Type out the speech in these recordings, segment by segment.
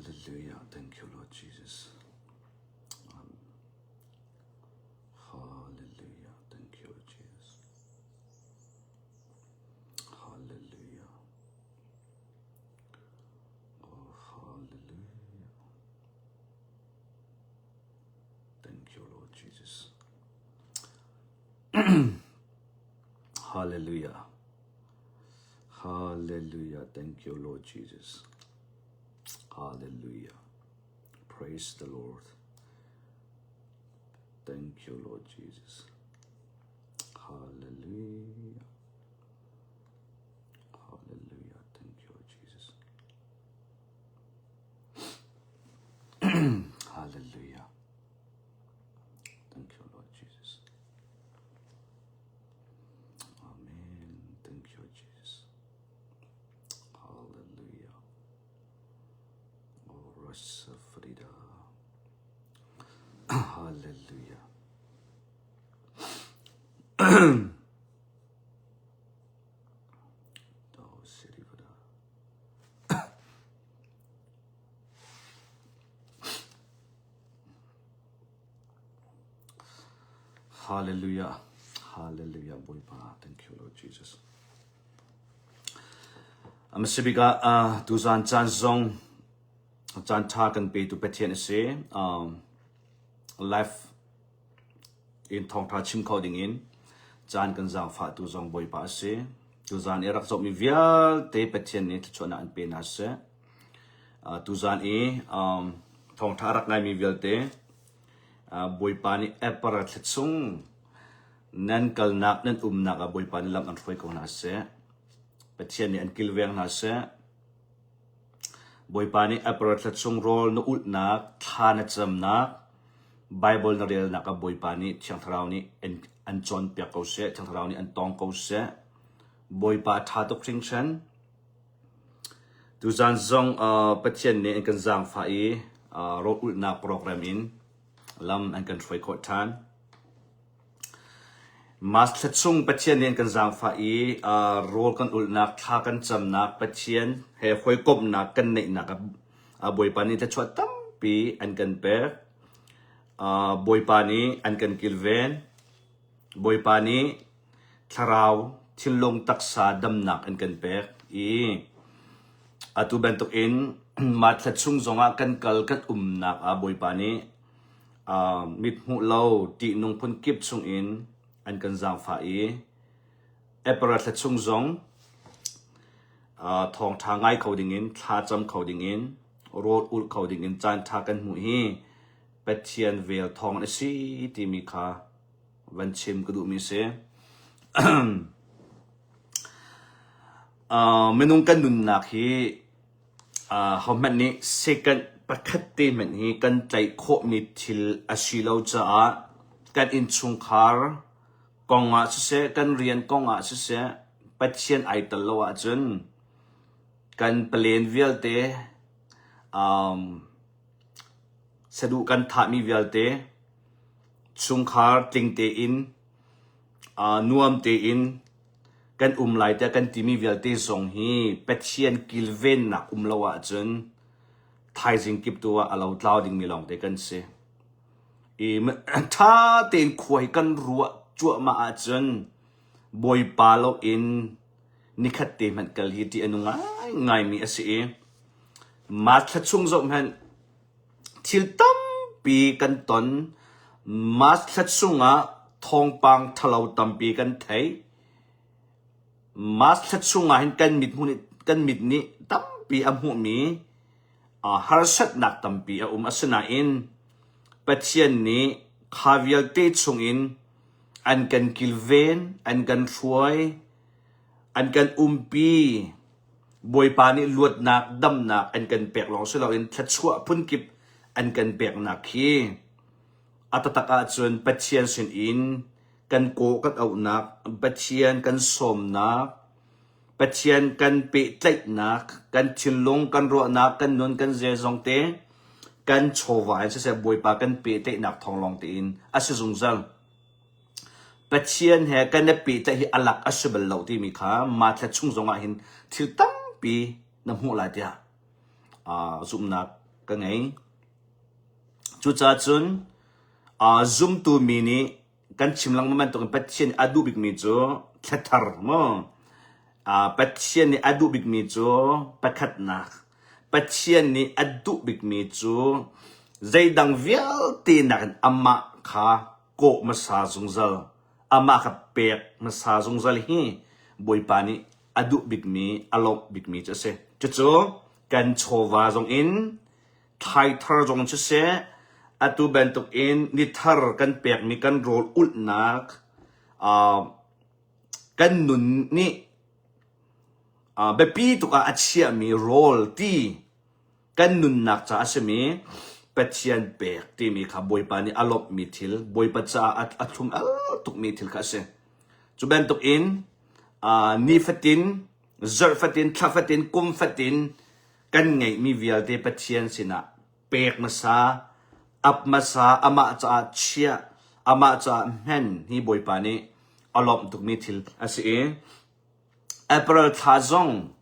Hallelujah. Thank you, Lord Jesus. Um, hallelujah. Thank you, Lord Jesus. Hallelujah. Oh, hallelujah. Thank you, Lord Jesus. Hallelujah. Hallelujah. Thank you, Lord Jesus. Hallelujah. Praise the Lord. Thank you, Lord Jesus. Hallelujah. Hallelujah. Thank you, Lord Jesus. Hallelujah. Thank you, Lord Jesus. Amen. Thank you, Jesus. Hallelujah. Oh, Rasa Frida. Hallelujah. Hallelujah. Hallelujah. Bawipa. Thank you, Lord Jesus. Amasibik ah tuzan caan zong caan ṭha kan petu Pathian a si. Um, life in thawngṭha chim kho ding in caan kan zaangfah tu zong Bawipa a si. Tuzan i rak zohmi vialte Pathian nih thluachuahnak an pe hna seh. Uh, tuzan i um, thawngṭha a rak ngaimi vialte uh, Bawipa nih April thla chung nan kalnak nan umnak ah Bawipa nih lam an hruai ko hna seh. Pathian nih an kilveng hna seh. Bawipa nih April thla chung rawl na ulhnak, thla na camnak, Bible na relnak ah Bawipa nih Thiang Thlarau nih an cawnpiak ko seh, Thiang Thlarau nih an tawng ko seh. Bawipa a ṭha tuk hringhran. Tuzaan zong Pathian nih an kan zaangfah i rawl ulhnak program in lam an kan hruai khawh ṭhan. Mas thla chung Pathian nih an kan zaangfah i rawl kan ulhnak, thla kan camnak, Pathian he hawikomhnak kan neihnak ah Bawipa nih thluachuah tampi an kan pek. Bawipa nih an kan kilven. Bawipa nih thlarau, thinlung, taksa damnak an kan pek i atu bantukin mah thla chung zongah kan kal kan umnak ah Bawipa nih uh, mithmuh lo ṭihnung phunkip chungin an kan zaangfah i April thla chung zong uh, thawngṭha ngai kho dingin thla cam kho dingin rawl ulh kho dingin caan ṭha kan hmuh hi Pathian vel thawng a si timi kha van chim ka duhmi si. uh, minung kan nunnak hi uh, hohmanh nih second pakhat te hmanh hi kan tlaih khawhmi thil a si lo caah kan innchungkhar kong ah siseh, kan rian kong ah siseh, Pathian ai tel lo ahcun kan plan vialte um, saduh kan thahmi vialte chungkhar tling tein uh, nuam tein kan um lai tiah kan timi vialte zong hi Pathian kilvennak um lo ahcun thaizing kip tu ah a lo tlau dingmi lawngte kan si. I ṭha tein khua hi kan ruah cuahmah ahcun Bawipa loin nikhat te hmanh kal hi ṭih a nung ngaingaimi a si i mah thla chung zoh hmanh Thil tampi kan ton. March thla chungah thawngpang ṭhalo tampi kan theih. March thla chungah hin kan mit hmuh nih kan mit nih tampi a hmuhmi uh, harsatnak tampi a um. Asinain Pathian nih kha vialte chungin an kan kilven, an kan hruai, an kan umpi. Bawipa nih luatnak, damnak an kan pek lawng si loin thluachuah phunkip an kan peknak khi a taktak ahcun Pathian sinin kan kawh kan auhnak, Pathian kan sawmnak, Pathian kan pehtlaihnak, kan thinlung, kan ruahnak, kan nun, kan zeizong te, kan chawva in siseh Bawipa kan pehtlaihnak thawng lawng tein a si zungzal. Pathian he kan i pehtlaih hi a lak a si bal lo timi kha mah thla chung zongah hin thil tampi na hmuh lai tiah uh, zumhnak ka ngei. Cucaah cun zumtu mi nih kan chim lengmang bantukin Pathian nih a duh bikmi cu thlathar maw Pathian nih a duh bikmi cu pakhatnak Pathian nih a duh bikmi cu zeidang vialte nakin amah kha kawh hmasa zungzal amah kha pek hmasa zungzal hi Bawipa nih a duh bikmi a lawmh bikmi cu a si. Cucu kan chawva zongin thlaithar zong siseh atu bantukin nithar kan pekmi kan rawl ulhnak kan nun nih biapi tuk ah a chiahmi rawl ti kan nunnak ca a simi Pathian pek timi kha Bawipa nih a lawmhmi thil Bawipa caah a thlum al tukmi thil kha a si. Cu bantukin nifatin, zarh fatin, thla fatin, kum fatin kan ngeihmi vialte Pathian sinah pek hmasa, ap hmasa, amah caah chiah, amah caah hmen hi Bawipa nih a lawmh tukmi thil a si i April thla zong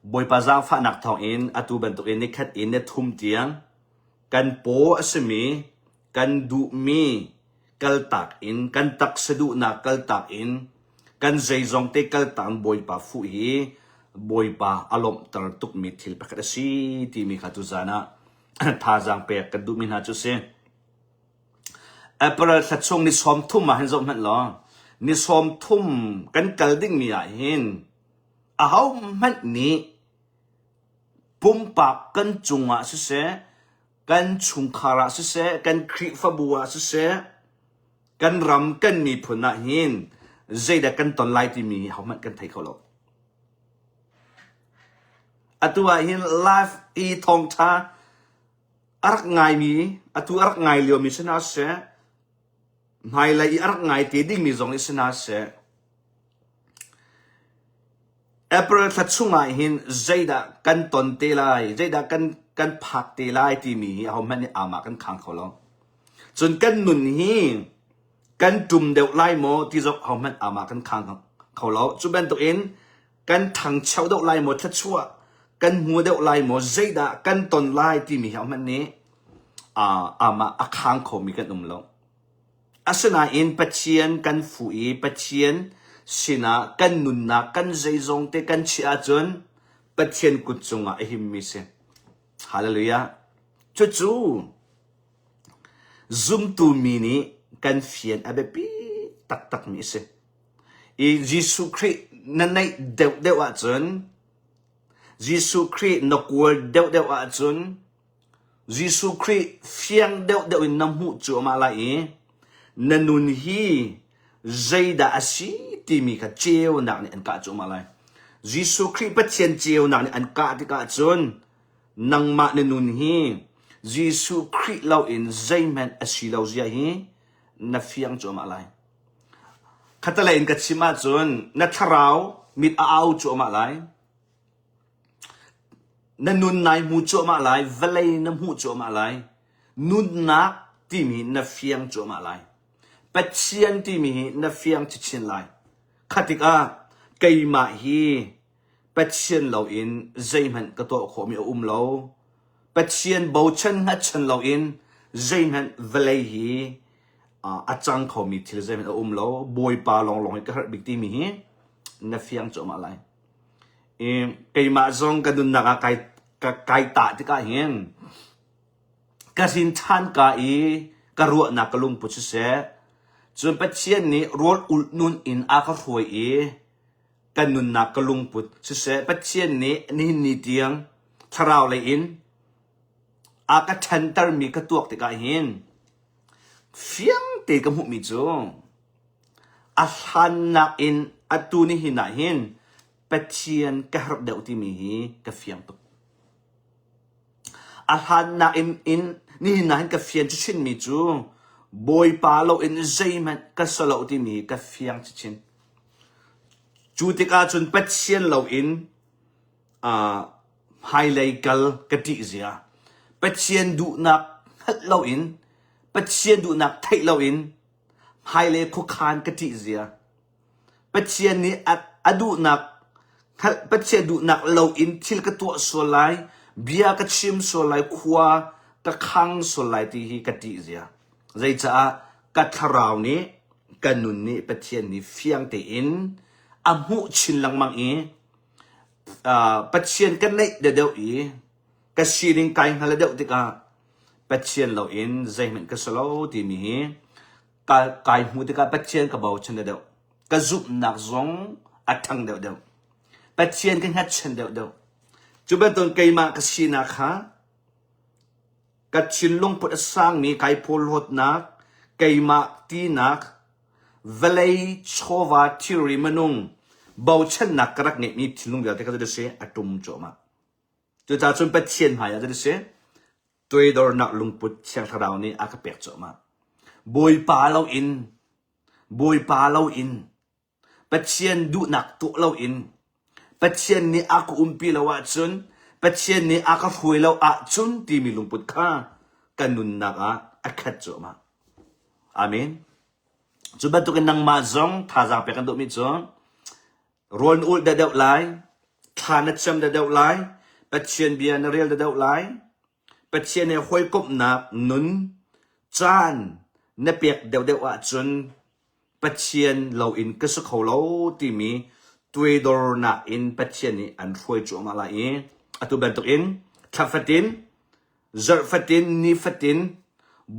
Bawipa zaangfahnak thawngin atu bantukin nikhat in nithum tiang kan paw a simi kan duhmi kaltak in kan taksa duhnak kaltak in kan zeizong te kaltak in Bawipa fuh hi Bawipa a lawmhter tukmi thil pakhat a si timi kha tuzaan ah thazaang pek kan duhmi hna cu a si. April thla chung ni 30 ah hin zoh hmanh law ni 30 kan kal dingmi ah hin ahohmanh nih pumpak kan cungah siseh kan chungkhar ah siseh, kan Khrihfabu ah siseh, kan ram, kan miphun ah hin zeidah kan ton lai timi hi hohmanh kan thei kho lo. Atu ah hin live i thawngtha a rak ngaimi, atu a rak ngai liomi si hna seh, hmailei i a rak ngai te dingmi zong nih si hna seh, April thla chungah hin zeidah kan ton te lai, zeidah kan kan phak te lai timi hi ahohmanh nih amah kan khang kho lo. Cun kan nun hi kan ṭum deuh lai maw ti zong ahohmanh amah kan khang kho lo. Cu bantukin kan ṭhangcho deuh lai maw, thluachuah kan hmu deuh lai maw, zeidah kan ton lai timi hi ahohmanh nih amah a khang khomi kan um lo. Asinain Pathian kan fuh i Pathian sinah kan nunnak kan zeizong te kan chiah ahcun Pathian kut cungah a himmi si. Hallelujah. Cucu zumtu mi nih kan fian a biapi taktakmi a si. I Jesuh Khrih na naih deuhdeuh ahcun Jesuh Khrih na kawl deuhdeuh ahcun Jesuh Khrih fiang deuhdeuh in na hmuh cuahmah lai i na nun hi zeidah a si timi kha ceunak nih an kah cuahmah lai. Jesuh Khrih Pathian ceunak nih an kah tikah cun nangmah na nun hi Jesuh Khrih loin zeihmanh a si lo zia hi na fiang cuahmah lai. Khatalei in ka chim ahcun na thlarau mit a au cuahmah lai. Na nun nai hmu cuahmah lai, vawlei na hmuh cuahmah lai. Nunnak timi na fiang cuahmah lai. Pathian timi hi na fiang chinchin lai. Kha tikah keimah hi Pathian loin zeihmanh ka tuah khawhmi a um lo. Pathian bochan hngatchan loin zeihmanh vawlei hi a cang khomi thil zeihmanh a um lo. Bawipa lawnglawng hi ka herh bik timi hi na fiang cuahmah lai. I keimah zong ka nunnak ah kai, ka, kai tah tikah hin ka hrin ṭhan ka i ka ruahnak ka lungput siseh, cun Pathian nih rawl ulh nun in a ka hruai i ka nunnak ka lungput siseh, Pathian nih nihin ni tiang thlarau lei in a ka ṭhantermi ka tuak tikah hin fiang te ka hmuhmi cu A hlannak in atu nihin ah hin Pathian ka herh deuh timi hi ka fiang tuk. A hlannak in, in nihin ah hin ka fian chinchinmi cu Bawipa loin zeihmanh ka si lo timi hi ka fiang chinchin. Cu tikah cun Pathian loin uh, hmailei kal ka ṭih zia. Pathian duhnak hngalh loin, Pathian duhnak theih loin Hmailei khuakhan ka ṭih zia. Pathian nih a, a duhnak hngalh Pathian duhnak loin thil ka tuah sual lai. Bia ka chim sual lai, khua ka khang sual lai ti hi ka ṭih zia. Zeicaah ka thlarau nih ka nun nih Pathian nih fiang tein a hmuh chin lengmang i uh, Pathian ka neih deuhdeuh i ka sining kai hngal deuh tikah Pathian loin zeihmanh ka si lo timi hi ka, kai hmuh tikah Pathian ka bochan deuhdeuh. Ka zumhnak zong a ṭhang deuhdeuh. Pathian ka hngatchan deuhdeuh. Cu bantuk keimah ka sinak kha ka thinlung put a sangmi kai phawlhlawtnak, keimah tinak, vawlei chawva thilri minung bochannak ka rak ngeihmi thinlung vialte kha si a ṭum cuahmah. Cucaah cun Pathian hmaiah cu si toidornak lungput Thiang Thlarau nih a ka pek cuahmah. Bawipa loin, Bawipa loin Pathian duhnak tuah loin Pathian nih a ka umpi lo ahcun Pathian nih a ka hruai lo ahcun timi lungput kha ka nunnak ah a khat cuahmah. Amen. Cu bantukin nangmah zong thazaang pek kan duhmi cu rawl na ulh deuhdeuh lai, thla na cam deuhdeuh lai, Pathian bia na rel deuhdeuh lai, Pathian he hawikomhnak nun caan na pek deuhdeuh ahcun Pathian loin ka si kho lo timi tuaidornak in Pathian nih an hruai cuahmah lai i atu bantukin thla fatin, zarh fatin, ni fatin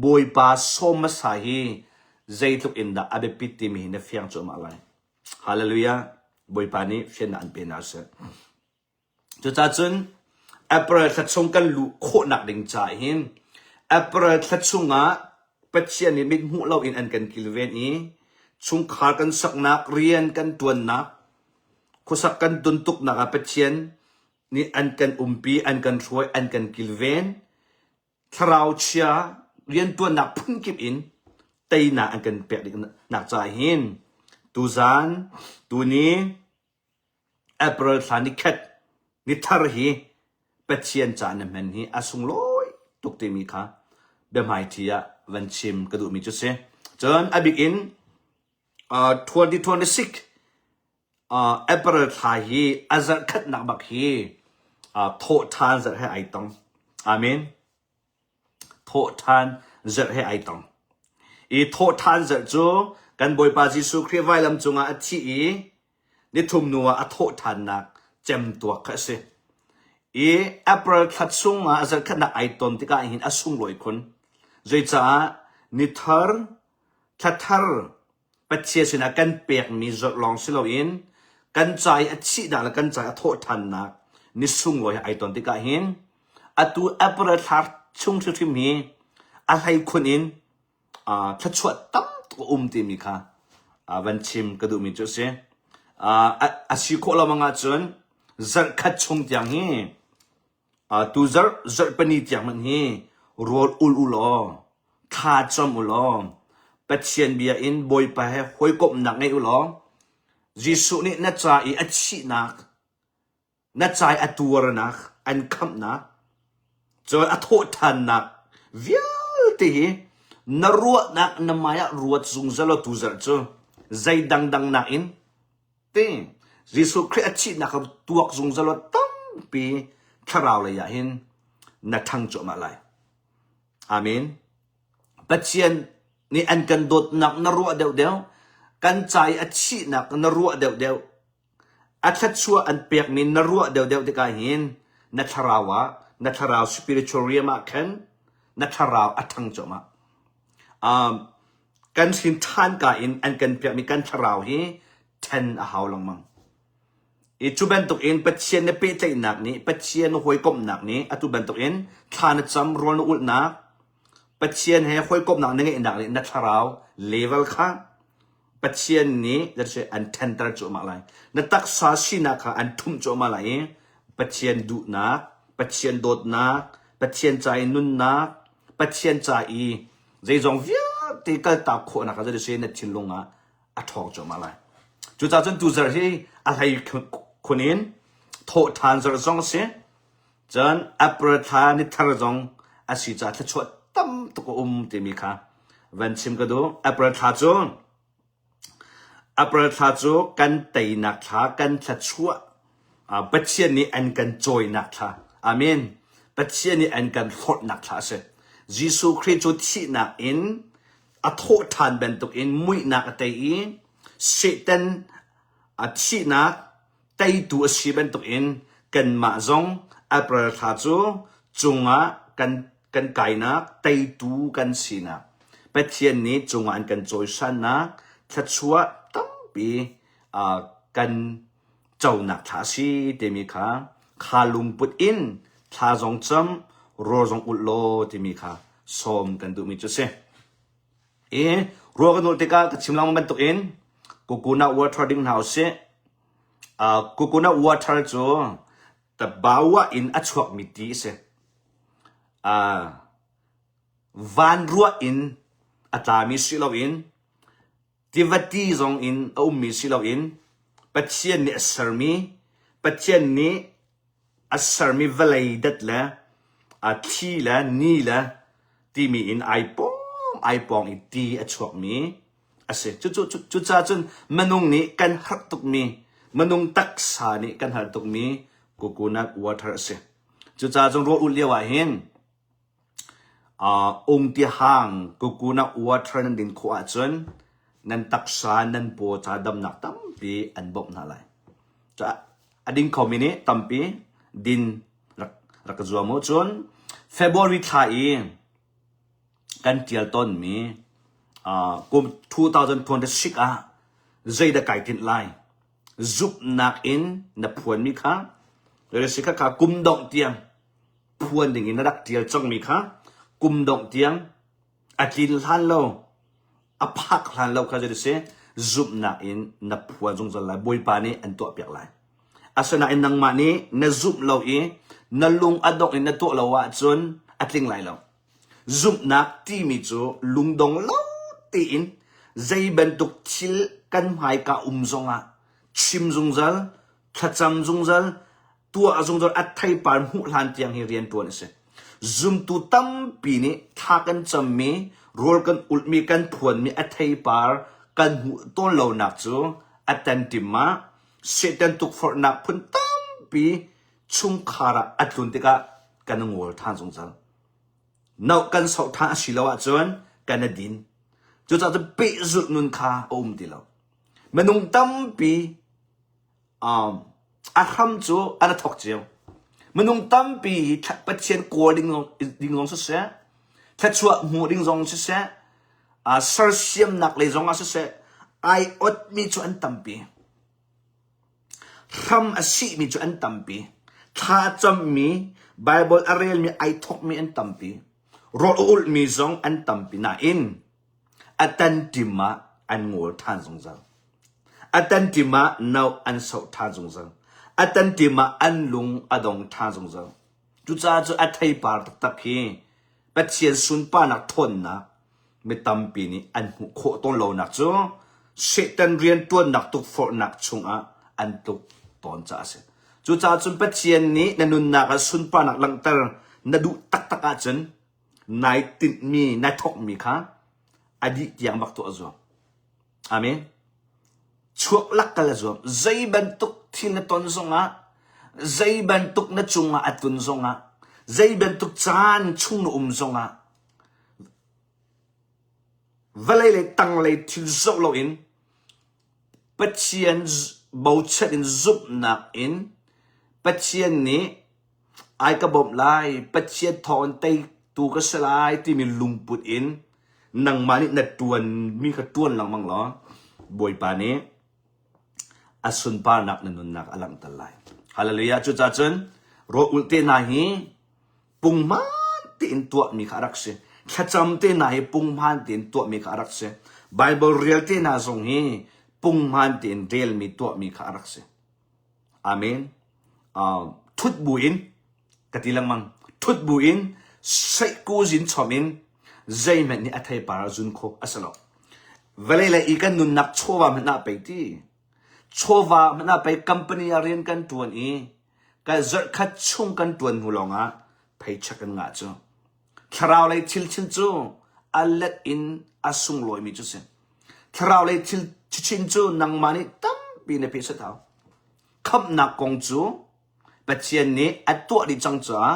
Bawipa sawm hmasa hi zeitluk in dah a biapit timi hi na fiang cuahmah lai. Hallelujah! Bawipa nih fiannak an pe hna seh. Cucaah cun April thla chung kan luh khawhnak ding caah hin April thla chungah Pathian nih mithmuh loin an kan kilven i chungkhar kan saknak, rian kan ṭuannak, khuasak kan tuntuknak ah Pathian nih an kan umpi, an kan hruai, an kan kilven. Thlarau chia rianṭuannak phunkip in teinak an kan pek dingnak caah hin tuzan, tuni, April thla nikhat nithar hi Pathian ca na hman hi a sunglawi tuk timi kha biahmaiṭhi ah van chim ka duhmi cu si. Cun a bik in uh, 2026 uh, April thla hi a zarh khatnak bak hi uh, thawhṭhan zarh he ai tong. Amen. Thawhṭhan zarh he ai tong. I thawhṭhan zarh cu kan Bawipa Jesuh Khrih vailam cungah a thi i nithum hnu ah a thawhṭhannak cemtuak kha a si. I April thla chungah a zarhkhatnak ai ton tikah hin a sunglawi khun. Zeicah nithar, thlathar Pathian sinah kan pekmi zarh lawng si loin kan ca i a thihnak le kan ca i a thawhṭhannak ni sunglawi he ai ton tikah hin atu April thla chung hrimhrim hi a hleikhun in uh, thluachuah tam tuk a um timi kha uh, van chim ka duhmi cu a si. Uh, a, a si khawh lo mang ahcun zarhkhat chung tiang hi uh, tu zarh zarhpani tiang hmanh hi rawl ul u law thla cam u law Pathian bia in Bawipa he hawikomhnak ngei u law Jesuh nih na ca i a thihnak na ca i a tuarnak, an khamhnak, cun a thawhṭhannak vialte hi na ruahnak na mai ah ruat zungzal law tuzarh cu zei dangdang nakin ti Jesuh Khrih a thihnak kha tuak zungzal law tampi thlarau lei ah hin na ṭhang cuahmah lai. Amen. Pathian nih an kan dawtnak na ruah deuhdeuh, kan ca i a thihnak na ruah deuhdeuh, A thluachuah an pekmi na ruah deuhdeuh tikah hin na thlarau ah, na thlarau spiritual realm ah khan na thlarau a ṭhang cuahmah. Um, kan hrin ṭhan ka in an kan pekmi kan thlarau hi ṭhen a hau lengmang. I cu bantuk in Pathian na pehtlaihnak nih, Pathian na hawikomhnak nih atu bantuk in thla na cam, rawl na ulhnak, Pathian he hawikomhnak na ngeihnak nih na thlarau level kha Pathian nih an ṭhenter cuahmah lai. Na taksa sinak kha an ṭhumh cuahmah lai i Pathian duhnak, Pathian dawtnak, Pathian ca i nunnak, Pathian ca i zeizong vialte kaltak khawhnak kha zei na thinlung ah a ṭhawng cuahmah lai. Cucaah cun tuzarh hi a hlei khun in thawhṭhan zarh zong a si. Cun April thla ni thar zong a si caah thluachuah tam tuk a um timi kha van chim ka duh. April thla cu April thla cu kan teinak thla, kan thluachuah, Pathian nih an kan cawinak thla. Amen. Pathian nih an kan hlawtnak thla a si. Jesuh Khrih cu thihnak in a thawh ṭhan bantukin muihnak a tei i Satan a thihnak teitu a si bantukin kanmah zong April thla cu cungah kan kan kainak teitu kan sinak Pathian nih cungah an kan cawisannak thluachuah tampi uh, kan conak thla a si timi kha kha lungput in thla zong cam rawl zong ulh law timi kha sawm kan duhmi cu si. I rawl kan ulh tikah ka chim lengmang bantukin coconut water ding hna usih. Uh, coconut water cu tabawa in a chuakmi ti a si. Uh, van ruah in a tlami si loin Tiva ti zong in a ummi si loin Pathian nih a sermi, Pathian nih a sermi vawlei dat le a thli le ni le timi in ai pawng ai pawng i ti a chuakmi a si. Cucu cucaah cun minung nih kan harh tukmi, minung taksa nih kan harh tukmi coconut water a si. Cucaah cun rawl ulh lio ah hin Ungtihang coconut water nan din khawh ahcun nan taksa nan paw ca damnak tampi an bawmh hna lai. A ding khomi nih tampi din rak, rak ka zuam u. Cun February thla i kan tial tawnmi uh, kum 2026 ah zeidah kai tinh lai? Zumhnak in na phuanmi kha, kha kha kum dongh tiang phuan ding in na rak ṭial cangmi kha kum dongh tiang a tlin hlan lo, a phak hlan lo kha zei si zumhnak in na phuan zungzal lai. Bawipa nih an tuahpiak lai. Asinain nangmah nih na zumh lo i na lung a dongh in na tuah lo ahcun a tling lai lo. Zumhnak timi cu lungdong lo tein zei bantuk thil kan hmaika um zongah chim zungzal, thlacam zungzal, tuah zungzal a theipar hmuh hlan tiang hi rian ṭuan a si. Zumtu tampi nih thla kan cammi, rawl kan ulhmi, kan phuanmi a theipar kan hmuh tawn lonak cu a tanṭim ah Satan tukforhnak phun tampi chungkhar ah a tlun tikah kan ngol ṭhan zungzal. No kan soh ṭhan a si lo ahcun kan a din. Cucaah cun pehzulh nun kha a um ti lo. Minung tampi Um, a hram cu an a thawk cio. Minung tampi hi Pathian kawl ding zong, ding zong siseh, thluachuah hmuh ding zong siseh, uh, sersiamnak lei zong ah siseh, ai otmi cu an tampi. Hram a sihmi cu an tampi. Thla a cammi, Bible a relmi, ai thawkmi an tampi. Rawl a ulhmi zong an tampi nain a tanṭim ah an ngawl ṭhan zungzal. A tanṭim ah no an soh ṭhan zungzal. A tanṭim ah an lung a dong ṭhan zungzal. Cucaah cu a theipar taktak hi Pathian sunparnak ṭhawnnak mi tampi nih an hmuh khawh tawn lonak cu Satan rianṭuannak tukforhnak chungah an tluk tawn caah a si. Cucaah cun Pathian nih na nunnak ah sunparnak langhter na duh taktak ahcun nai tinhmi, nai thawkmi kha a dih tiang bak tuah zuam. Amen. Chuak lak kal a zuam. Zei bantuk thil na ton zongah, zei bantuk na cungah a tlun zongah, zei bantuk caan chung na um zongah, vawlei le tanglei thil zoh loin Pathian bochan in zumhnak in Pathian nih ai ka bawmh lai, Pathian thawng in teitu ka si lai timi lungput in nangmah nih na ṭuanmi kha ṭuan lengmang law Bawipa nih a sunparnak na nunnak a langhter lai. Hallelujah. Cucaah cun rawl ulh te hna hi punghman tein tuahmi kha a rak si. Thlacam te hna hi punghman tein tuahmi kha a rak si. Bible rel te hna zong hi punghman tein relmi tuahmi kha a rak si. Amen. Uh, thut bu in ka ti lengmang. Thut bu in seihku zin chom in zeihmanh nih a theipar a zun kho a si lo. Vawlei le i kan nunnak chawva hmanh ah pei ti. Chawva hmanh ah pei company ah rian kan tuan i kan zarhkhat chung kan tuan hnu lawngah paycheck kan ngah cu. Thlarau lei thil chin cu a let in a sunglawimi cu si. Thlarau lei thil chin cu nangmah nih tampi na peh hau. Khamhnak kong cu Pathian nih a tuah dih cang caah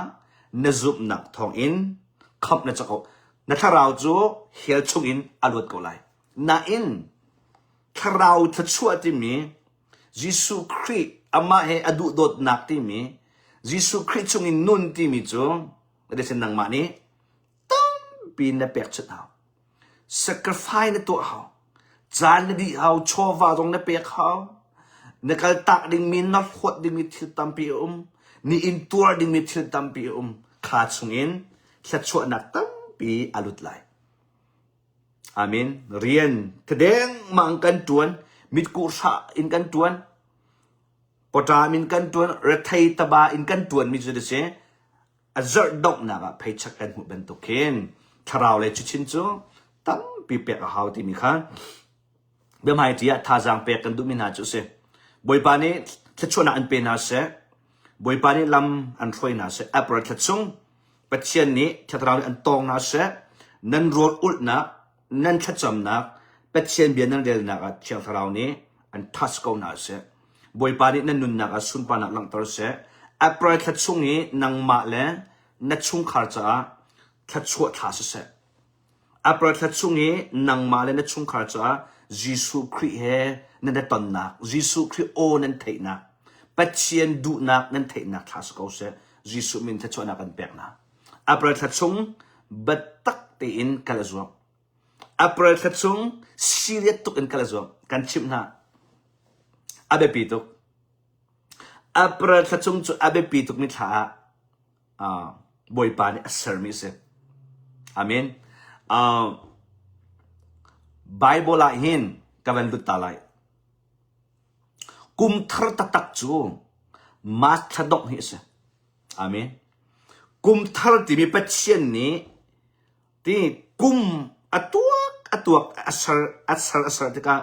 na zumhnak thawngin khamh na cak ko. Na thlarau cu hell chungin a luat ko lai. Nain thlarau thluachuah timi Jesuh Khrih amah he a duhdawtnak timi Jesuh Khrih chungin nun timi cu nangmah nih tampi na pekchanh hau. Sacrifice na tuah hau. Caan na dih hau, chawva zong na pek hau. Na kaltak dingmi, na hlawt dingmi thil tampi a um. Ni in tuar dingmi thil tampi a um. Kha chungin thluachuahnak tampi a lut lai. Amen. Rian thadengmang kan tuan, mitkuh hrah in kan tuan, pawṭam in kan tuan, rethei taba in kan tuan mi cu a si. A zarh donghnak ah pheichak kan hmuh bantuk khin thlarau le chuchin cu tampi pek a hau timi kha biahmaiṭi ah thazaang pek kan duhmi hna cu a si. Bawipa nih thluachuahnak an pe hna seh. Bawipa nih lam an hruai hna seh. April thla chung Pathian nih thlarau nih an tawng hna seh. Nan rawl ulhnak, nan thlacamnak, Pathian bia nan relnak ah Thiang Thlarau nih an thas ko hna seh. Bawipa nih nan nunnak ah sunparnak langhter seh. April thla chung i nangmah le na chungkhar caah thluachuah thla siseh. April thla chung i nangmah le na chungkhar caah Jesuh Khrih he nan i tonnak, Jesuh Khrih aw nan theihnak, Pathian duhnak nan theihnak thla si ko seh. Jesuh min thluachuahnak kan pek hna. April thla chung biatak tein kal a zuam. April thla chung serious tuk in kal a zuam. Kan chimh hna. A biapi tuk. April thla chung cu a biapi tukmi thla ah uh, Bawipa nih a sermi a si. Amen. Uh, Bible ah hin ka van lut ta lai. Kum thar taktak cu March thla dongh hi a si. Amen. Kum thar timi Pathian nih ti kum a tuak a tuak a ser a ser a ser tikah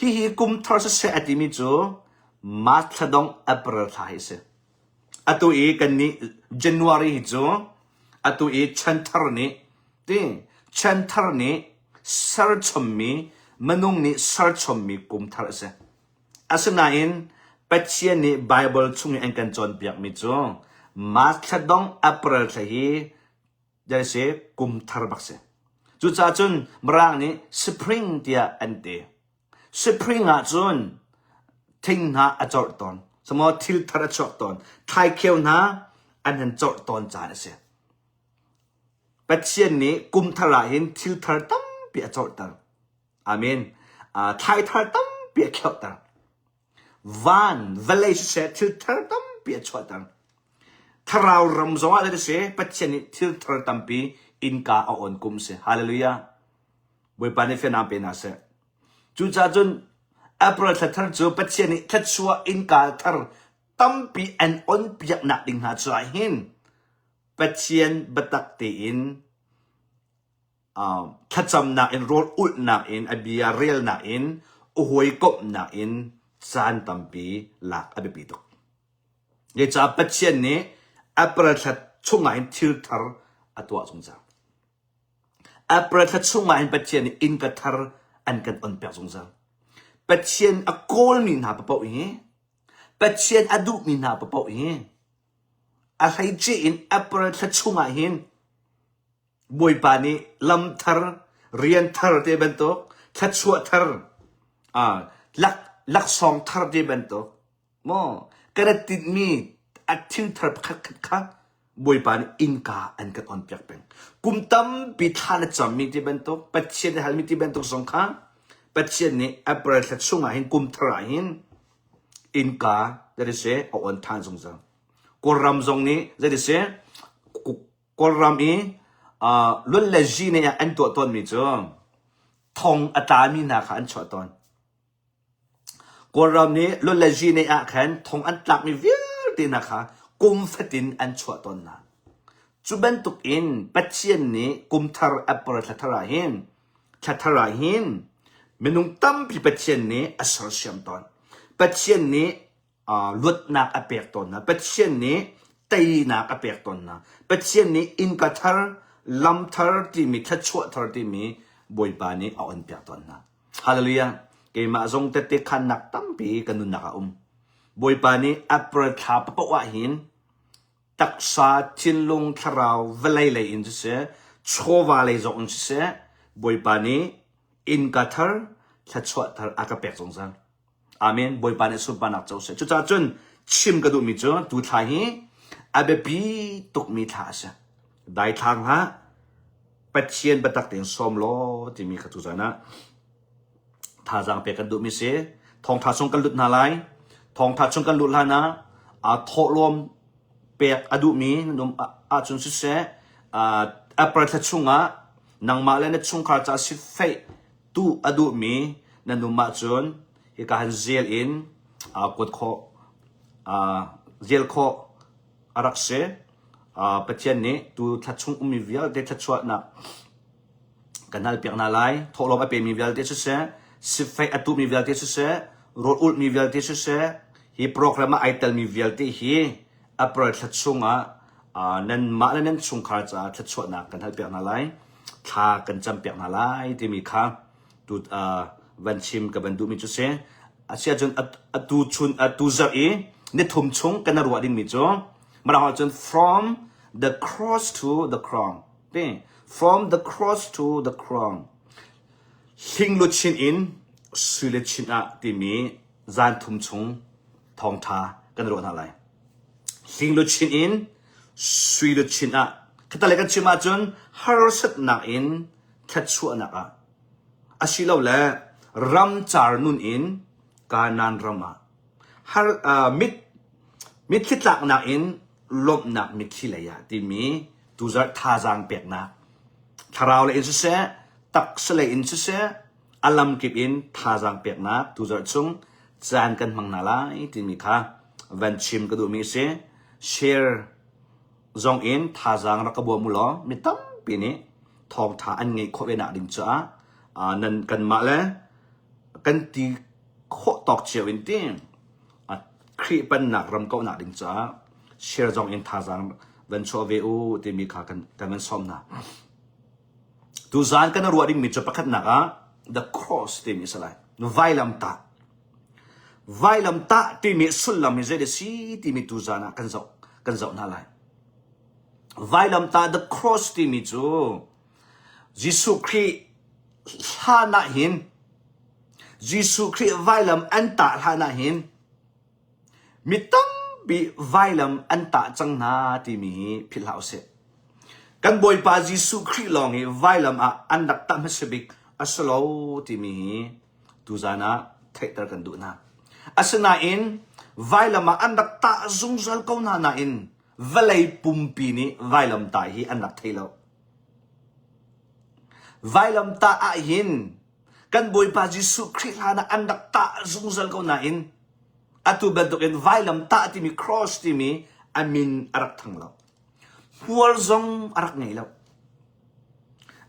hihi kum thar siseh a timi cu March thla dongh April thla hi a si. Atu i kan nih January hi cu atu i chanthar nih ti chanthar nih serchommi minung nih serchommi kum thar a si. Asinain Pathian nih Baibal chung i an kan cawnpiakmi cu March thla dongh April thla hi dai si kum thar bak si. Cucaah cun Mirang nih spring tiah an ti. Spring ah cun thing hna a corh tawn. Samaw thil thar a chuak tawn. Thlaikheu hna an han corh tawn caan a si. Pathian nih kum thar ah hin thil thar tampi a corhter. Amen. Uh, thlai thar tampi a kheuhter. Van, vawlei siseh thil thar tampi a chuahter. Thlarau ram zong ah si Pathian nih thil thar tampi innka a on kum si. Hallelujah. Bawipa nih fianam pe hna seh. Cucaah cun April thla thar cu Pathian nih thluachuah innka thar tampi an on piaknak ding hna caah hin Pathian biatak tein thlacamnak in rawl ulhnak in a bia relnak in a hawikomhnak in caan tampi lak a biapi tuk. Zeicah Pathian nih April thla chungah hin thil thar a tuah zungzal. April thla chungah hin Pathian nih innka thar an kan on piak zungzal. Pathian a kawlmi hna paoh hi Pathian a duhmi hna paoh hi a hleice in April thla chungah hin Bawipa nih lam thar, rian thar te bantuk, thluachuah thar, ah, lak, laksawng thar te bantuk, maw kan i tinhmi a thil thar pakhat khat kha Bawipa nih innka an kan on piak peng. Kum tampi thla na cammi ti bantuk, Pathian na halmi ti bantuk zong kha Pathian nih April thla chungah hin kum thar ah hin innka that is a on than zungzal. Kawlram zong nih that is Kawlram i uh, lun le zi nih an tuah tawnmi cu thong a tlami hna kha an chuah tawn. Kawlram nih lun le zi nih ah khan thong an tlakmi vialte hna kha kum fatin an chuah tawn hna. Cu bantuk in Pathian nih kum thar April thla thar ah hin thla thar ah hin minung tampi Pathian nih a sersiam tawn. Pathian nih luatnak a pek tawn hna. Pathian nih teinak a pek tawn hna. Pathian nih innka thar, lam thar timi, thluachuah thar timi Bawipa nih a on piak tawn hna. Hallelujah. Keimah zong tette khannak tampi ka nunnak a um. Bawipa nih April thla paoh ah hin Taksa, thinlung, thlarau, vawlei lei in siseh, chawva lei zong in siseh, Bawipa nih innka thar, thluachuah thar a ka pek zungzal. Amen. Bawipa nih sunparnak co seh. Cucaah cun chim ka duhmi cu tu thla hi a biapi tukmi thla a si. Daithlang hlah, Pathian biatak tein sawm law timi kha tuzan ah thazaang pek kan duhmi si. Thawngtha chung kan lut hna lai. Thawngtha chung kan luh hlan ah aa thawhlawm pek a duhmi nan um ahcun siseh, April thla chungah nangmah le na chungkhar ca sifeih tu a duhmi nan um ahcun hika han zel in kuat khawh zel khawh a rak si. Pathian nih tu thla chung ummi vialte thluachuahnak kan halpiak hna lai. Thawhlawm a pemi vialte siseh, sifeih a tuhmi vialte siseh, rawl ulhmi vialte siseh, hi program ah ai telmi vialte hi April thla chungah nanmah le nan chungkhar caah thluachuahnak kan halpiak hna lai. Thla kan campiak hna lai timi kha tu van chim ka van duhmi cu si. Asiahcun atu chun atu zarh i nithum chung kan ruah dingmi cu Mirang ahcun from the cross to the crown ti from the cross to the crown hling luchin in sui luchin ah timi zan thum chung thawngtha kan ruah hna lai. Hling luchin in sui luchin ah khatale kan chim ahcun harsatnak in thluachuahnak ah asilole ramcar nun in Kanaan ram ah har uh, mit mitthli tlaknak in lawmhnak mitthli lei ah timi tuzarh thazaang peknak thlarau lei in siseh taksa lei in siseh a lamkip in thazaang peknak tuzarh chung caan kan hmang hna lai timi kha van chim ka duhmi a si. Share zong in thazaang rak ka bawm u law mi tampi nih thawngtha an ngeih khawh ve nak ding caah nan kanmah le kan ti khawh tawk cio in ti Khrih pennak ram kauhnak ding caah share zong in thazaang van chuah ve u timi kha kan kan van sawm hna. Tuzaan kan ruah dingmi cu pakhatnak ah the cross timi a si lai. Vailamtah. Vailamtah timi sullam hi zei a si timi tuzaan ah kan zoh kan zoh hna lai. Vailamtah the cross timi cu Jesuh Khrih hlan ah hin Jesuh Khrih vailam an tah hlan ah hin Mi tampi vailam an tah cang hna timi hi philh hlah usih. Kan Bawipa Jesuh Khrih lawng hi vailam ah an rak tah hmasa bik a si lo timi hi tuzaan ah theihter kan duh hna. Asinain vailam ah an rak tah zungzal ko hna nain vawlei pumpi nih vailam tah hi an rak thei lo. Vailam tah ah hin Kan Bawipa Jesuh Khrih hlan ah an rak tah zungzal ko nain atu bantukin vailam tah timi cross timi a min a rak thang lo. Hmual zong a rak ngei lo.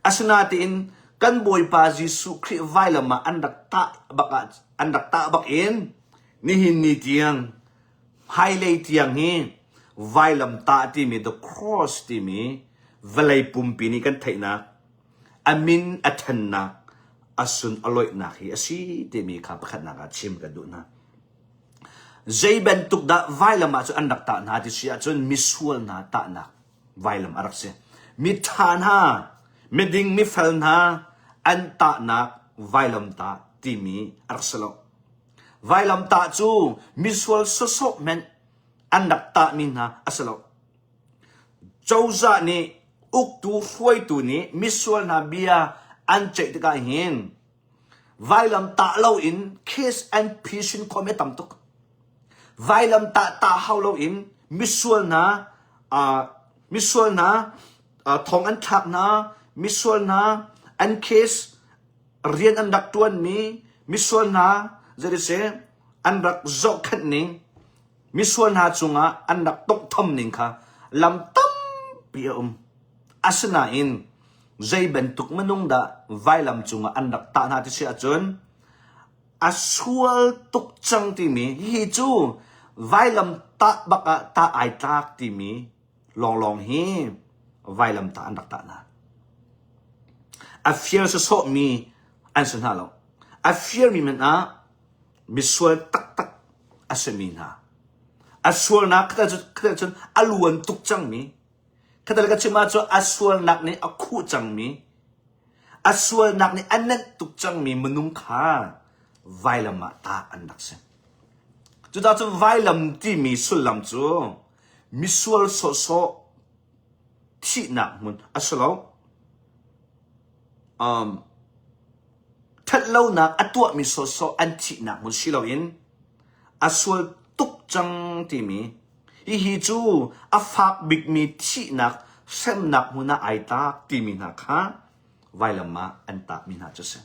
Asinain kan Bawipa Jesuh Khrih vailam ah an rak tah bak ah an rak tah bak in nihin ni tiang hmailei tiang hi vailam tah timi the cross timi vawlei pumpi nih kan theihnak A min a thannak, a sun a loihnak hi a si timi kha pakhatnak ah chim kan duh hna. Zei bantuk dah vailam ah cun an rak tah hna ti si ahcun misual hna tahnak vailam a rak si. Miṭha hna, miding mifel hna an tahnak vailam tah timi a rak si lo. Vailam tah cu misual sawsawh hmanh an rak tahmi hna a si lo. Cozah nih uktu hruaitu nih misual hna bia an ceih tikah hin vailam tah loin case an phisin khawhmi a tam tuk. Vailam tah tah hau loin misual hna uh, misual hna uh, thong an thlak hna, misual hna an case rian an rak tuanmi misual hna zeiti an rak zohkhenh ning Misual hna cungah an rak tawnghtham ning kha lam tampi a um. Asinain zei bantuk minung dah vailam cungah an rak tah hna ti si ahcun a sual tuk cang timi hihi cu vailam tah bak ah tah ai tlak timi lawnglawng hi vailam tah an rak tah hna. A fir sawsawhmi an si hna lo. A firmi hmanh ah misual taktak a simi hna. A sualnak kha cun a luan tuk cangmi, khatal ka chim ahcun a sualnak nih a khuh cangmi, a sualnak nih a nenh tuk cangmi minung kha vailam ah tah an rak si. Cucaah cun vailam timi sullam cu misual sawhsawh thihnak hmun a si lo. Um, ṭhatlonak a tuahmi sawhsawh an thihnak hmun si loin a sual tuk cang timi hihi cu a fak bikmi thihnak hremnak hmun ah ai tlak timi hna kha vailam ah an takmi hna cu a si.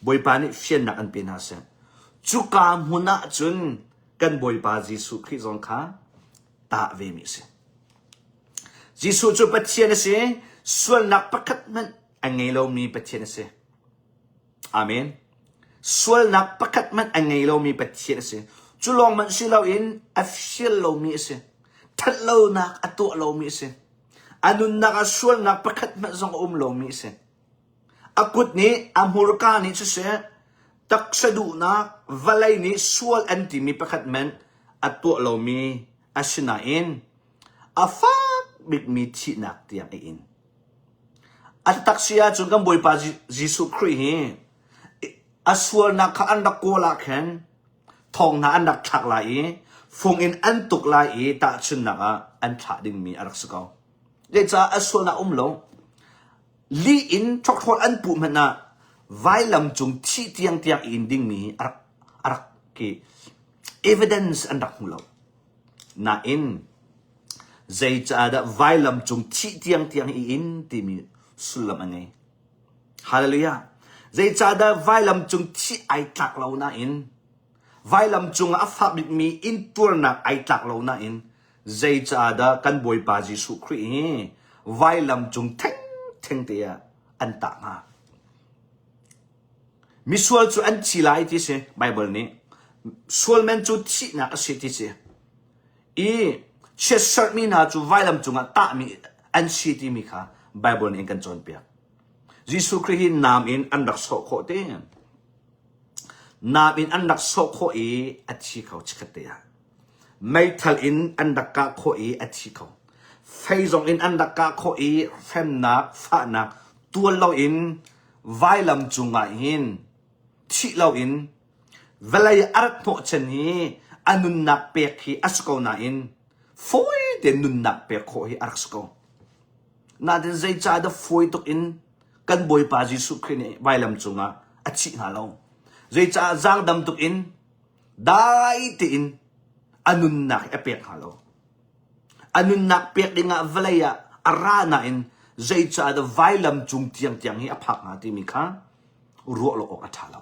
Bawipa nih fiannak an pe hna seh. Cuka hmun ah cun kan Bawipa Jesuh Khrih zong kha tah vemi a si. Jesuh cu Pathian a si, sualnak pakhat hmanh a ngei lomi Pathian a si. Amen. Sualnak pakhat hmanh a ngei lomi Pathian a si. Cu lawng hmanh si loin a fial lomi a si. Thatlonak a tuah lomi a si. A nunnak ah sualnak pakhat hmanh zong a um lomi a si. A kut nih a hmurka nih siseh taksa duhnak vawlei nih sual an timi pakhat hmanh a tuah lomi a si nain a fak bikmi thihnak tiang a in. A taktak si ahcun kan Bawipa Jesuh Khrih hi a sualnak kha an rak kawl ah khan thong hna an rak thlak lai i fung in an tuk lai i tahchunhnak ah an thlah dingmi a rak si ko. Zeicah a sualnak um lo. Lih in ṭhawkṭhawl an puh hmanh ah vailam cung thih tiangtiang i in dingmi hi a rak a rak ki evidence an rak hmu lo. Nain zeicahdah vailam cung thih tiangtiang i in timi sullam a ngei. Hallelujah. Zeicahdah vailam cung thih ai tlak lo nain vailam cungah a fak bikmi intuarnak ai tlak lo nain zeicahdah kan Bawipa Jesuh Khrih hi vailam cung thengtheng te ah an tah hnga? Misual cu an thi lai ti si Bible nih. Sualman cu thihnak a si ti si. I chiatserhmi hna cu vailam cungah tahmi an si timi kha Bible nih an kan cawnpiak. Jesuh Khrih hi nam in an rak sawh khawh te. Nam in an rak sawh khawh i a thi kho chikkhat te ah. Meithal in an rak kah khawh i a thi kho. Fei zong in an rak kah khawh i hremnak, fahnak tual loin vailam cungah hin thih loin vawlei a rat hnawhchan hi a nunnak pek hi a si ko nain fawi tein nunnak pek khawh hi a rak si ko. Nain zeicah dah fawi tuk in kan Bawipa Jesuh Khrih nih vailam cungah a thih hnga lo? Zeicah zaangdam tuk in dai tein a nunnak hi a pek hnga lo? A nunnak pek dingah vawlei ah a ra nain zeicah dah vailam cung tiangtiang hi a phak hnga timi kha ruah lo awk a ṭha lo.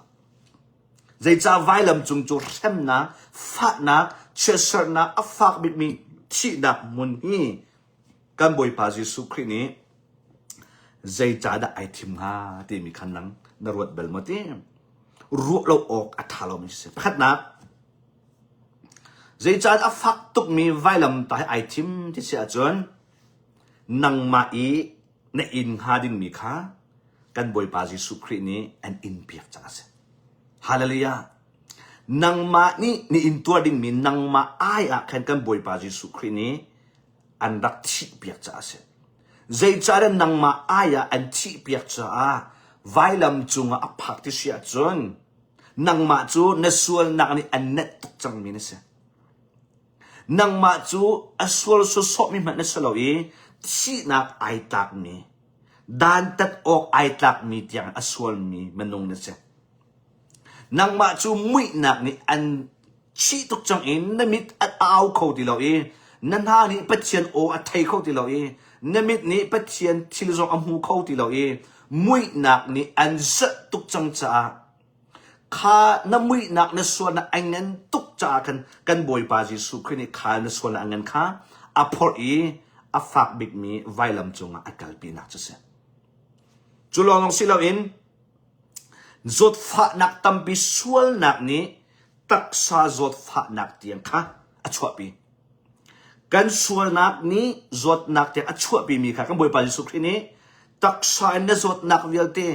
Zeicah vailam cung cu hremnak, fahnak, chiatserhnak a fak bikmi thihnak hmun hi kan Bawipa Jesuh Khrih nih zeicahdah ai thim hnga timi khan nang na ruat bal maw ti? Ruah lo awk a ṭha lomi si. Pakhatnak, Zeicahtiah a fak tukmi vailamtah hi ai thim ti si ahcun nangmah i na inn hnga dingmi kha kan Bawipa Jesuh Khrih nih an inn piak cang a si. Hallelujah. Nangmah nih na inn tuar dingmi nangmah ai ah khan kan Bawipa Jesuh Khrih nih an rak thih piak caah a si. Zeicahtiah nangmah ai ah an thih piak caah vailam cungah a phak ti si ahcun Nangmah cu na sualnak nih an nenh tuk cangmi na si. Nangmah cu a sual sawsawhmi hmanh na si lo i thihnak ai tlakmi, dantat awk ai tlakmi tiang a sualmi minung na si. Nangmah cu muihnak nih an chih tuk cang i na mit a au kho ti lo i na hna nih Pathian aw a thei kho ti lo i na mit nih Pathian thil zong a hmu kho ti lo i muihnak nih an zalh tuk cang caah kha na muihnak na sualnak a ngan tuk caah khan kan Bawipa Jesuh Khrih nih kha na sualnak a ngan kha a phorh i a fak bikmi vailam cungah a kalpinak cu si. Cu lawng si loin zawtfahnak tampi sualnak nih taksa zawtfahnak tiang kha a chuahpi. Kan sualnak nih zawtnak tiang a chuahpimi kha kan Bawipa Jesuh Khrih nih taksa in na zawtnak vialte,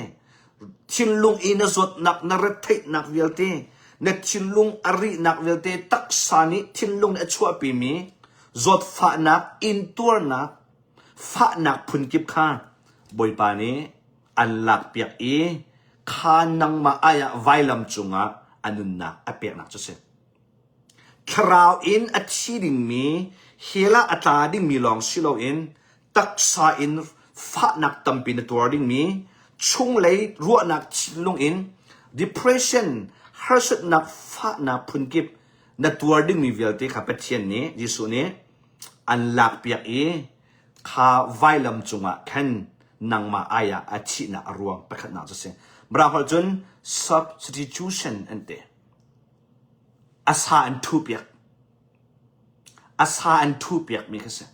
thinlung i na zawtnak, na retheihnak vialte, Na thinlung a rihnak vialte taksa nih thinlung nih a chuahpimi zawtfahnak, intuarnak, fahnak phunkip kha Bawipa nih an lakpiak i kha nangmah ai ah vailam cungah a nunnak a peknak cu a si. Thlarau in a thi dingmi, hell ah a tla dingmi lawng si loin taksa in fahnak tampi na tuar dingmi, chunglei ruahnak thinlung in depression, harsatnak, fahnak phunkip na tuar dingmi vialte kha Pathian nih, Jesuh nih an lakpiak i kha vailam cungah khan nangmah ai ah a thihnak a ruang pakhatnak cu a si. Mirang holh cun substitution an ti. A sa an thuhpiak. A sa an thuhpiakmi kha si.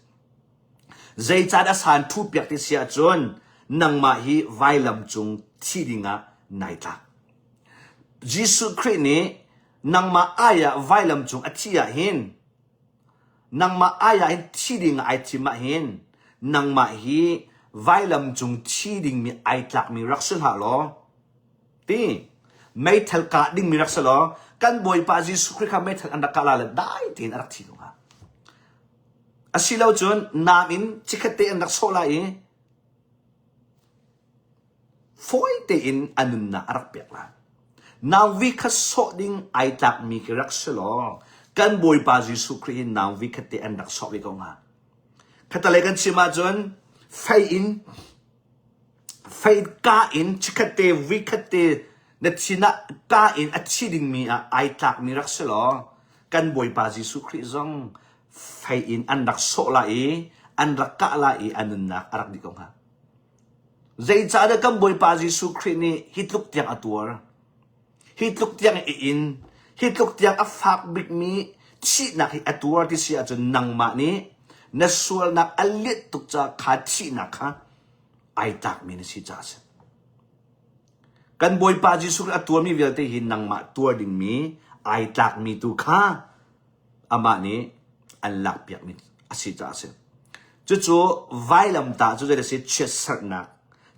Zeicahdah a sa an thuhpiak ti si ahcun nangmah hi vailam cung thi dingah nai tlak. Jesuh Khrih nih nangmah ai ah vailam cung a thih ah hin nangmah ai ah hin thi dingah ai thim ah hin nangmah hi vailam cung thi dingmi ai tlakmi rak si hlah law Ti meithal kah dingmi rak si law kan Bawipa Jesuh Khrih kha meithal an rak kah la le dai tein a rak thi ko hnga. Asilo cun nam in chikkhat te an rak sawh lai i fawi tein a nunnak a rak pek lai. Nauvi kha sawh ding ai tlakmi khi rak si law kan Bawipa Jesuh Khrih hi nauvi khat te an rak sawh ve ko hnga. Khatalei kan chim ahcun fei in Fei ka in chikkhatte vuikhatte na thin ah ka in a thi dingmi ah ai tlakmi rak si law kan Bawipa Jesuh Khrih zong fei in an rak sawh lai i an rak kah lai i a nunnak a rak dih ko hnga. Zeicahdah kan Bawipa Jesuh Khrih nih hi tluk tiang a tuar? Hi tluk tiang i in, hi tluk tiang a fak bikmi thihnak hi a tuar ti si ahcun nangmah nih na sualnak a liat tuk caah kha thihnak kha ai tlakmi na si caah a si. Kan Bawipa Jesuh Khrih a tuarmi vialte hi nangmah tuar dingmi ai tlakmi tu kha amah nih an lakpiakmi a si caah a si. Cucu vailamtah cu zei a si chiatserhnak,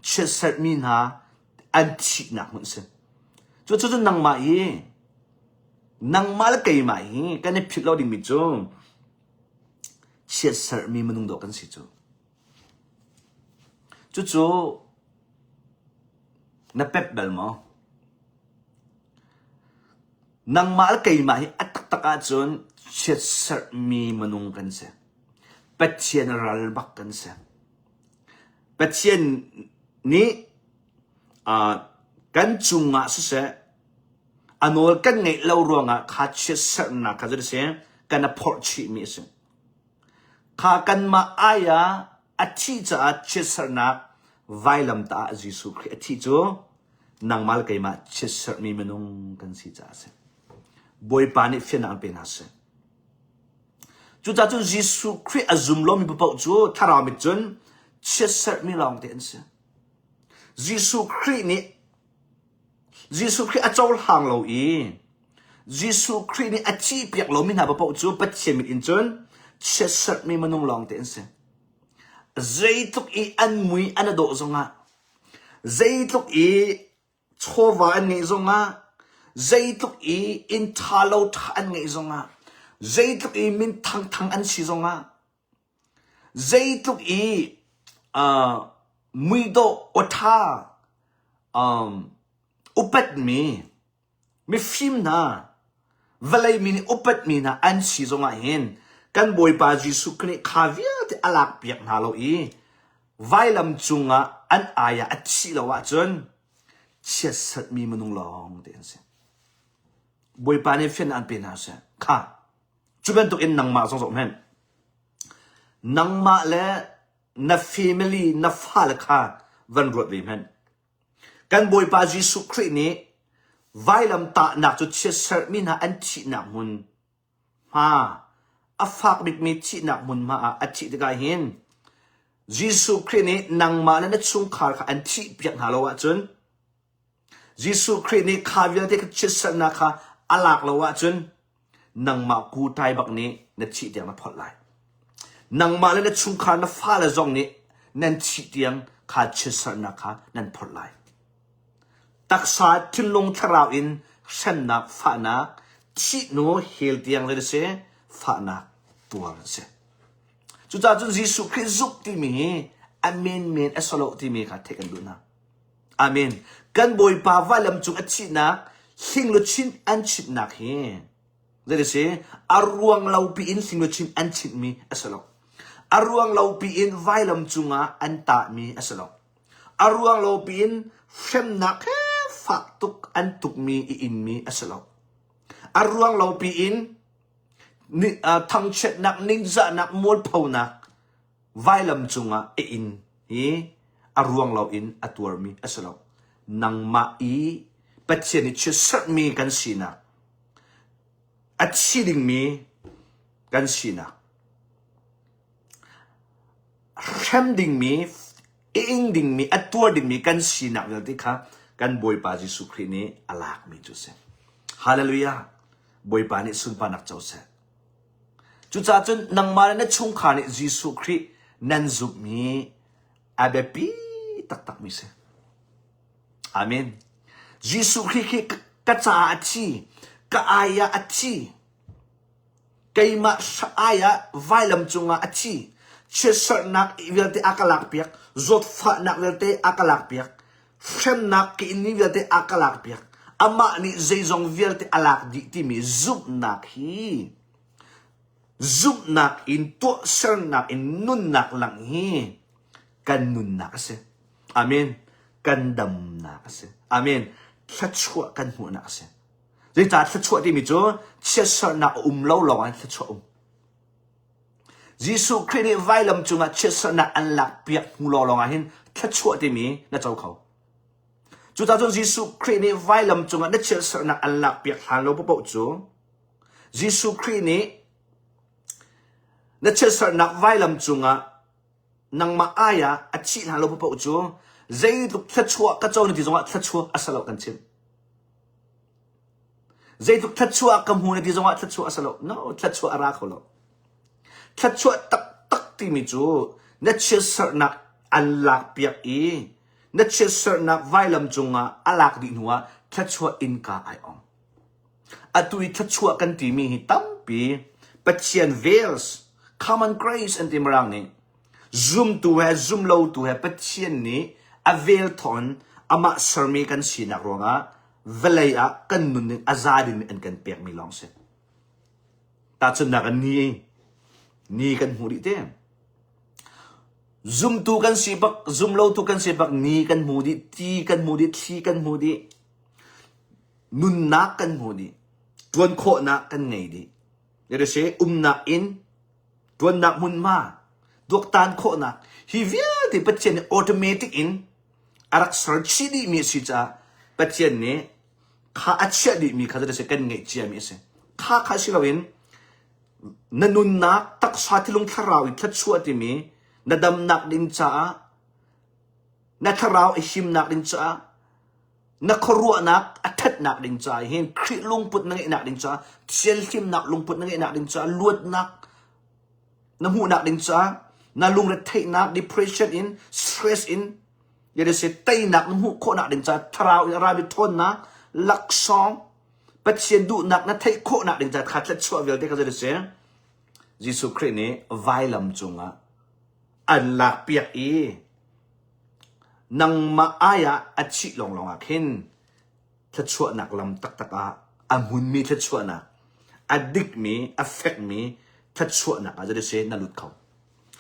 chiatserhmi hna an thihnak hmun a si. Cucu cu nangmah hi nangmah le keimah hi kan i philh lo dingmi cu chiatserhmi minung dawh kan si cu. Cucu na pep bal maw? Nangmah le keimah hi a taktak ahcun chiatserhmi minung kan si. Pathian ral bak kan si. Pathian nih uh, kan cungah siseh a nawl kan ngeih lo ruangah kha chiatserhnak kha cu si kan a phorh chihmi a si. Kha kanmah ai ah a thih caah chiatserhnak vailamtah ah Jesuh Khrih a thih cu nangmah le keimah chiatserhmi minung kan si caah a si. Bawipa nih fiannak an pe hna seh. Cucaah cun Jesuh Khrih a zum lomi paoh cu thlarau mit cun chiatserhmi lawngte an si. Jesuh Khrih nih Jesuh Khrih a cohlang lo i Jesuh Khrih nih a thihpiak lomi hna paoh cu Pathian mit in cun chiatserhmi minung lawngte an si. Zeitluk i an mui an a dawh zongah, zeitluk i chawva an ngeih zongah, zeitluk i inn ṭha lo ṭha an ngeih zongah, zeitluk i min thangthang an si zongah, Zeitluk i uh, muidawh awṭha um, upatmi mifim hna vawlei mi nih upatmi hna an si zongah hin kan Bawipa Jesuh Khrih nih kha vialte a lakpiak hna lo i vailam cungah an ai ah a thih lo ahcun chiatserhmi minung lawng te an si. Bawipa nih fian an pe hna seh. Kha Cu bantukin nangmah zong zoh hmanh. Nangmah le na family, na fale kha van ruat ve hmanh. Kan Bawipa Jesuh Khrih nih vailam tahnak cu chiatserhmi hna an thihnak hmun hma a fak bikmi thihnak hmunhma ah a thih tikah hin Jesuh Khrih nih nangmah le na chungkhar kha an thihpiak hna lo ahcun Jesuh Khrih nih kha vialte kha chiatserhnak kha a lak lo ahcun nangmah kutai bak nih na thih tiang na phawt lai. Nangmah le na chungkhar na fale zong nih nan thih tiang kha chiatserhnak kha nan phawt lai. Taksa thinlung thlarau in Hremnak, fahnak, thih hnu hell tiang zei a si? Fahnak tuar a si. Cucaah cun Jesuh Khrih zumh timi hi a menmen a si lo timi kha theih kan duh hna. Amen. Kan Bawipa vailam cung a thihnak, hling luchin an chitnak hi zei a si? A ruang lo piin hling luchin an chitmi a si lo. A ruang lo piin vailam cungah an tahmi a si lo. A ruang lo piin hremnak he fak tuk an tukmi i inmi a si lo. A ruang lo piin thangchiatnak, ningzahnak, mualphonak vailam cungah a in hi a ruang loin a tuarmi a si lo. Nangmah i Pathian i chiatserhmi kan sinak, a thi dingmi kan sinak, hrem dingmi, i ing dingmi, a tuar dingmi kan sinak vialte kha kan Bawipa Jesuh Khrih nih a lakmi cu a si. Hallelujah! Bawipa nih sunparnak co seh. Cucaah cun nangmah le na chungkhar nih Jesuh Khrih nan zumhmi a biapi taktakmi si. Amen. Jesuh Khrih khi ka caah a thi, ka ai ah a thi, keimah ai ah vailam cungah a thi, chiatserhnak vialte a ka lakpiak, zawtfahnak vialte a ka lakpiak, hremnak ka in ni vialte a ka lakpiak. Amah nih zeizong vialte a lak dih timi zumhnak hi zumhnak in tuahsernak in nunnak lang hi kan nunnak a si. Amen. Kan damnak a si. Amen. Thluachuah kan hmuhnak a si. Zeicah thluachuah timi cu chiatserhnak a um lo lawng ah thluachuah um. Jesuh Khrih nih vailam cungah chiatserhnak an lakpiak hnu lawnglawng ah hin thluachuah timi na co kho. Cucaah cun Jesuh Khrih nih vailam cungah na chiatserhnak an lakpiak hlan lo paoh cu Jesuh Khrih nih na chiatserhnak vailam cungah nangmah ai ah a thih hlan lo paoh cu zeitluk thluachuah ka co na ti zongah thluachuah a si lo kan chimh. Zeitluk thluachuah ka hmu na ti zongah thluachuah a si lo. No, thluachuah a ra kho lo. Thluachuah taktak timi cu na chiatserhnak an lakpiak i na chiatserhnak vailam cungah a lak dih hnuah thluachuah innka ai ong. Atu i thluachuah kan timi hi tampi Pathian veils, common grace an ti Mirang nih. Zumtu he zumlotu he Pathian nih a vel thawngin amah sermi kan sinak ruangah vawlei ah kan nunning a za dingmi an kan pekmi lawng si. Tahchunhnak ah ni, ni kan hmuh dih te. Zumtu kan si bak, zumlotu kan si bak, ni kan hmu dih, ti kan hmu dih, thli kan hmu dih, nunnak kan hmu dih, ṭuan khawhnak kan ngei dih. Yadase umnak inn, ṭuannak hmunhma, tuaktan khawhnak, hi vialte Pathian nih automatic in a rak ser chih dihmi a si caah Pathian nih kha a chiah dihmi kha cu kan ngeih ciami a si. Kha kha si loin na nunnak taksa thilung thlarau i thluachuah timi na damnak ding caah na thlarau a himnak ding caah na khuaruahnak a ṭhatnak ding caah hin Khrih lungput na ngeihnak ding caah thianhlimnak lungput na ngeihnak ding caah luatnak na hmuhnak ding caah na lungretheihnak depression in stress in yadase teinak na hmuh khawhnak ding caah thlarau in a rami ṭhawnnak laksawng Pathian duhnak na theih khawhnak ding caah kha thluachuah vialte kha zei si Jesuh Khrih nih vailam cungah an lakpiak i nangmah ai ah a thih lawnglawng ah khin thluachuahnak lam taktak ah a hmunmi thluachuahnak a dikmi a fekmi thluachuahnak ah zei na lut kho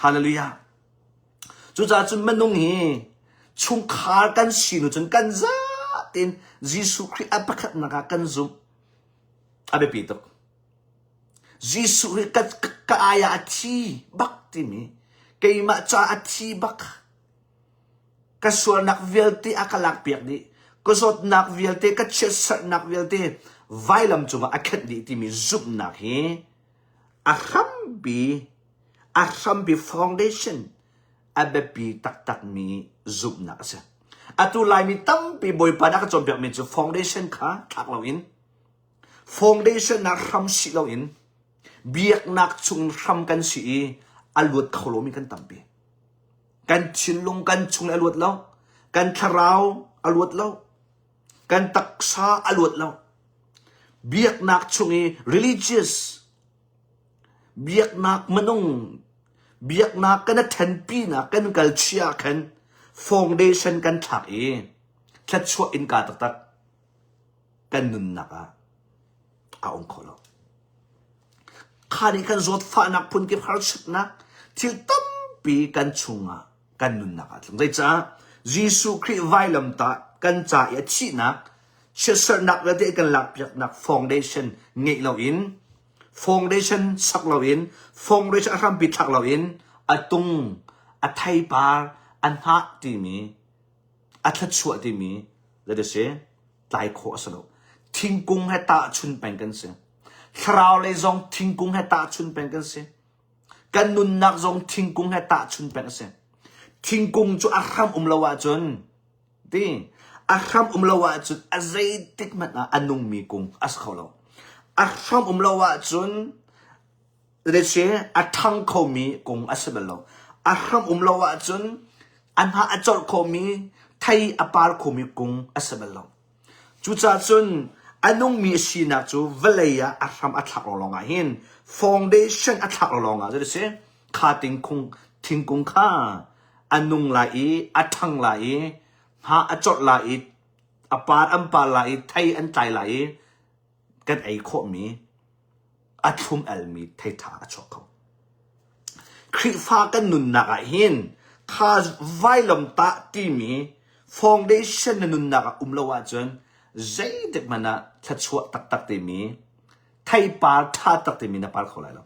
hallelujah cucaah cun minung hi chungkhar kan si nu cun kan za tein Jesuh Khrih a pakhatnak ah kan zumh a biapi tuk Jesuh hi ka, ka ai ah a thi bak timi keimah ca a thi bak ka sualnak vialte a ka lakpiak dih ka zawtnak vialte ka chiatserhnak vialte vailam cungah a khenh dih timi zumhnak hi a hrampi a hrampi foundation a biapi taktakmi zumhnak a si atu laimi tampi bawipa nih a ka cawnpiakmi cu foundation kha thlak loin Foundation ah hram si loin biaknak chung hram kan si i a luat kho lomi kan tampi. Kan thinlung kan chung a luat lo. Kan thlarau a luat lo. Kan taksa a luat lo. Biaknak chung i religious biaknak minung biaknak kan i ṭhenpinak kan kal chia ah khan foundation kan thlak i thluachuah innka taktak kan nunnak ah a um kho lo. Kha nih kan zawtfahnak phunkip harsatnak thil tampi kan chungah kan nunnak ah tlung. Zeicah Jesuh Khrih vailamtah kan ca i a thihnak chiatserhnak vialte kan lakpiaknak foundation ngeih loin foundation sak loin foundation a hrampi thlak loin a tung a theipar a hnah timi a thluachuah timi zei si tlai khawh a si lo. Thingkung he tahchun peng kan si. Thlarau lei zong thingkung he tahchun peng kan si. Kan nunnak zong thingkung he tahchun peng a si. Thingkung cu a hram um lo ahcun ti a hram um lo ahcun a zeitik hmanh ah a nungmi kung a si kho lo. A hram um lo ahcun Lece a ṭhang khomi kung a si bal lo. A hram um lo ahcun a hnah a corh khomi, thei a par khomi kung a si bal lo. Cucaah cun a nungmi a sinak cu vawlei ah a hram a thlak lawnglawng ah hin foundation a thlak lawnglawng ah zei a si kha tingkung thingkung kha a nung lai i a ṭhang lai i hnah a corh lai i a par an par lai i thei an tlai lai i kan ei khawhmi a thlum almi theiṭha a chuak kho. Khrihfa kan nunnak ah hin kha vailamtah timi foundation na nunnak ah um lo ahcun zeitik hmanh ah thluachuah taktak timi theipar ṭha tak timi na par kho lai lo.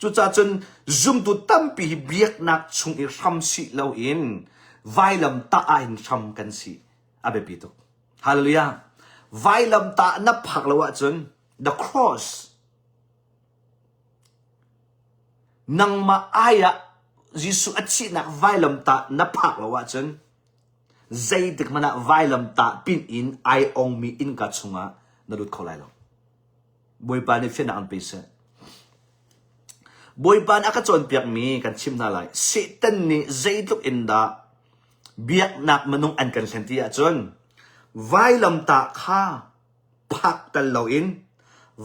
Cucaah cun zumtu tampi hi biaknak chung i hram sih loin vailamtah ah hin hram kan si a biapi tuk. Hallelujah. Vailamtah na phak lo ahcun the cross nangmah ai ah Jesuh a thihnak vailamtah na phak lo ahcun zeitik hmanh ah vailamtah pin in ai ongmi innka chungah na lut kho lai lo. Bawipa nih fiannak an pe seh. Bawipa nih a ka cawnpiakmi kan chim hna lai. Satan nih zeitluk in dah biaknak minung an kan hlen ti ahcun vailamtah kha phak tal loin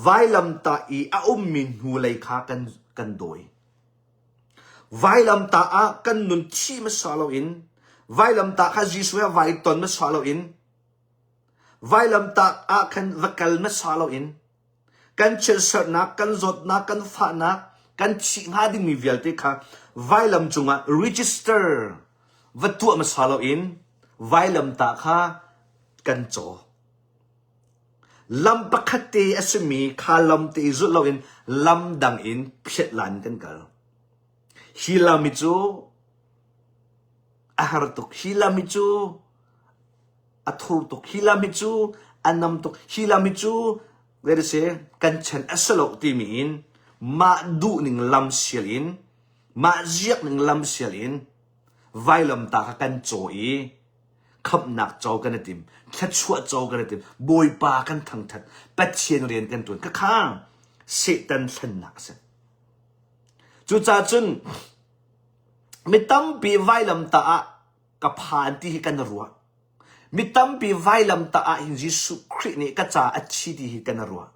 vailamtah i a ummi hnulei kha kan, kan dawi. Vailamtah ah kan nun thi hmasa loin vailamtah kha Jesuh he vai ton hmasa loin vailamtah ah khan va kal hmasa loin kan chiatserhnak, kan zawtnak, kan fahnak, kan thih hnga dingmi vialte kha vailam cungah register va tuah hmasa loin vailamtah kha kan caw. Lam pakhat te a simi kha lam te i zulh loin lam dang in phiat lan kan kal. Hi lam hi cu a har tuk. Hi lam hi cu a thur tuk. Hi lam hi cu a nam tuk. Hi lam hi cu zei si kan chan a si lo timi in mah duhning lam sial in mah ziakning lam sial in vailamtah kha kan caw i khamhnak co kan i tim thluachuah co kan i tim bawipa kan thangthat pathian rian kan tuan khakha satan thlennak a si cucaah cun mi tampi vailamtah ah ka phan ti hi kan ruah Mi tampi vailamtah ah hin Jesuh Khrih nih ka ca a thi ti hi kan ruah.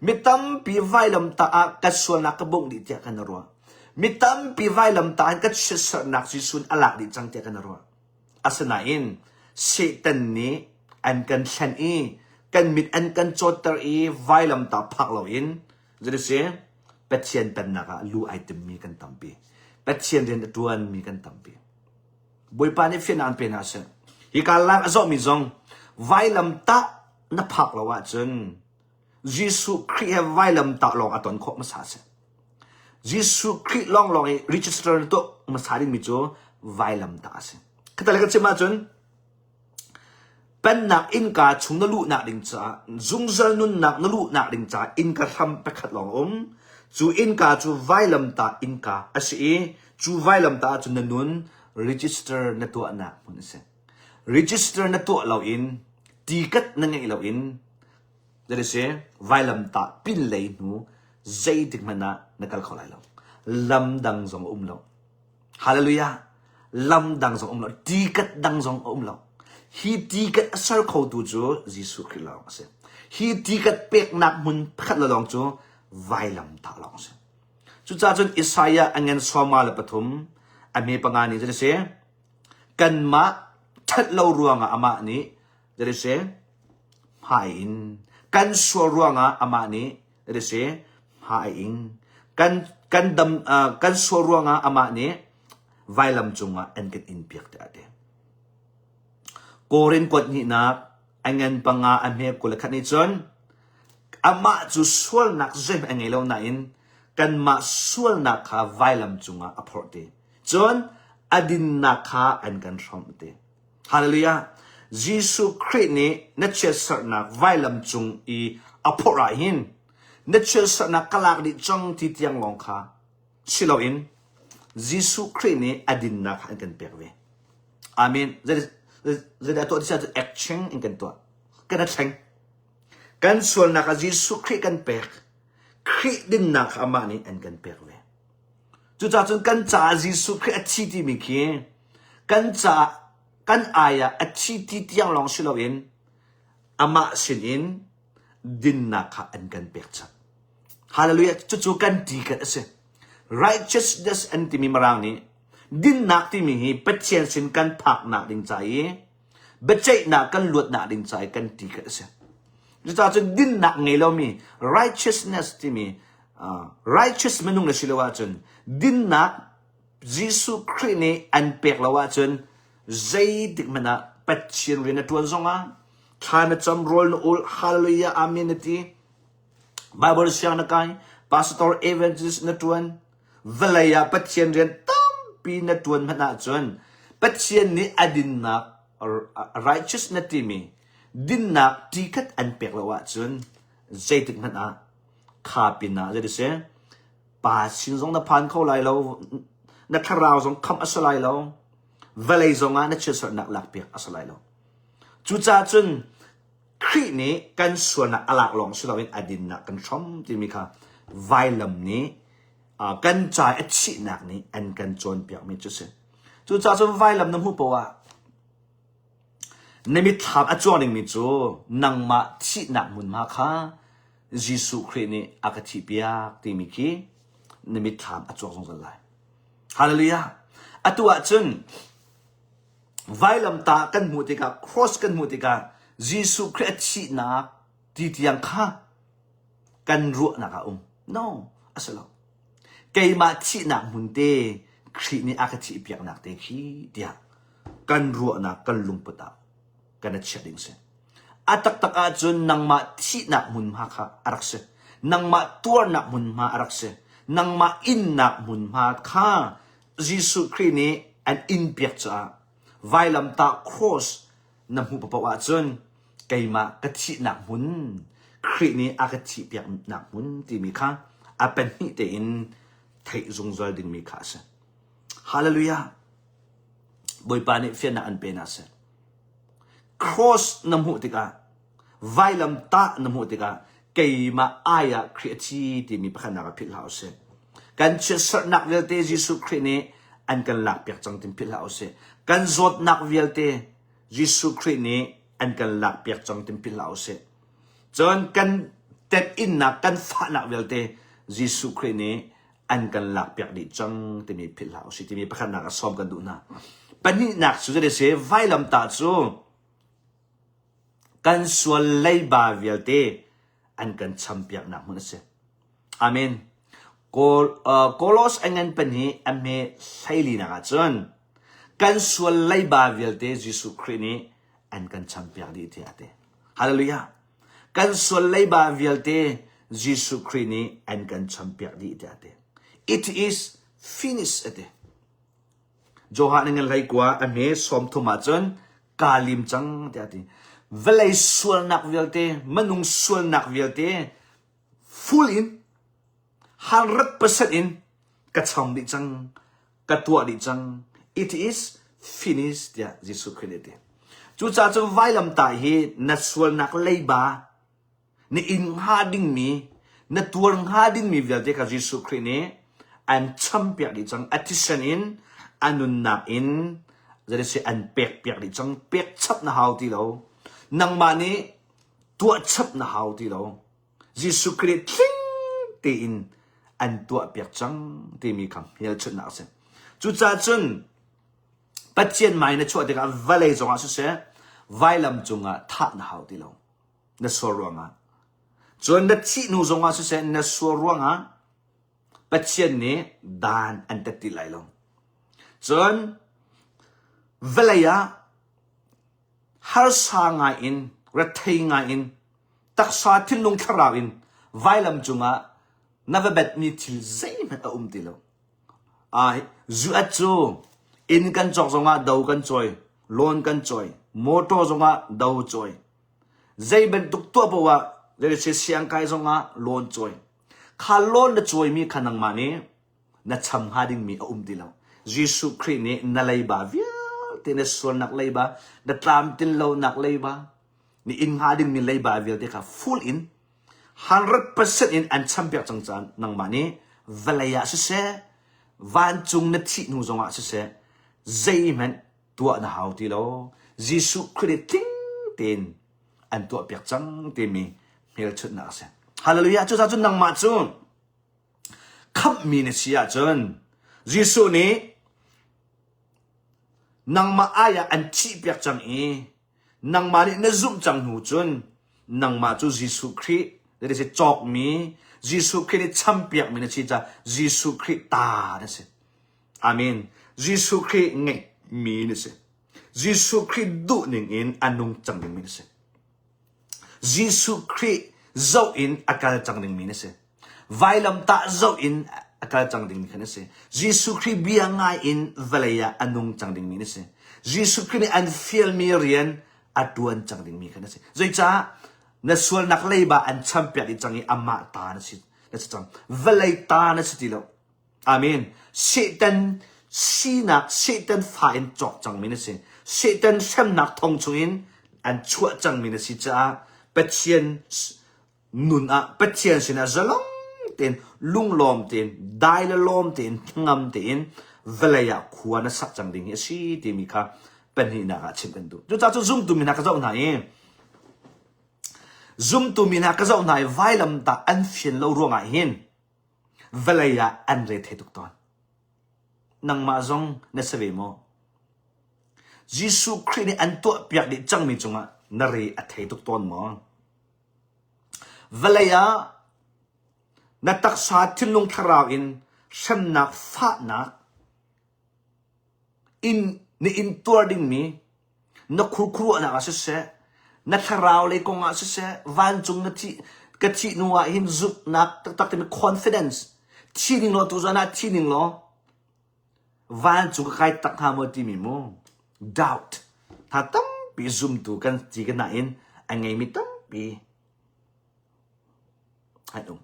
Mi tampi vailamtah ah ka sualnak ka bongh dih tiah kan ruah. Mi tampi vailamtah ah ka chiatserhnak Jesuh nih a lak dih cang tiah kan ruah. Asinain Satan nih an kan hlen i kan mit an kan cawtter i vailamtah phak loin zei si Pathian pennak ah lu ai timmi kan tampi. Pathian rian a ṭuanmi kan tampi. Bawipa nih fiannak an pe hna seh. Hika lak a zawhmi zong vailamtah na phak lo ahcun Jesuh Khrih he vailamtah lawng a ton khawh hmasa seh. Jesuh Khrih lawnglawng i register na tuah hmasa dingmi cu vailamtah a si. Khata le ka chim ahcun Pennak innka chung na luhnak ding caah zungzal nunnak na luhnak ding caah innka hram pakhat lawng a um. Cu innka cu vailamtah innka a si i cu vailamtah ahcun na nun register na tuahnak hmun a si. Register na tuah loin tikat na ngeih loin that is vailamtah pinlei hnu zeitik hmanh ah na kal kho lai lo. Lam dang zong a um lo. Hallelujah. Lam dang zong um lo. Tikat dang zong a um lo. Hi tikat a ser khotu cu Jesuh Khrih lawng a si. Hi tikat peknak hmun pakhat le lawng cu vailamtah lawng a si. Cucaah cun Isaiah a ngen sawma le pathum a hme panga nih cun a si. Kanmah ṭhat lo ruangah amah nih zei a si hmai in kan sual ruangah amah nih zei a si hmai in kan kan dam uh, kan sual ruangah amah nih vailam cungah an kan in piak tiah a ti. Korin kuat hnihnak a ngan panga a hme 21 nih cun amah cu sualnak zeihmanh a ngei lo nain kanmah sualnak kha vailam cungah a phorh ti. Cun a dinnak kha an kan hrawmh ti. Hallelujah! Jesuh Khrih nih na chiatserhnak vailam cung i a phorh ah hin na chiatserhnak ka lak dih cang ti tiang lawng kha si loin Jesuh Khrih nih a dinnak kha an kan pek ve. Amen. Zeidah tuah ti si ahcun action in kan tuah. Kan a thleng. Kan sualnak ah Jesuh Khrih kan pek. Khrih dinnak kha amah nih an kan pek ve. Cucaah cun kan caah Jesuh Khrih a thi timi khi kan caah kan ai ah a thi ti tiang lawng si loin amah sinin dinnak kha an kan pek chap. Hallelujah. Cucu kan ti kan a si. Righteousness an timi Mirang nih dinnak timi hi Pathian sin kan phaknak ding ca i biaceihnak kan luatnak ding ca i kan ti kan a si. Cucaah cun dinnak ngei lomi righteousness timi uh, righteous minung na si lo ahcun dinnak Jesuh Khrih nih an pek lo ahcun zeitik hmanh ah Pathian rian na ṭuan zongah thla na cam rawl na ul hallelujah amen na ti Bible siang na kai pastor evangelist na ṭuan vawlei ah Pathian rian tampi na ṭuan hmanh ahcun Pathian nih a dinnak righteous na timi dinnak ṭikhat an pek lo ahcun zeitik hmanh ah kha pin ah zei si pa sin zong na phan kho lai lo na thlarau zong khamh a si lai lo vawlei zong ah na chiatserhnak lakpiak a si lai lo cucaah cun Khrih nih kan sualnak a lak lawng si loin a dinnak kan hrom timi kha vailam nih kan ca a thihnak nih an kan cawnpiakmi cu si. Cucaah cun vailam na hmuh poah ah na mitthlam a cuang dingmi cu nangmah thihnak hmunhma kha Jesuh Khrih nih a ka thihpiak timi khi na mitthlam a cuang zungzal lai. Hallelujah! Atu ahcun vailamtah kan hmuh tikah cross kan hmuh tikah Jesuh Khrih a thihnak ti tiang kha kan ruahnak ah um. No, a si lo. Keimah thihnak hmun te Khrih nih a ka thihpiaknak te khi tiah kan ruahnak kan lungput ah kan i chiah ding si. A taktak ahcun nangmah thihnak hmunhma kha a rak si. Nangmah tuarnak hmunhma a rak si. Nangmah innak hmunhma kha Jesuh Khrih nih an inpiak caah vailamtah cross na hmuh paoh ahcun keimah ka thihnak hmun Khrih nih a ka thihpiaknak hmun timi kha a pahnih tein theih zungzal dingmi kha a si. Hallelujah! Bawipa nih fiannak an pe na si. Cross na hmuh tikah vailamtah na hmuh tikah keimah ai ah Khrih a thi timi pakhatnak ah philh hlah usih. Kan chiatserhnak vialte Jesuh Khrih nih an kan lakpiak cang tin philh hlah usih. Kan zawtnak vialte Jesuh Khrih nih an kan lakpiak cang tin philh hlah usih. Cun kan temhinnak, kan fahnak vialte Jesuh Khrih nih an kan lakpiak dih cang timi philh hlah usih timi pakhatnak ah sawm kan duh hna. Pahnihnak cu zei si vailamtah cu Kan sual leiba vialte an kan champiaknak hmun a si. Amen. Kawl, uh, Kolos a ngan pahnih a hme hleilinak ah cun kan sual leiba vialte Jesuh Khrih nih an kan champiak dih tiah a ti. Hallelujah. Kan sual leiba vialte Jesuh Khrih nih an kan champiak dih tiah a ti. It is finished a ti. Johan ngan hlei kua a hme 30 ahcun kaa lim cang tiah a ti. Vawlei sualnak vialte, minung sualnak vialte full in 100% in ka cham dih cang, ka tuah dih cang. It is finished tiah Jesuh Khrih nih a ti. Cucaah cun vailamtah hi na sualnak leiba Na inn hnga dingmi, na tuar hnga dingmi vialte kha Jesuh Khrih nih an champiak dih cang. A thisen in, a nunnak in, zeitisih an pekpiak dih cang. Pek chap na hau ti lo. Nangmah nih Tuah chap na hau ti lo. Jesuh Khrih tling tein an tuahpiak cang timi kha hmelchunhnak a si. Cucaah cun Pathian mai na chuah tikah vawlei zongah siseh vailam cungah thah na hau ti lo. Na sual ruangah. Cun na thih hnu zongah siseh na sual ruangah Pathian nih dan an tat ti lai lo. Cun vawlei ah harsa ngai in, rethei ngai in, taksa thinlung thlarau in vailam cungah na va betmi thil zeihmanh a um ti lo. Zuat cu inn kan cawk zongah do kan cawi, loan kan cawi, motor zongah do cawi. Zei bantuk tuah paoh ah zei siangkai zongah loan cawi. Kha loan na cawimi kha nangmah nih na cham hnga dingmi a um ti lo. Jesuh Khrih nih na leiba vialte na sualnak leiba, na tlamtlin lonak leiba, na inn hnga dingmi leiba vialte kha full in 100% in an champiak cang caan nangmah nih vawlei ah siseh, vancung na thih hnu zongah siseh, zeihmanh tuah na hau ti lo. Jesuh Khrih nih tling tein an tuahpiak cang timi hmelchunhnak a si. Hallelujah! Cucaah cun nangmah cu khamhmi na si ahcun Jesuh nih nangmah ai ah an thihpiak cang i nangmah nih na zumh cang hnu cun nangmah cu Jesuh Khrih that is cawkmi Jesuh Khrih nih champiakmi na si caah Jesuh Khrih ta na si. Amen. Jesuh Khrih ngeihmi na si. Jesuh Khrih duhning in a nung cang dingmi na si. Jesuh Khrih zoh in a kal cang dingmi na si. Vailamtah zoh in a kal cang dingmi kha na si. Jesuh Khrih bia ngai in vawlei ah a nung cang dingmi na si. Jesuh Khrih nih an fialmi rian a tuan cang dingmi kha na si. Zeicah na sualnak leiba an champiak dih cang i amah ta na si na si cang. Vawlei ta na si ti lo. Amen. Satan sinak, Satan fa in cawk cangmi na si. Satan hremnak thong chungin an chuah cangmi na si caah Pathian nun ah Pathian sinah zalong tein lunglawm tein dai le lawm tein hnangam tein vawlei ah khua na sak cang ding hi a si timi kha pahnihnak ah chim kan duh. Cucaah cu zumtu mi hna ka zoh hna i zumtu mi hna ka zoh hna i vailamtah an fian lo ruangah hin vawlei ah an re thei tuk tawn. Nangmah zong na si ve maw? Jesuh Khrih nih an tuahpiak dih cangmi cungah na re a thei tuk tawn maw? Vawlei ah na taksa thinlung thlarau in hremnak fahnak in na intuar dingmi na khurkhuruahnak ah siseh, na thlarau lei kong ah siseh, vancung na thih ka thih hnu ah hin zumhnak taktak timi confidence thi ning law tuzan ah thi ning law vancung ka kai tak hnga maw timi mu doubt hna tampi zumtu kan ti ka nain a ngeimi tampi an um.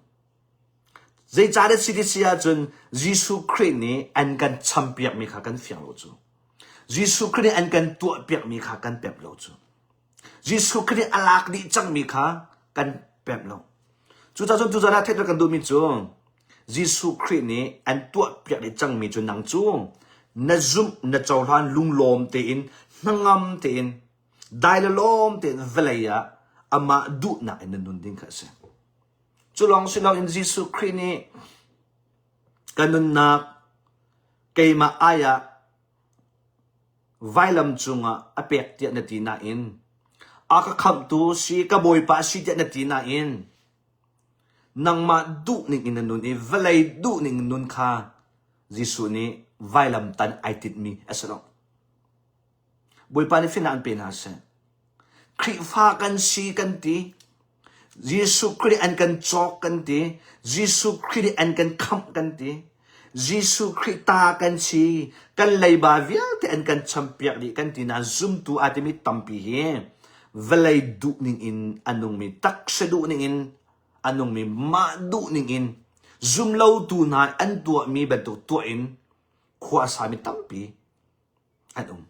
Zeicahdah si ti si ahcun Jesuh Khrih nih an kan champiakmi kha kan fiang lo cu. Jesuh Khrih nih an kan tuahpiakmi kha kan pemh lo cu. Jesuh Khrih nih a lak dih cangmi kha kan pemh lo. Cucaah cun tuzan ah theihter kan duhmi cu Jesuh Khrih nih an tuahpiak dih cangmi cu nang cu na zumh na cohlan lunglawm tein hnangam tein dai le lawm tein vawlei ah amah duhnak in na nun ding kha a si. Cu lawng si loin Jesuh Khrih nih ka nunnak keimah ai ah vailam cungah a pek tiah na ti nain a ka khamhtu si ka bawipa si tiah na ti nain nangmah duhning in na nun i vawlei duhning in nun kha Jesuh nih vailam tan ai tinhmi a si lo. Bawipa nih fimnak an pe hna seh. Khrihfa kan si kan ti. Jesuh Khrih an kan cawk kan ti. Jesuh Khrih nih an kan khamh kan ti. Jesuh Khrih ta kan si. Kan leiba vialte an kan champiak dih kan ti nain zumtu aa timi tampi hi vawlei duhning in a nungmi, taksa duhning in a nungmi, mah duhning in zumlotu hna an tuahmi bantuk tuah in khua a sami tampi an um.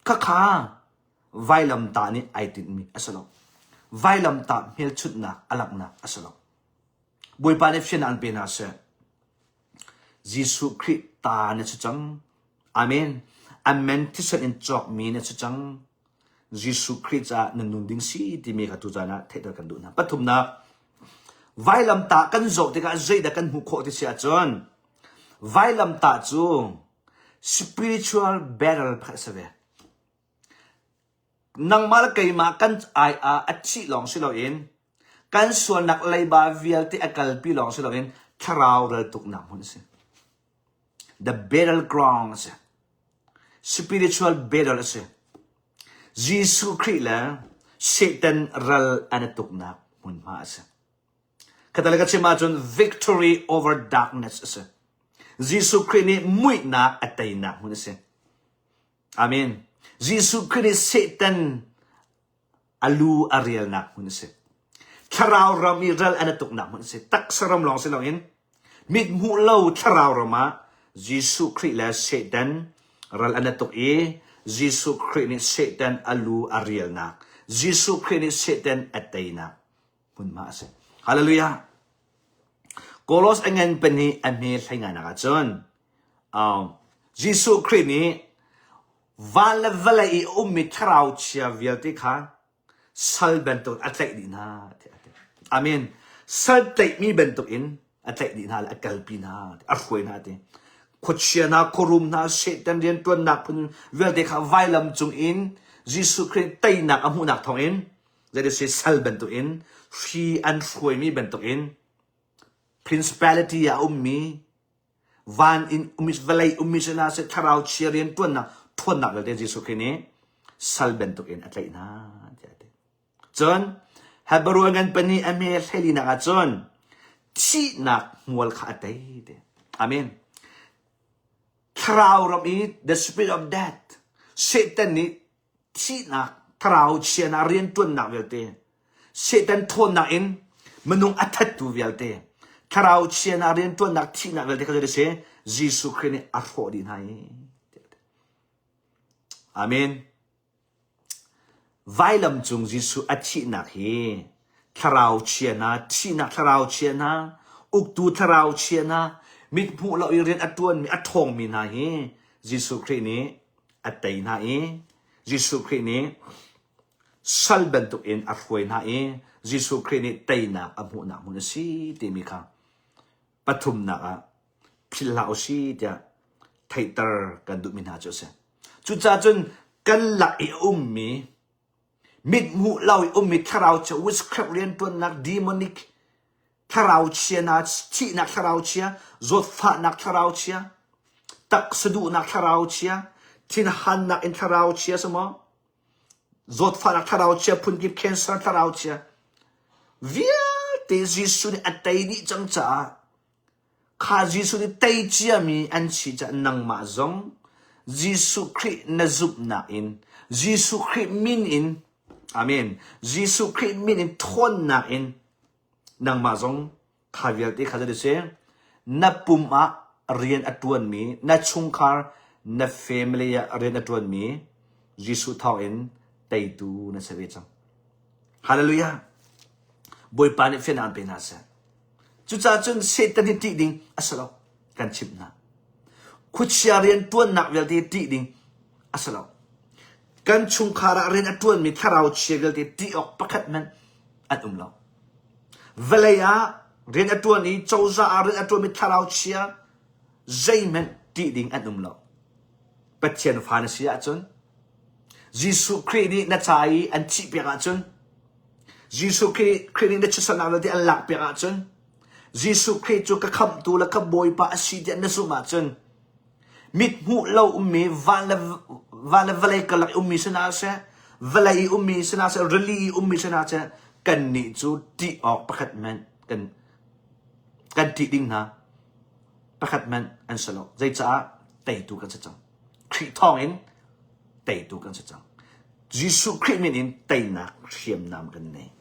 Khakha vailamtah nih ai tinhmi a si lo. Vailamtah hmelchunhnak a langhnak a si lo. Bawipa nih fiannak an pe hna seh. Jesuh Khrih ta na si cang. Amen. Amen thisen in cawkmi na si cang. Jesuh Khrih caah nan nun ding si timi kha tucaan ah theihter kan duh hna. Pathumnak, vailamtah kan zoh tikah zeidah kan hmuh khawh ti si ahcun vailamtah cu spiritual battle pakhat a si ve. Nangmah le keimah kan ai ah a thih lawng si loin kan sualnak leiba vialte a kalpi lawng si loin thlarau raltuknak hmun a si. The battleground a si. Spiritual battle a si. Jesuh Khrih le Satan ral an i tuknak hmunhma a si. Khatale ka chim ahcun victory over darkness a si. Jesuh Khrih nih muihnak a teinak hmun a si. Amen. Jesuh Khrih nih Satan a lu a rialnak hmun a si. Thlarau ram i ral an i tuknak hmun a si. Taksa ram lawng si loin mit hmuh lo thlarau ram ah Jesuh Khrih le Satan ral an i tuk i Jesuh Khrih nih Satan a lu a rialnak, Jesuh Khrih nih Satan a teinak hmunhma a si. Hallelujah. Kolos a ngan pahnih a hme hlei ngainak ahcun Um, Jesuh Khrih nih van le vawlei i a ummi thlarau chia vialte kha sal bantuk a tlaih dih hna tiah a ti. Amen. Sal tlaihmi bantukin a tlaih dih hna le a kalpi hna, a hruai hna ti. Khuachia hna, khuarum hna, Satan rianṭuannak phun vialte kha vailam cung in Jesuh Khrih teinak a hmuhnak thawngin zeiti sal bantukin hri an hruaimi bantukin principality ah a ummi Van in um vawlei ummi si hna seh thlarau chia rianṭuannak ṭhawnnak vialte Jesuh Khrih nih sal bantukin a tlaih hna tiah a ti. Cun Hebrew ngan pahnih a hme hleilinak ah cun thihnak hmual kha a tei ti. Amen. Thlarau ram i the spirit of death Satan nih thihnak thlarau chianak rianṭuannak vialte Satan ṭhawnnak in minung a thattu vialte thlarau chianak rianṭuannak thihnak vialte kha zei a si Jesuh Khrih nih a hrawh dih hna i Amen. Vailam cung Jesuh a thihnak hi thlarau chia hna, thihnak thlarau chia hna, uktu thlarau chia hna, mit hmuh lo i rian a ṭuanmi, a ṭhawngmi hna hi Jesuh Khrih nih a tei hna i Jesuh Khrih nih sal bantukin a hruai hna i Jesuh Khrih nih teinak a hmuhnak hmun a si timi kha pathumnak ah philh hlah u si tiah theihter kan duhmi hna cu a si. Cucaah cun kan lak i a ummi mit hmuh lo i ummi thlarau chia witchcraft rianṭuannak demonic thlarau chia hna thihnak thlarau chia zawtfahnak thlarau chia taksa duhnak thlarau chia thinhannak in thlarau chia si maw zawtfahnak thlarau chia phunkip cancer thlarau chia vialte Jesuh nih a tei dih cang caah kha Jesuh nih tei ciami an si caah nangmah zong Jesuh Khrih na zumhnak in Jesuh Khrih min in Amen Jesuh Khrih min in thawnnak in Nangmah zong kha vialte kha zei si na pum ah rian a ṭuanmi, na chungkhar, na family ah rian a ṭuanmi Jesuh thawngin teitu na si ve cang. Hallelujah! Bawipa nih fiannak an pe hna seh. Cucaah cun Satan hi ṭih ding a si lo, kan chimh hna. Khuachia rian ṭuannak vialte hi ṭih ding a si lo. Kan chungkhar ah rian a ṭuanmi thlarau chia vialte ṭih awk pakhat hmanh an um lo. Vawlei ah rian a ṭuan i cozah ah rian a ṭuanmi thlarau chia zeihmanh ṭih ding an um lo. Pathian fa na si ahcun Jesuh Khrih nih na ca i an thihpiak ahcun Jesuh Khrih Khrih nih na chiatsernak vialte an lakpiak ahcun Jesuh Khrih cu ka khamhtu le ka Bawipa a si tiah na zumh ahcun Mit hmuh lo ummi van le van le vawlei karlak i ummi si hna seh, vawlei i ummi si hna seh, rili i ummi si hna seh, kannih cu ṭih awk pakhat hmanh kan kan ṭih ding hna pakhat hmanh an si lo. Zeicaah teitu kan si cang. Khrih thawngin teitu kan si cang. Jesuh Khrih min in teinak hriamnam kan nei.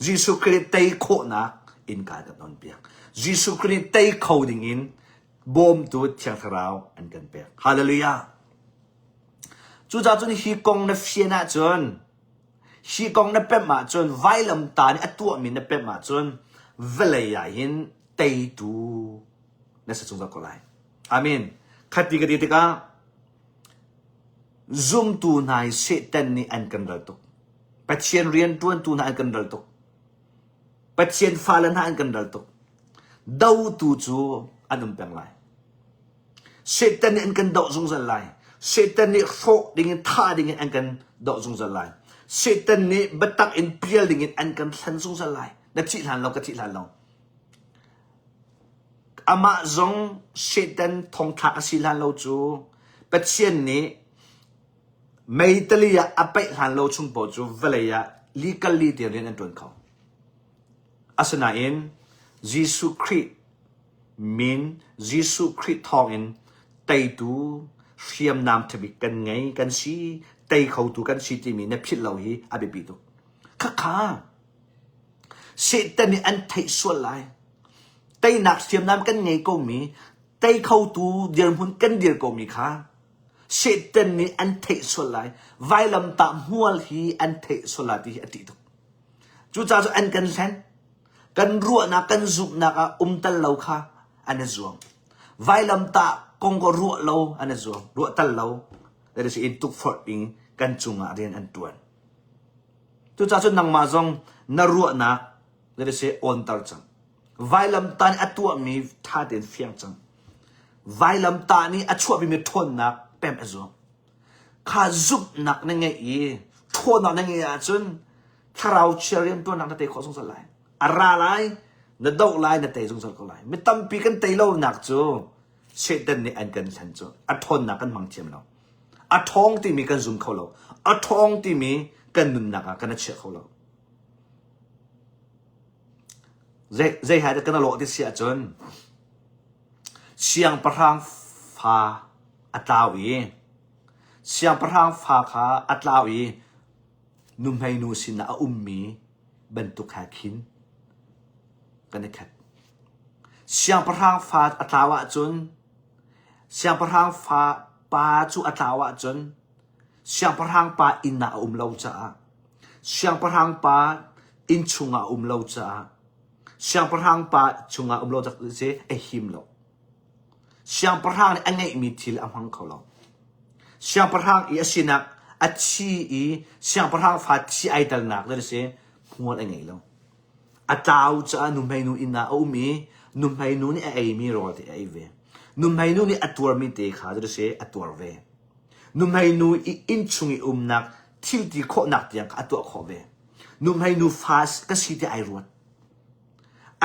Jesuh Khrih nih tei khawhnak innka kan on piak. Jesuh Khrih nih tei kho ding in bawmtu Thiang Thlarau an kan pek. Hallelujah! Cucaah cun hi kong na fian ahcun, hi kong na pemh ahcun, vailamta nih a tuahmi na pemh ahcun, vawlei ah hin teitu na si zungzal ko lai. Amen. Khati ka ti tikah, Zumtu hna hi Satan nih an kan ral tuk. Pathian rianṭuantu hna an kan ral tuk. Pathian fale hna an kan ral tuk. Dotu cu an um peng lai. Satan nih an kan doh zungzal lai. Satan nih hrawh dingin thah dingin an kan doh zungzal lai. Satan nih biatak in pial dingin an kan thlen zungzal lai. Na thih hlan lo ka thih hlan lo. Amah zong Satan thongthlak a si hlan lo cu Pathian nih meitali ah a paih hlan lo chung paoh cu vawlei ah li kal li tiang rian an ṭuan kho. Asinain Jesuh Khrih min Jesuh Khrih thawngin teitu hriamnam ṭhabik kan ngei kan si tei khotu kan si timi na philh lo hi a biapi tuk. Khakha Satan nih an theih sual lai. Teinak hriamnam kan ngei komi tei khotu dirhmun kan dir komi kha Satan nih an theih sual lai. Vailamtah hmual hi an theih sual lai ti hi a ṭih tuk. Cucaah cu an kan hlen. Kan ruahnak, kan zumhnak ah um tal lo kha an i zuam. Vailamtah kong ka ruah lo an i zuam. Ruah tal lo. That is in tukforh ding kan cungah rian an tuan. Cucaah cun nangmah zong na ruahnak that is awnter cang. Vailamtah nih a tuahmi ṭha tein fiang cang. Vailamtah nih a chuahpimi ṭhawnnak pemh a zuam. Kha zumhnak na ngeih i ṭhawnnak na ngeih ahcun thlarau chia rianṭuannak na tei khawh zungzal lai. A ra lai, na doh lai, na tei zungzal ko lai. Mi tampi kan tei lonak cu Satan nih an kan hlen cu a ṭhawnnak kan hmang thiam lo. A ṭhawng timi kan zum kho lo. A ṭhawng timi kan nunnak ah kan a chia kho lo. Zei, zei hai dah kan a lawh ti si ahcun siangpahrang fa a tlau i siangpahrang fa kha a tlau i nuhmeinu sinah a ummi bantuk he khin kan i khat. Siangpahrang fa a tlau ahcun siangpahrang fa pa cu a tlau ahcun siangpahrang pa inn ah a um lo caah siangpahrang pa inn chungah a um lo caah siangpahrang pa chungah um lo caah a him lo. Siangpahrang nih a ngeihmi thil a hmang kho lo. Siangpahrang i a sinak a thi i siangpahrang fa thi ai telnak cu a si hmual a ngei lo. A tlau caah nuhmeinu inn ah a um i nuhmeinu nih a eimi rawl te a ei ve. Nuhmeinu nih a tuarmi te kha cu a si a tuar ve. Nuhmeinu i innchung i umnak thil ti khawhnak tiang kha a tuah khawh ve. Nuhmeinu fa ka si ti ai ruat.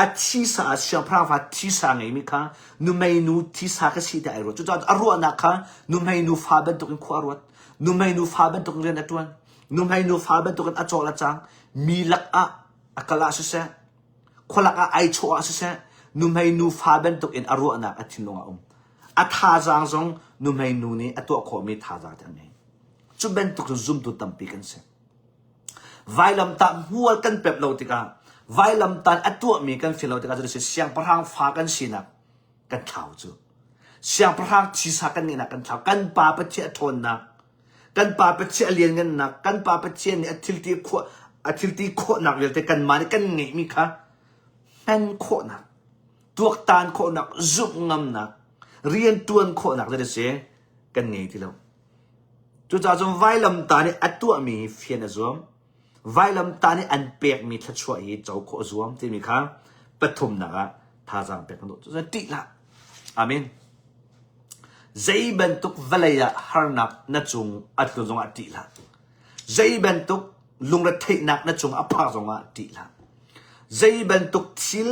A thisa ah siangpahrang fa thisa ngeimi kha nuhmeinu thisa ka si tiah ai ruat. Cucaah a ruahnak kha nuhmeinu fa bantukin khua a ruat. Nuhmeinu fa bantukin rian a ṭuan. Nuhmeinu fa bantukin a cawl a cang. Mi lakah a kal ah siseh, khualak ah ai chawh ah siseh, nuhmeinu fa bantukin a ruahnak a thinlung ah a um. A thazaang zong nuhmeinu nih a tuah khawhmi thazaang te a ngei. Cu bantuk cun zumtu tampi kan si. Vailamtah hmual kan pep lo tikah vailamtan a tuahmi kan feel lo tikah cu siangpahrang fa kan sinak kan thlau cu. Siangpahrang thisa kan ngeihnak kan thlau. Kan pa Pathian a ṭhawnnak, kan pa Pathian a lianngannak, kan pa Pathian nih a thilti khawh a thilti khawhnak vialte kanmah nih kan ngeihmi kha hman khawhnak, tuaktan khawhnak, zumh ngamnak, rianṭuan khawhnak cu si kan ngei ti lo. Cucaah cun vailamtah nih a tuahmi hi fian a zuam. Vailamtah nih an pekmi thluachuah hi co khawh a zuam timi kha pathumnak ah thazaang pek kan duh. Cucaah ṭih hlah. Amen. Zei bantuk vawlei ah harnak na cung a tlun zongah ṭih hlah. Zei bantuk lungretheihnak na cung a phak zongah ṭih hlah. Zei bantuk thil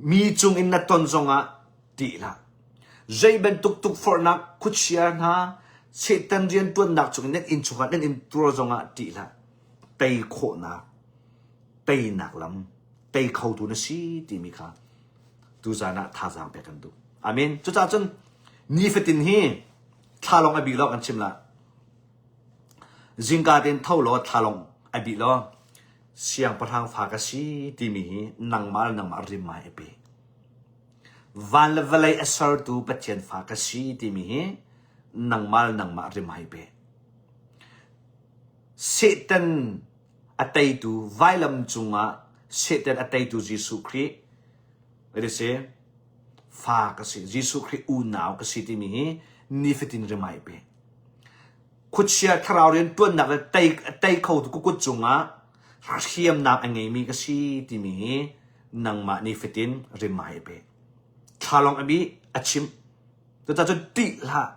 mi cung in na ton zongah ṭih hlah. Zei bantuk tukforhnak khuachia hna Satan rianṭuannak chungin nan inn chungah nan in tuar zongah ṭih hlah. Tei khawhnak, teinak lam, tei khotu na si timi kha tuzan ah thazaang pek kan duh. Amen. Cucaah cun nifatin hi thla lawng a bih law kan chim la. Zingka tein tho law thla lawng a bih law siangpahrang fa ka si timi hi nangmah le nangmah rimai a pe. Van le vawlei a sertu Pathian fa ka si timi hi nangmah le nangmah rimhai pe. Satan a teitu vailam cungah Satan a teitu Jesuh Khrih it is a fa ka si Jesuh Khrih unau ka si timi hi nifatin rimai pe. Khuachia thlarau rian ṭuannak le tei, tei khotu ka kut cungah hriamnam a ngeimi ka si timi hi nangmah nifatin rimai a pek. Thla lawng a bih, a chimh. Cucaah cun ṭih hlah.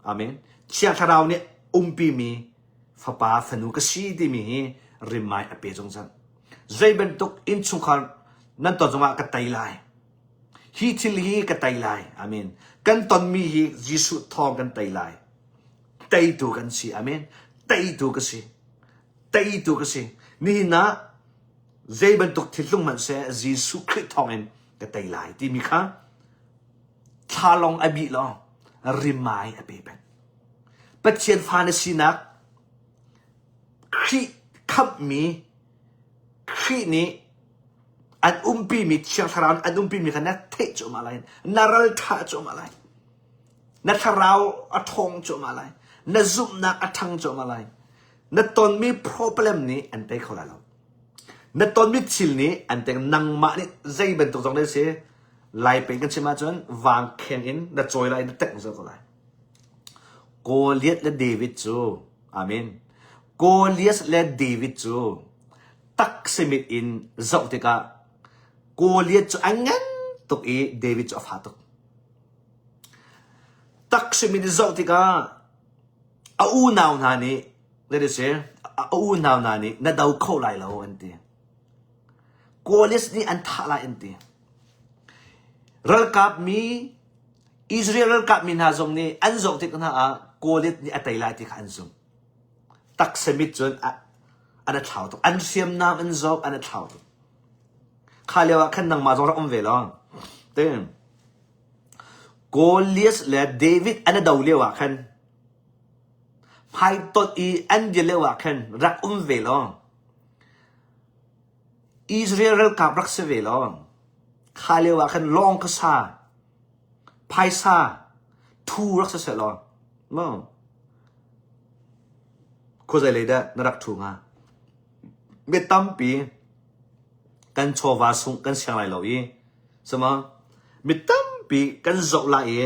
Amen. Thiang Thlarau nih umpimi fapa fanu ka si timi hi rimai a pe zungzal. Zei bantuk innchungkhar nan ton zongah ka tei lai. Hi thil hi ka tei lai. Amen. Kan tonmi hi Jesuh thawng kan tei lai. Teitu kan si. Amen. Teitu ka si. Teitu ka si. Nihin ah zei bantuk thil tlung hmanh seh Jesuh Khrih thawngin ka tei lai timi kha thlalong a bih law rimai a pe peng. Pathian fa na sinak Khrih khamhmi Khrih nih an umpimi Thiang Thlarau nih an umpimi kha na theih cuahmah lai. Na ral ṭha cuahmah lai. Na thlarau a ṭhawng cuahmah lai. Na zumhnak a ṭhang cuahmah lai. Na tonmi problem nih an tei kho lai lo. Na tonmi thil nih an tei nangmah nih zei bantuk zong deh si Lai peng kan chim ahcun vangkheng in na cawi lai na tengh zau ko lai. Goliath le David cu amen. Goliath le David cu taksimit in zoh tikah Goliath cu a ngan tuk i David cu a fa tuk. Taksimit in zoh tikah a unau hna nih let us say a unau hna nih na do kho lai lo an ti. Goliath nih an thah lai an ti. Ralkap mi Israel ralkap mi hna zong nih an zoh tik hna ah Goliath nih a tei lai ti kha an zumh. Taksa mit cun an a thlau tuk. An hriamnam an zoh an a thlau tuk. Kha lio ah khan nangmah zong rak um ve law. Te Goliath le David an i do lio ah khan hmaitonh i an dir lio ah khan rak um ve law. Israel ralkap rak si ve law kha lio ah khan lawng ka sa phaisa thu rak si seh law maw khuazei lei dah na rak thu hnga mi tampi kan chawva sungh kan siang lai lo i sama mi tampi kan zoh lai i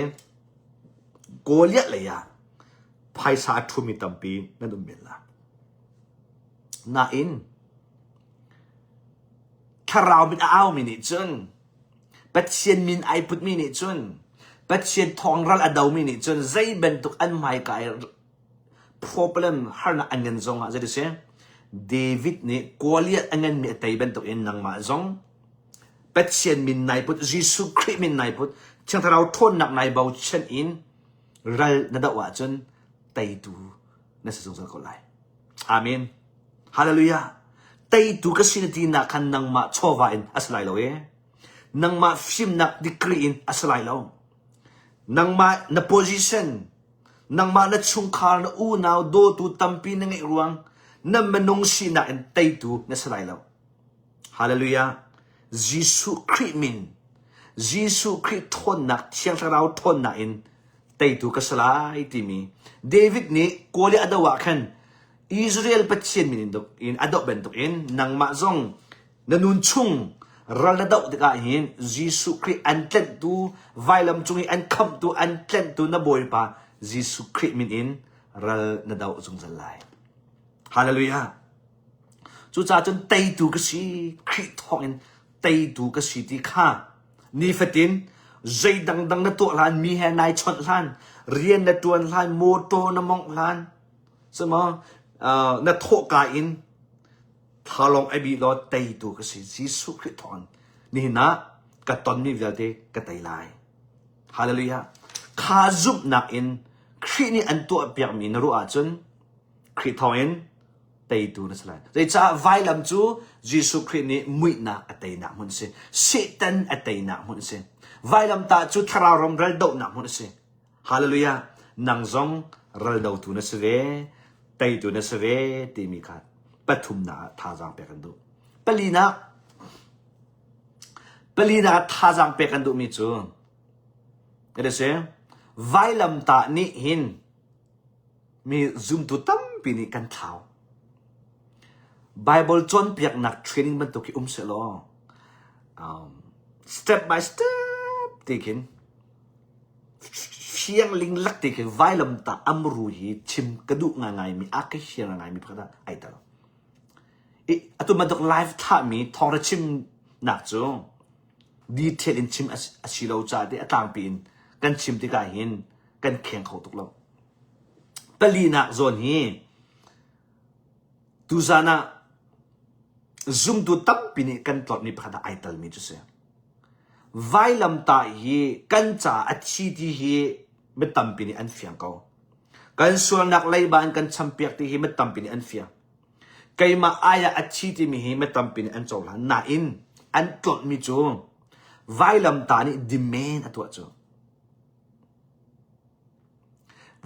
Goliath lei ah phaisa a thumi tampi nan um men la nain Thlarau min a aumi nih cun Pathian min ai putmi nih cun Pathian thawngral a domi nih cun zei bantuk an hmaika i problem harnak an ngan zong ah zei si David nih Goliath a nganmi a tei bantuk in nangmah zong Pathian min nai put Jesuh Khrih min nai put Thiang Thlarau ṭhawnnak nai bochan in ral na doh ahcun teitu na si zungzal ko lai. Amen. Hallelujah. Teitu ka si na tinak khan nangmah chawva in a si lai lo e. Nangmah fimnak degree in a si lai lo. Nangmah na position, nangmah na chungkhar, na unau, dawtu tampi na ngeih ruang, na minung sinak in teitu na si lai lo. Hallelujah. Jesuh Khrih min, Jesuh Khrih ṭhawnnak, Thiang Thlarau ṭhawnnak in teitu ka si lai timi David nih Goliath a doh ah khan Israel Pathian min in a doh bantukin nangmah zong na nun chung ral na doh tikah hin Jesuh Khrih an tlenhtu vailam cung i an khamhtu an tlenhtu na Bawipa Jesuh Khrih min in ral na doh zungzal lai. Hallelujah. Cucaah cun teitu ka si Khrih thawngin teitu ka si ti kha nifatin zei dangdang na tuah hlan mi he nai chawnh hlan rian na tuan hlan motor na mongh hlan sima na thawhka in thalong ai bi law teitu ka si Jesuh Khrih thawngin nihin ah ka tonmi vialte ka tei lai hallelujah kha zumhnak in Khrih nih an tuahpiakmi na ruah ahcun Khrih thawngin teitu na si lai. Zeicah vailam cu Jesuh Khrih nih muihnak a teinak hmun a si. Satan a teinak hmun a si. Vailamtah cu thlarau ram ral dohnak hmun a si. Hallelujah. Nang zong ral dotu na si ve, teitu na si ve timi kha pathumnak ah thazaang pek an duh. Palinak palinak ah thazaang pek an duhmi cu it is vailamtah nih hin Mi zumtu tampi nih kan thlau. Bible cawnpiaknak training bantuk hi um sehlaw um, step by step ti khin Fiang linglak te khi vailamtah amru hi chim ka duh ngaingaimi, a ka hiar ngaingaimi pakhat ah ai tel. I atu bantuk live thlahmi thawngtha chimnak cu detail in chim a si lo caah te a tlangpi in kan chim tikah hin kan kheng kho tuk lo. Palinak zawn hi tuzan ah zumtu tampi nih kan tlawtmi pakhat ah ai telmi cu si. Vailamtah hi kan caah a thi ti hi mi tampi nih an fiang ko. Kan sualnak leiba in kan champiak ti hi mi tampi nih an fiang. Keimah ai ah a thi timi hi mi tampi nih an cohlan. Nain an tlawtmi cu vailamtah nih demand a tuah cu.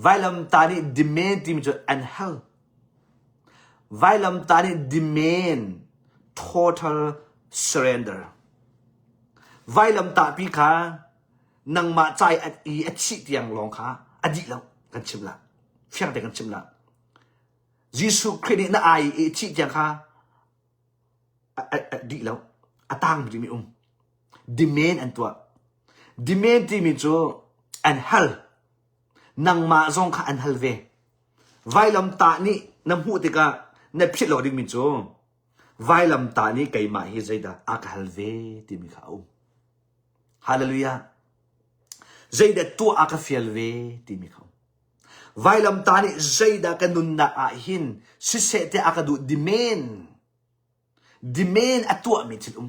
Vailamtah nih demand timi cu an hal. Vailamtah nih demand total surrender. Vailamtahpi kha nangmah ca i a thih tiang lawng kha a dih lo kan chim la. Fiang te kan chim la. Jesuh Khrih nih na ai i thih tiang kha a dih lo. A tang rihmi um. Demand an tuah. Demand timi cu an hal. Nangmah zong kha an hal ve. Vailamtah nih na hmuh tikah na philh lo dingmi cu vailamtah nih keimah hi zeidah a ka hal ve timi kha a um. Hallelujah. Zeidah tuah a ka fial ve timi kha um. Vailamtah nih zeidah ka nunnak ah hin siseh tiah a ka duh demand. Demand a tuahmi thil um.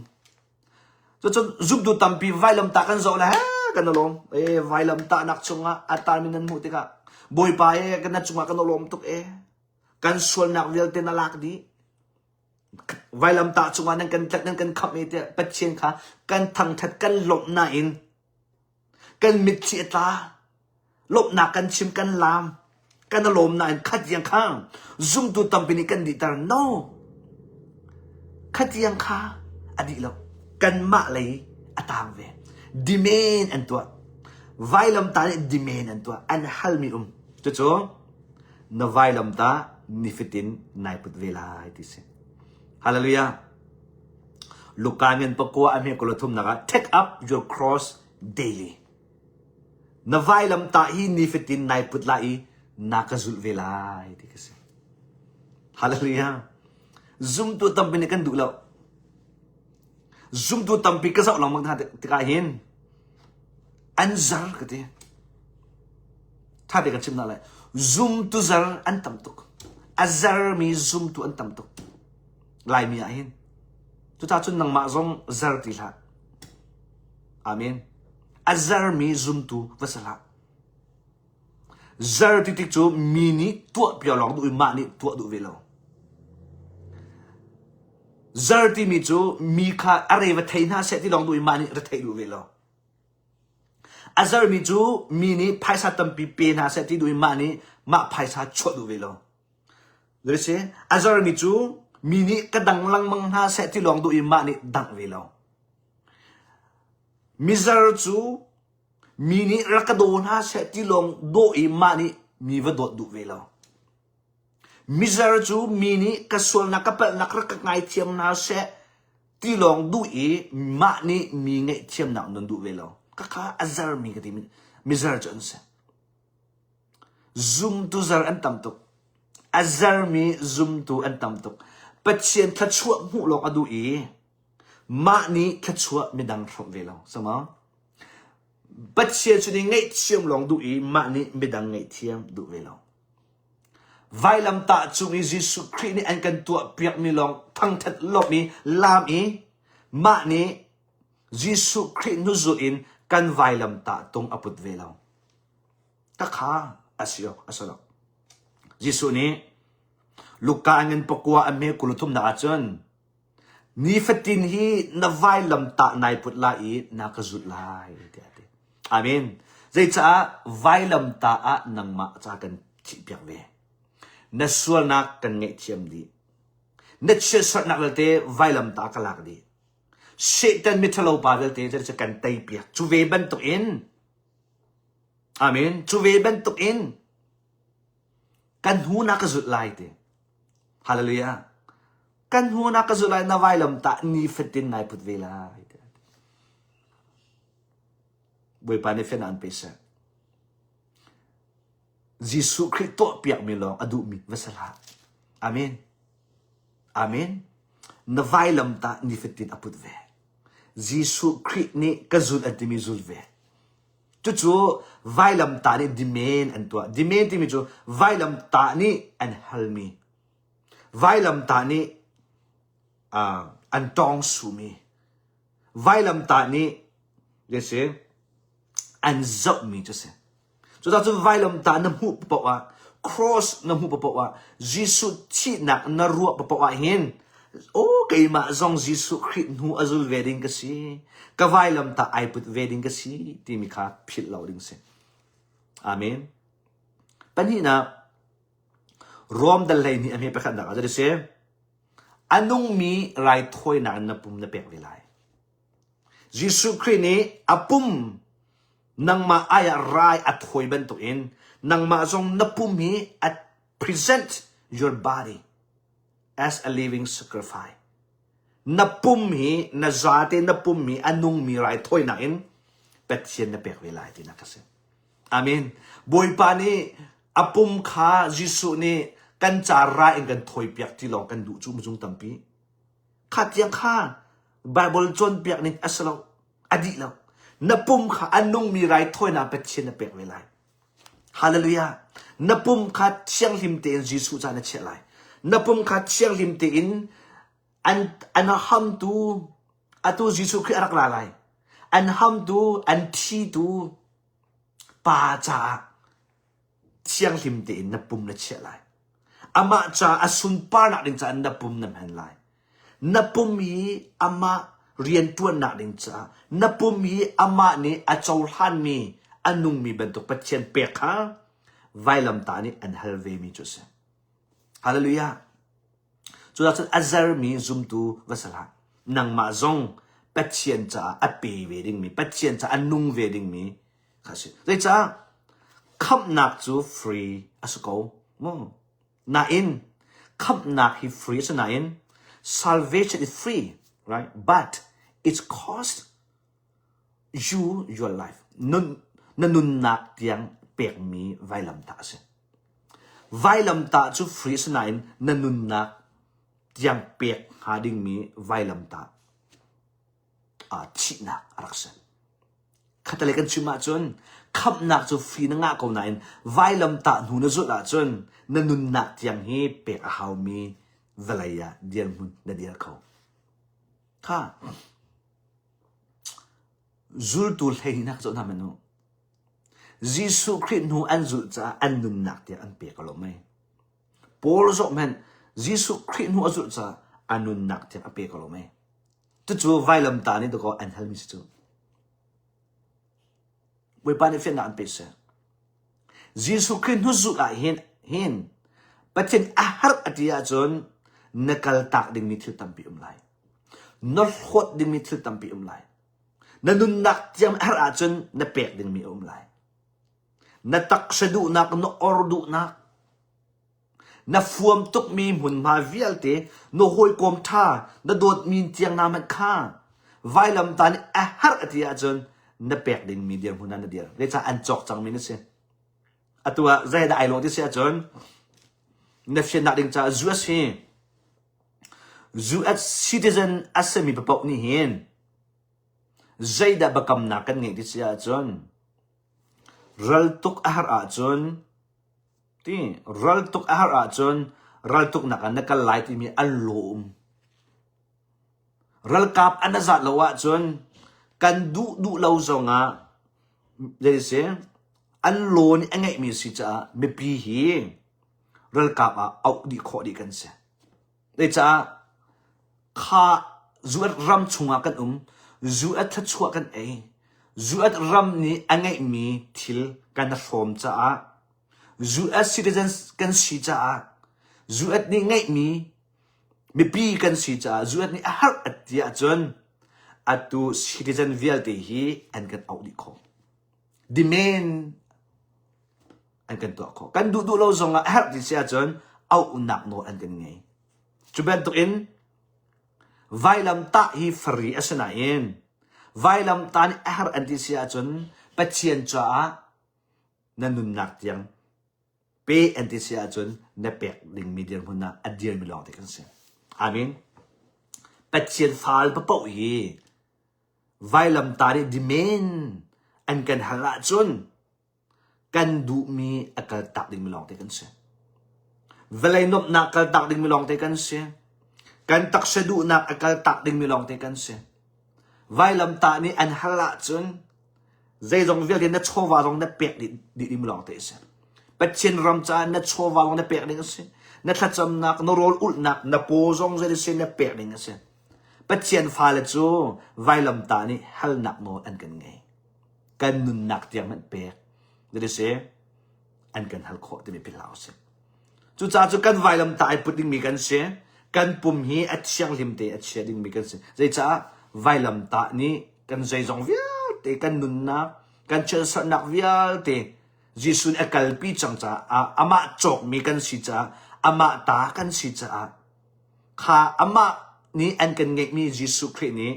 Cucun zumtu tampi vailamtah kan zoh le he kan lawm. E vailamtahnak chungah a tarmi nan hmuh tikah Bawipa e kan na cungah kan lawm tuk e. Kan sualnak vialte na lak dih. Vailamtah cungah nan kan tlat nan kan khamh e tiah Pathian kha kan thangthat kan lawmh nain kan mitthli a tla. Lawmhnak kan chim kan laam kan i lawm nain khatiang kha zumtu tampi nih kan dihter. No. Khatiang kha a dih lo. Kanmah lei a tang ve. Demand an tuah. Vailamtah nih demand an tuah. An halmi um. Cucu na vailamtah nifatin nai put ve lai ti si. Hallelujah. Luka ngan pakua a hme kul thumnak ah take up your cross daily. Na vailamtah hi nifatin nai put lai i na ka zulh ve lai ti ka si. Hallelujah. Zumtu tampi nih kan duh lo. Zumtu tampi ka zoh lengmang hna tikah hin an zar ka ti. Tha te kan chim hna lai. Zumtu zar an tam tuk. A zarmi zumtu an tam tuk. Laimi ah hin. Cucaah cun nangmah zong zar ti hlah. Amen. A zarmi zumtu va si hlah. Zar ti tik cu mi nih tuah piak lawng duh i mah nih tuah duh ve lo. Zar timi cu mi kha a re va thei hna seh ti lawng duh i mah nih ra theih duh ve lo. A zarmi cu mi nih phaisa tampi pe hna seh ti duh i mah nih mah phaisa chuah duh ve lo. Lesi, a zarmi cu mi nih ka dang lengmang hna seh ti lawng duh i mah nih dangh ve lo. Mizar cu mi nih rak ka daw hna seh ti lawng dawh i mah nih mi va dawt duh ve lo. Mizar cu mi nih ka sualnak ka palhnak rak ka ngaithiam hna seh ti lawng duh i mah nih mi ngaihthiamnak nun duh ve lo. Khakha a zarmi ka ti mizar cu an si. Zumtu zar an tam tuk. A zarmi zumtu an tam tuk. Pathian thluachuah hmuh lawng a duh i Mah nih thluachuah midang hrawmh ve lo. Sama. Pathian cu nih ngaihthiam lawng duh i mah nih midang ngaihthiam duh ve lo. Vailamtah cung i Jesuh Khrih nih an kan tuah piakmi lawng thangthat lawmh i laam i mah nih Jesuh Khrih hnuzul in kan vailamtah tung a put ve lo. Takha a si awk a si lo. Jesuh nih Luka an ngan pakua a hme kul thumnak ahcun Nifatin hi na vailamtah nai put lai i na ka zulh lai tiah a ti. Amen. Zeicah vailamtah ah nangmah ca kan thihpiak ve. Na sualnak kan ngaihthiam dih. Na chiatserhnak vialte vailamtah ka lak dih. Satan miṭhalo pa vialte cu kan teipiak. Cu ve bantuk in Amen. Cu ve bantuk in kan hnu na ka zulh lai ti. Hallelujah. Kan hnu na ka zulh lai na vailam tah nifatin nai put ve lai. Bawipa nih fian an pe seh. Jesuh Khrih tuahpiakmi lawng a duhmi va si hlah. Amen. Amen. Na vailamtah nifatin a put ve. Jesuh Khrih nih ka zul an timi zul ve. Cucu vailamtah nih demand an tuah. Demand timi cu vailamtah nih an halmi. Vailamtah nih uh, an tawng sumi. Vailamtah nih si, an zohmi cu si. Cucaah cun vailamtah na hmuh paoh ah, cross na hmuh paoh ah, Jesuh thihnak na ruah paoh ah hin, aw keimah zong Jesuh Khrih hnu a zul ve ding ka si, ka vailamtah ai put ve ding ka si timi kha philh lo ding si. Amen. Pahnihnak, Rom dal 12 a hme pakhatnak ah zei si? A nungmi raithawinak in na pum na pek ve lai. Jesuh Khrih nih a pum Nangmah ai ah rai a thawi bantukin nangmah zong na pum hi a present your body as a living sacrifice. Na pum hi na zate na pum hi a nungmi raithawinak in Pathian na pek ve lai tinak a si. Amen. Bawipa nih a pum kha Jesuh nih kan ca ra in kan thawipiak ti lawng kan duh cu muzung tampi. Kha tiang kha Bible cawnpiak ning a si lo. A dih lo. Na pum kha a nungmi raithawinak Pathian na pek ve lai. Hallelujah. Na pum kha thianghlim tein Jesuh ca na chiah lai. Na pum kha thianghlim tein an an hamtu atu Jesuh Khrih a rak la lai. An hamtu, an thitu pa caah thianghlim tein na pum na chiah lai. Amah ca a sunparnak ding caah na pum na hman lai. Na pum hi amah rianṭuannak ding caah na pum hi amah nih a cohlanmi a nungmi bantuk Pathian pek kha vailamtah nih an hal vemi cu a si. Hallelujah. Cucaah cun a zermi zumtu va si hlah. Nangmah zong Pathian caah a pe ve dingmi, Pathian caah a nung ve dingmi kha a si. Zeicah? Khamhnak cu free a si ko. Maw? Nain khamhnak hi free a si nain salvation is free, right? But it's cost you your life. Nun, na nunnak tiang pekmi vailamtah a si. Vailamtah cu free a si nain na nunnak tiang pek hnga dingmi vailamtah ah thihnak a rak si. Khatalei kan chim ahcun khamhnak cu free na ngah ko nain vailamtah hnu na zulh ahcun na nunnak tiang hi pek a haumi vawlei ah dirhmun na dir kho. Kha zultu 12 zoh hna hmanh u. Jesuh Khrih hnu an zulh caah an nunnak tiang an pek lo mei. Paul zoh hmanh Jesuh Khrih hnu a zulh caah a nunnak tiang a pe ko lo mei. Cucu vailamtah nih dakaw an halmi si cu. Bawipa nih fiannak an pe seh. Jesuh Khrih hnuzulh ah hin hin Pathian a harh a ti ahcun na kaltak dingmi thil tampi um lai. Na hlawt dingmi thil tampi um lai. Na nunnak tiang a harh ahcun na pek dingmi a um lai. Na taksa duhnak, na or duhnak, Na fuam tukmi hmunhma vialte na hawikom ṭha na dawtmi tiang na manh kha vailamtah nih a herh a ti ahcun na pek dingmi dirhmun ah na dir. Zeicah an cawk cangmi na si. Atu ah zeidah ai lawh ti si ahcun na fiannak ding caah US hi US citizen a simi paoh nih hin zeidah biakamnak kan ngeih ti si ahcun raltuk a har ahcun Ti raltuk a har ahcun raltuknak ah na kal lai timi an lawm. Ralkap an a zat lo ahcun kan duh duh lo zongah zei si an law nih a ngeihmi si caah mipi hi ralkap ah auh dih khawh dih kan si. Zeicah kha zuat ram chungah kan um, zuat thluachuah kan ei, zuat ram nih a ngeihmi thil kan hrawm caah US citizens kan si caah US nih ngeihmi mipi kan si caah US nih a harh a ti ahcun atu citizen vialte hi an kan auh dih khawh. Demand an kan tuah khawh. Kan duh duh lo zongah a herh ti si ahcun auhnak nawl an kan ngei. Cu bantukin vailamtah hi fari a si nain vailamtah nih a herh an ti si ahcun Pathian caah na nunnak tiang. Pe an ti si ahcun na pek dingmi dirhmun ah a dirmi lawng te kan si. Amen. Pathian fal papoh hi vailamtah nih demand an kan hal ahcun kan duhmi a kaltak dingmi lawng te kan si. Vawlei nuamhnak kaltak dingmi lawng te kan si. Kan taksa duhnak a kaltak dingmi lawng te kan si. Vailamtah nih an hal ahcun zeizong vialte na chawva zong na pek dih ding lawng te a si. Pathian ram caah na chawva zong na pek ding a si. Na thlacamnak, na rawl ulhnak, na paw zong zei si na pek ding a si. Pathian fale cu vailamtah nih halnak nawl an kan ngei. Kan nunnak tiang hmanh pek. Zei si an kan hal khawh timi philh hlah usih. Cucaah cu kan vailamtah ai put dingmi kan si. Kan pum hi a thianghlim te a chia dingmi kan si. Zeicah vailamtah nih kan zeizong vialte kan nunnak, kan chiatserhnak vialte Jesuh nih a kalpi cang caah amah cawkmi kan si caah amah ta kan si caah kha amah nih an kan ngeihmi Jesuh Khrih nih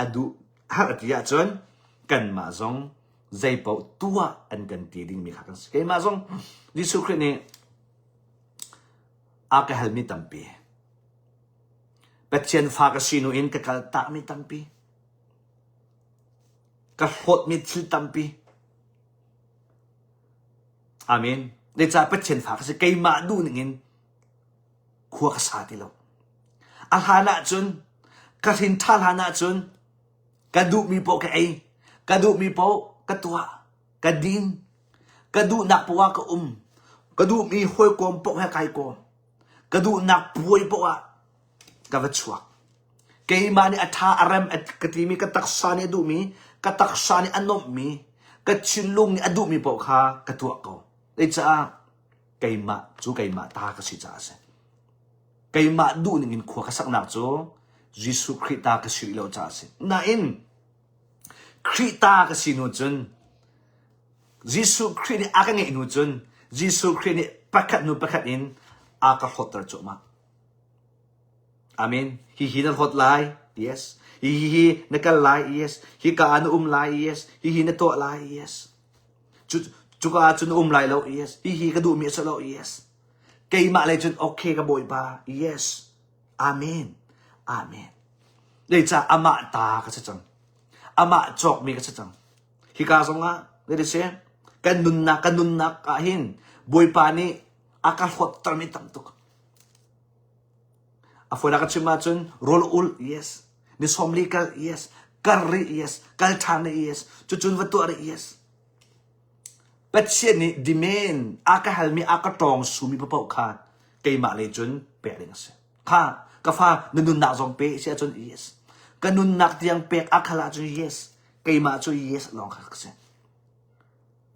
a duh har a ti ahcun kanmah zong zeipaoh tuah an kan ti dingmi kha kan si. Keimah zong Jesuh Khrih nih a ka halmi tampi. Pathian fa ka si nu in ka kal takmi tampi. Ka hlawtmi thil tampi. Amen. Zeicah Pathian fa ka si keimah duh ning in khua ka sa ti lo. A hlan ahcun ka hrin ṭha hlan ahcun Ka duhmi paoh ka ei. Ka duhmi paoh ka tuah. Ka din. Ka duhnak paoh ah ka um. Ka duhmi hawikom paoh he kai kawm. Ka duhnak puai paoh ah ka va chuak. Keimah nih a ṭha a rem ka timi ka taksa nih a duhmi, ka taksa nih a nuamhmi, ka thinlung nih a duhmi paoh kha ka tuah ko. Zeicah keimah cu keimah ta ka si caah a si. Keimah duhning in khua ka saknak cu Jesuh Khrih ta ka si rih lo caah a si. Nain Khrih ta ka si hnu cun Jesuh Khrih nih a ka ngeih hnu cun Jesuh Khrih nih pakhat hnu pakhat in a ka hlawtter cuahmah. Amen. Hihi na hlawt lai. Yes. Hihi hi na kal lai. Yes. Hika ah na um lai. Yes. Hihi na tuah lai. Yes. Cu cuka ah cun na um lai lo. Yes. Hihi ka duhmi a si lo. Yes. Keimah lei cun okay ka Bawipa. Yes. Amen. Amen. Zeicah amah ta ka si cang. Amah cawkmi ka si cang. Hika zongah, zei si, kan nunnak, kan nunnak ah hin Bawipa nih a ka hlawttermi tam tuk. A fawinak ka chim ahcun rawl ul, yes. Ni sawmli kal, yes. Kar rih, yes. Kal ṭhan rih, yes. Cucun va tuah rih, yes. Pathian nih demand a ka halmi a ka tawng sumi paoh kha keimah lei cun pek ding a si. Kha ka fa na nunnak zong pe si ahcun yes. Ka nunnak tiang pek a khal ahcun yes. Keimah cu yes lawng kha ka si.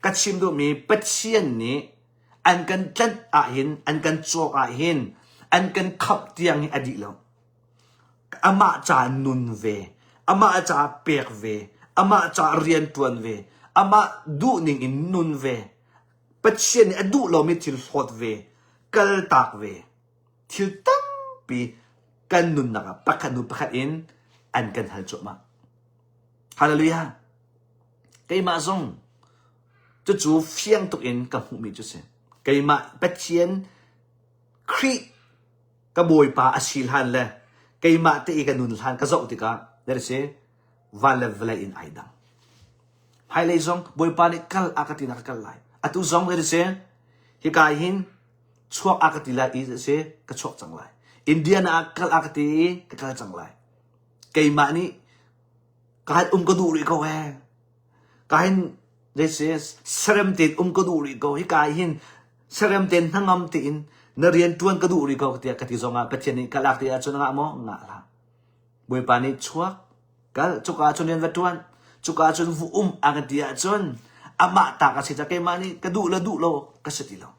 Ka chim duhmi Pathian nih an kan tlanh ahhin an kan cawk ahhin an kan khamh tiang hi a dih lo. Amah ca nun ve, amah ca pek ve, amah ca rianṭuan ve, amah duhning in nun ve, Pathian nih a duh lomi thil hlawt ve, kaltak ve, thil tampi kan nunnak ah pakhat hnu pakhat in an kan hal cuahmah. Hallelujah! Keimah zong cucu fiang tuk in ka hmuhmi cu si. Keimah Pathian Khrih ka bawipa a si hlan le keimah te i ka nun hlan ka zoh tikah there si van le vawlei in ai dang. Hmailei zong bawipa nih kal a ka tinak ka kal lai. Atu zong there si hika hin chuak a ka ti lai i si ka chuak cang lai. Indiana ah kal a ka ti i ka kal cang lai. Keimah nih ka han um ka duh rih ko ee. Ka hin this is serem tein um ka duh rih ko. Hika hin serem tein hnangam tein na rian ṭuan ka duh rih ko tiah ka ti zongah Pathian nih ka lak ti ahcun ngah maw? Ngah hlah. Bawipa nih chuak kal cuka cun rian va ṭuan cuka cun vu um a ka ti ahcun amah ta ka si ca keimah nih ka duh le duh lo ka si ti lo.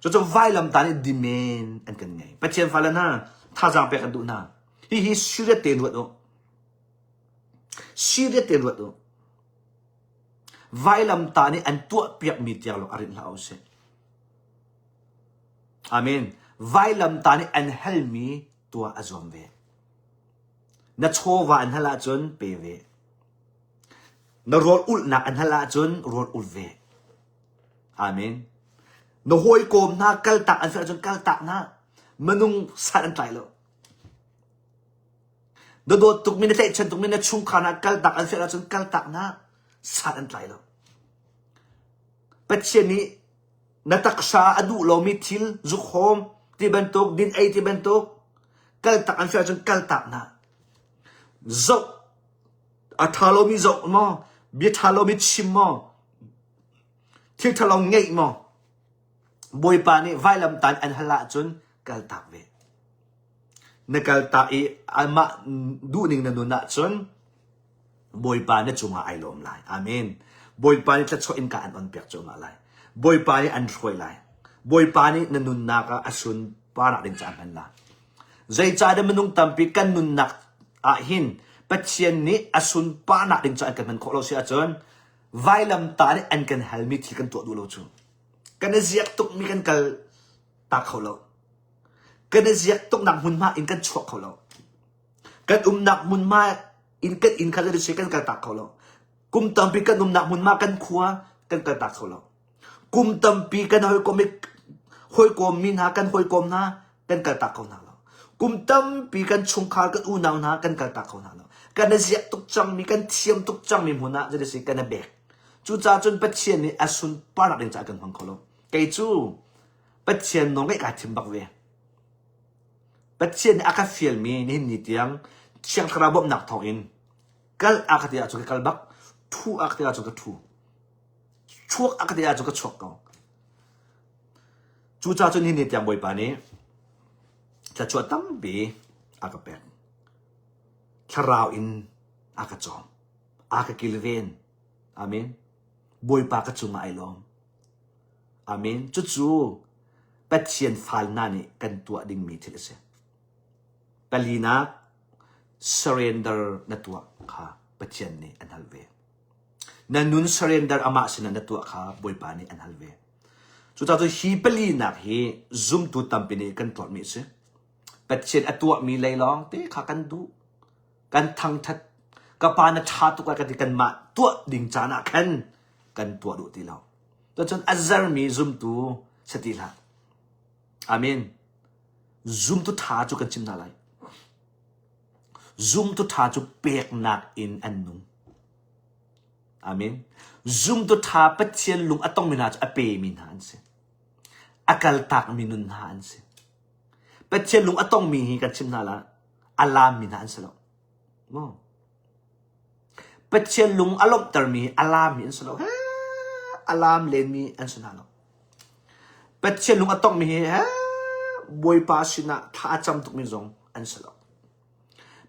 Cucu vailam ta nih demand an kan ngei. Pathian fale hna thazaang pek an duh hna. Hihi serious tein ruat u. Serious tein ruat u. Vailamtah nih an tuahpiakmi tiang lawng a rinh hlah usih. Amen. Vailamtah nih an halmi tuah a zuam ve. Na chawva an hal ahcun pe ve. Na rawl ulhnak an hal ahcun rawl ul ve. Amen. Na hawikom hna kaltak an fial ahcun kaltak hna. Minung san an tlai lo. Na dawt tukmi, na tlaihchan tukmi na chungkhar hna kaltak an fial ahcun kaltak hna. San an tlai lo. Pathian nih na taksa a duh lomi thil zukhawm ti bantuk, din ei ti bantuk kaltak an fial ahcun kaltak hna. Zoh a ṭha lomi zoh maw, bia ṭha lomi chim maw, thil ṭhalo ngeih maw, Bawipa nih vailamtan an hal ahcun kaltak ve. Na kaltak i amah duhning na nun ahcun Bawipa na cungah ai lawm lai. Amen. Bawipa nih thluachuah innka an on piak cuahmah lai. Bawipa nih an hruai lai. Bawipa nih na nunnak ah a sunparnak ding caah hman lai. Zeicahdah minung tampi kan nunnak ah hin Pathian nih a sunparnak ding caah an kan hman khawh lo si ahcun vailamtah nih an kan halmi thil kan tuah duh lo cu. Kan i ziak tukmi kan kal tak kho lo. Kan i ziak tuknak hmunhma in kan chuak kho lo. Kan umnak hmunhma in kan inn kha si kan kaltak kho lo. Kum tampi kan umnak hmunhma kan khua kan kaltak kho lo. Kum tampi kan hawikom hawikom mi hna kan hawikom hna kan kaltak kho hna lo. Kum tampi kan chungkhar kan unau hna kan kaltak kho hna lo. Kan i ziak tuk cangmi kan thiam tuk cangmi hmun ah si kan i bek. Cucaah cun Pathian nih a sunparnak ding caah kan hmang kho lo. Kei cu Pathian nawl ngeih kaa thim bak ve. Pathian nih a ka fialmi nihin ni tiang Thiang Thlarau bawmhnak thawngin kal a ka ti ahcun ka kal bak, ṭhu a ka ti ahcun ka ṭhu, chuak a ka ti ahcun ka chuak ko. Cucaah cun nihin ni tiang Bawipa nih thluachuah tampi a ka pek. Thlarau in a ka cawm, a ka kilven. Amen. Bawipa ka cungah ai lawm. Amen. Cucu Pathian fal hna nih kan tuah dingmi thil a si. Palinak, surrender na tuah kha Pathian nih an hal ve. Na nun surrender amah sinah na tuah kha Bawipa nih an hal ve. Cucaah cu hi palinak hi zumtu tampi nih kan tuahmi a si. Pathian a tuahmi lei lawng te kha kan duh. Kan thangthat. Ka pa na ṭha tuk ah kan ti kanmah tuah ding caan ah khan kan tuah duh ti lo. Tucun a zarmi zumtu si ti hlah. Amen. Zumtu ṭha cu kan chim hna lai. Zumtu ṭha cu peknak in an nung. Amen. Zumtu ṭha Pathian lung a tongmi hna cu a pemi hna an si. A kaltakmi nun hna an si. Pathian lung a tongmi hi kan chim hna la, a laammi hna an si lo. Maw? Pathian lung a lawmhtermi a laammi an si lo. A laam lenmi an si hna lo. Pathian lung a tongmi hi Bawipa sinah thla a cam tukmi zong an si lo.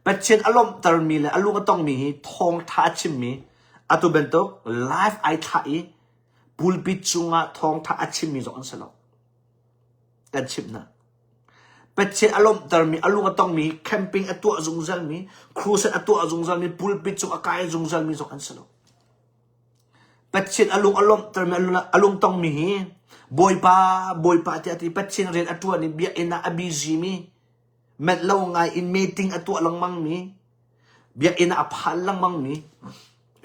Pathian a lawmhtermi le a lung a tongmi hi thawngtha a chimmi atu bantuk live ai thlah i pulpit cungah thawngtha a chimmi zong an si lo. Kan chimh hna. Pathian a lawmhtermi, a lung a tongmi, camping a tuah zungzalmi, crusade a tuah zungzalmi, pulpit cung a kai zungzalmi zong an si lo. Pathian a lung a lawmhtermi, a lung tongmi hi Bawipa, Bawipa tiah ti Pathian rian a ṭuan i biakinn ah a busy mi, manh lo ngai in meeting a tuah lengmang mi, biakinn ah a phan lengmang mi,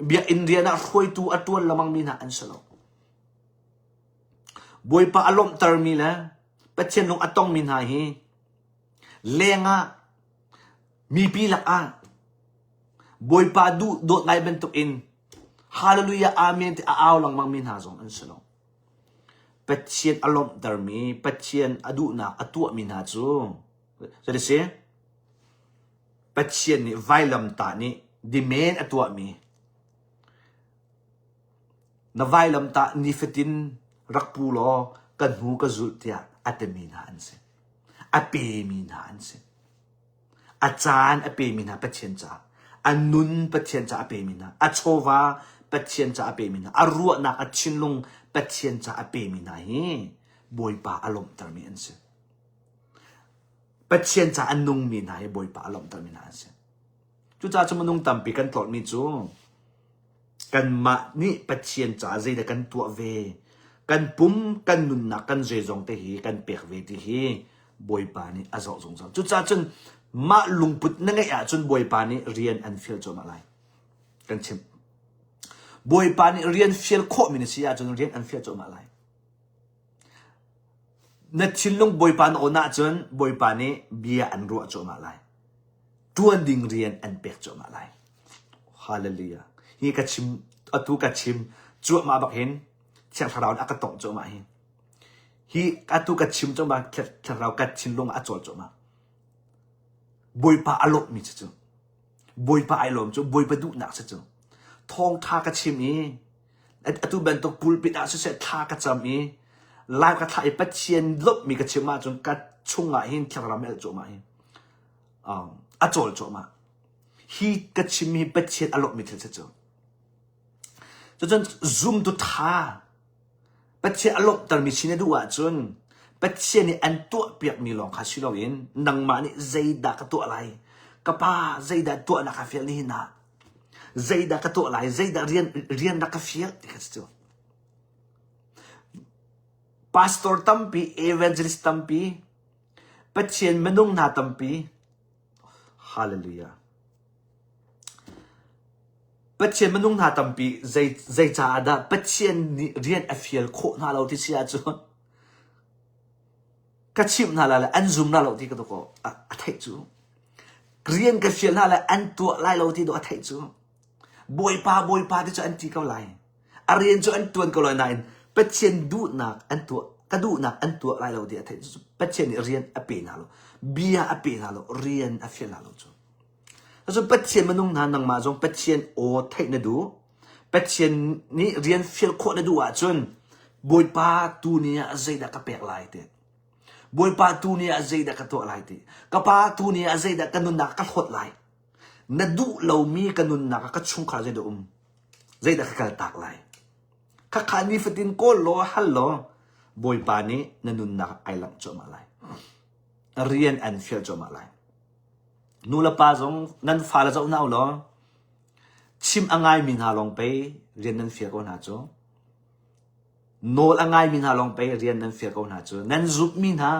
biakinn rian ah hruaitu a ṭuan lengmang mi hna an si lo. Bawipa a lawmhtermi le Pathian lung a tongmi hna hi lengah mipi lakah Bawipa duh dawt ngai bantukin Hallelujah Amen ti a au lengmang mi hna zong an si lo. Pathian a lawmhtermi, Pathian a duhnak a tuahmi hna cu zei si? Pathian nih vailamtah nih demand a tuahmi Na vailamtah nifatin rak pu law ka hnu ka zulh tiah a timi hna an si. A pemi hna an si. A caan a pemi hna Pathian caah. A nun Pathian caah a pemi hna. A chawva Pathian caah a pemi hna. A ruahnak, a thinlung Pathian caah a pemi hna hi Bawipa a lawmhtermi an si. Pathian caah a nungmi hna hi Bawipa a lawmhtermi hna an si. Cucaah cu minung tampi kan tlawrhmi cu Kanmah nih Pathian caah zeidah kan tuah ve? Kan pum, kan nunnak, kan zeizong te hi kan pek ve ti hi Bawipa nih a zoh zungzal. Cucaah cun mah lungput na ngeih ahcun Bawipa nih rian an fial cuahmah lai. Kan chimh. Bawipa nih rian fial khawhmi na si ahcun rian an fial cuahmah lai. Na thinlung Bawipa na awn ahcun Bawipa nih bia an ruah cuahmah lai. Ṭuan ding rian an pek cuahmah lai. Hallelujah. Hi ka chim atu ka chim cuahmah bak hin Thiang Thlarau nih a ka tongh cuahmah hi. Hi atu ka chim cuahmah Thiang Thlarau ka thinlung ah a cawl cuahmah. Bawipa a lawmhmi cu cu. Bawipa ai lawm cu Bawipa duhnak si cu. Thawngṭha ka chim i atu bantuk pulpit ah siseh thla ka cam i live ka thlah i Pathian lawmhmi ka chim ahcun ka chungah hin thlarau mel cuahmah hi um, a cawl cuahmah. Hi ka chimmi hi Pathian a lawmhmi thil si cu. Cucun zumtu ṭha Pathian a lawmhtermi si na duh ahcun Pathian nih an tuahpiakmi lawng kha si loin nangmah nih zeidah ka tuah lai? Ka pa zeidah tuah na ka fial nihin ah? Zeidah ka tuah lai? Zeidah rian rian rak ka fial ti kha cu. Pastor tampi, evangelist tampi, Pathian minung hna tampi, hallelujah. Pathian minung hna tampi zei zei caah dah Pathian nih rian a fial khawh hna lo ti si ahcun ka chimh hna lai le an zum hna lo ti ka dawk a, a theih cu. Rian ka fial hna le an tuah lai lo ti dawh a theih cu. Bawipa Bawipa ti cu an ti ko lai. A rian cu an tuan ko lai nain Pathian duhnak an tuah ka duhnak an tuah lai lo ti a theih cu. Pathian nih rian a pe hna lo. Bia a pe hna lo. Rian a fial hna lo cu. Cun Pathian minung hna nangmah zong Pathian aw theih na duh. Pathian nih rian fial khawh na duh ahcun Bawipa tu ni ah zeidah ka pek lai ti. Bawipa tu ni ah zeidah ka tuah lai ti. Ka pa tu ni ah zeidah ka nunnak ka hlawt lai. Na duh lomi ka nunnak ah ka chungkhar zeidah um. Zeidah ka kaltak lai. Khakha nifatin kawl law hal law Bawipa nih na nunnak ai langh cuahmah lai. Rian an fial cuahmah lai. Nu le pa zong nan fale zoh hna u law chim a ngaimi hna lawng pei rian nan fial ko hna cu. Nawl a ngaimi hna lawng pei rian nan fial ko hna cu. Nan zumhmi hna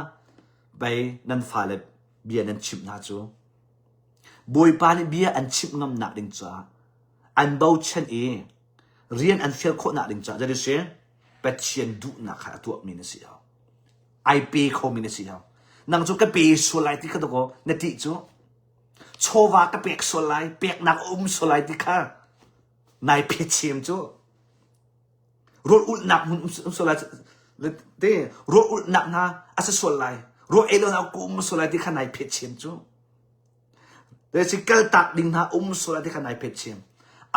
pei nan fale bia nan chimh hna cu. Bawipa nih bia an chimh ngamnak ding caah an bochan i rian an fial khawhnak ding caah jadi si Pathian duhnak kha a tuahmi na si hau. Ai pe khomi na si hau. Nang cu ka pe sual lai ti kha dakaw na tih cu. Chawva ka pek sual lai, peknak a um sual lai ti kha nai phe chem cu. Rawl ulhnak hmun um sual lai te rawl ulhnak hna a si sual lai. Rawl ei lo hna ku um sual lai ti kha nai phe chem cu. Te si kaltak ding hna um sual lai ti kha nai phe chem.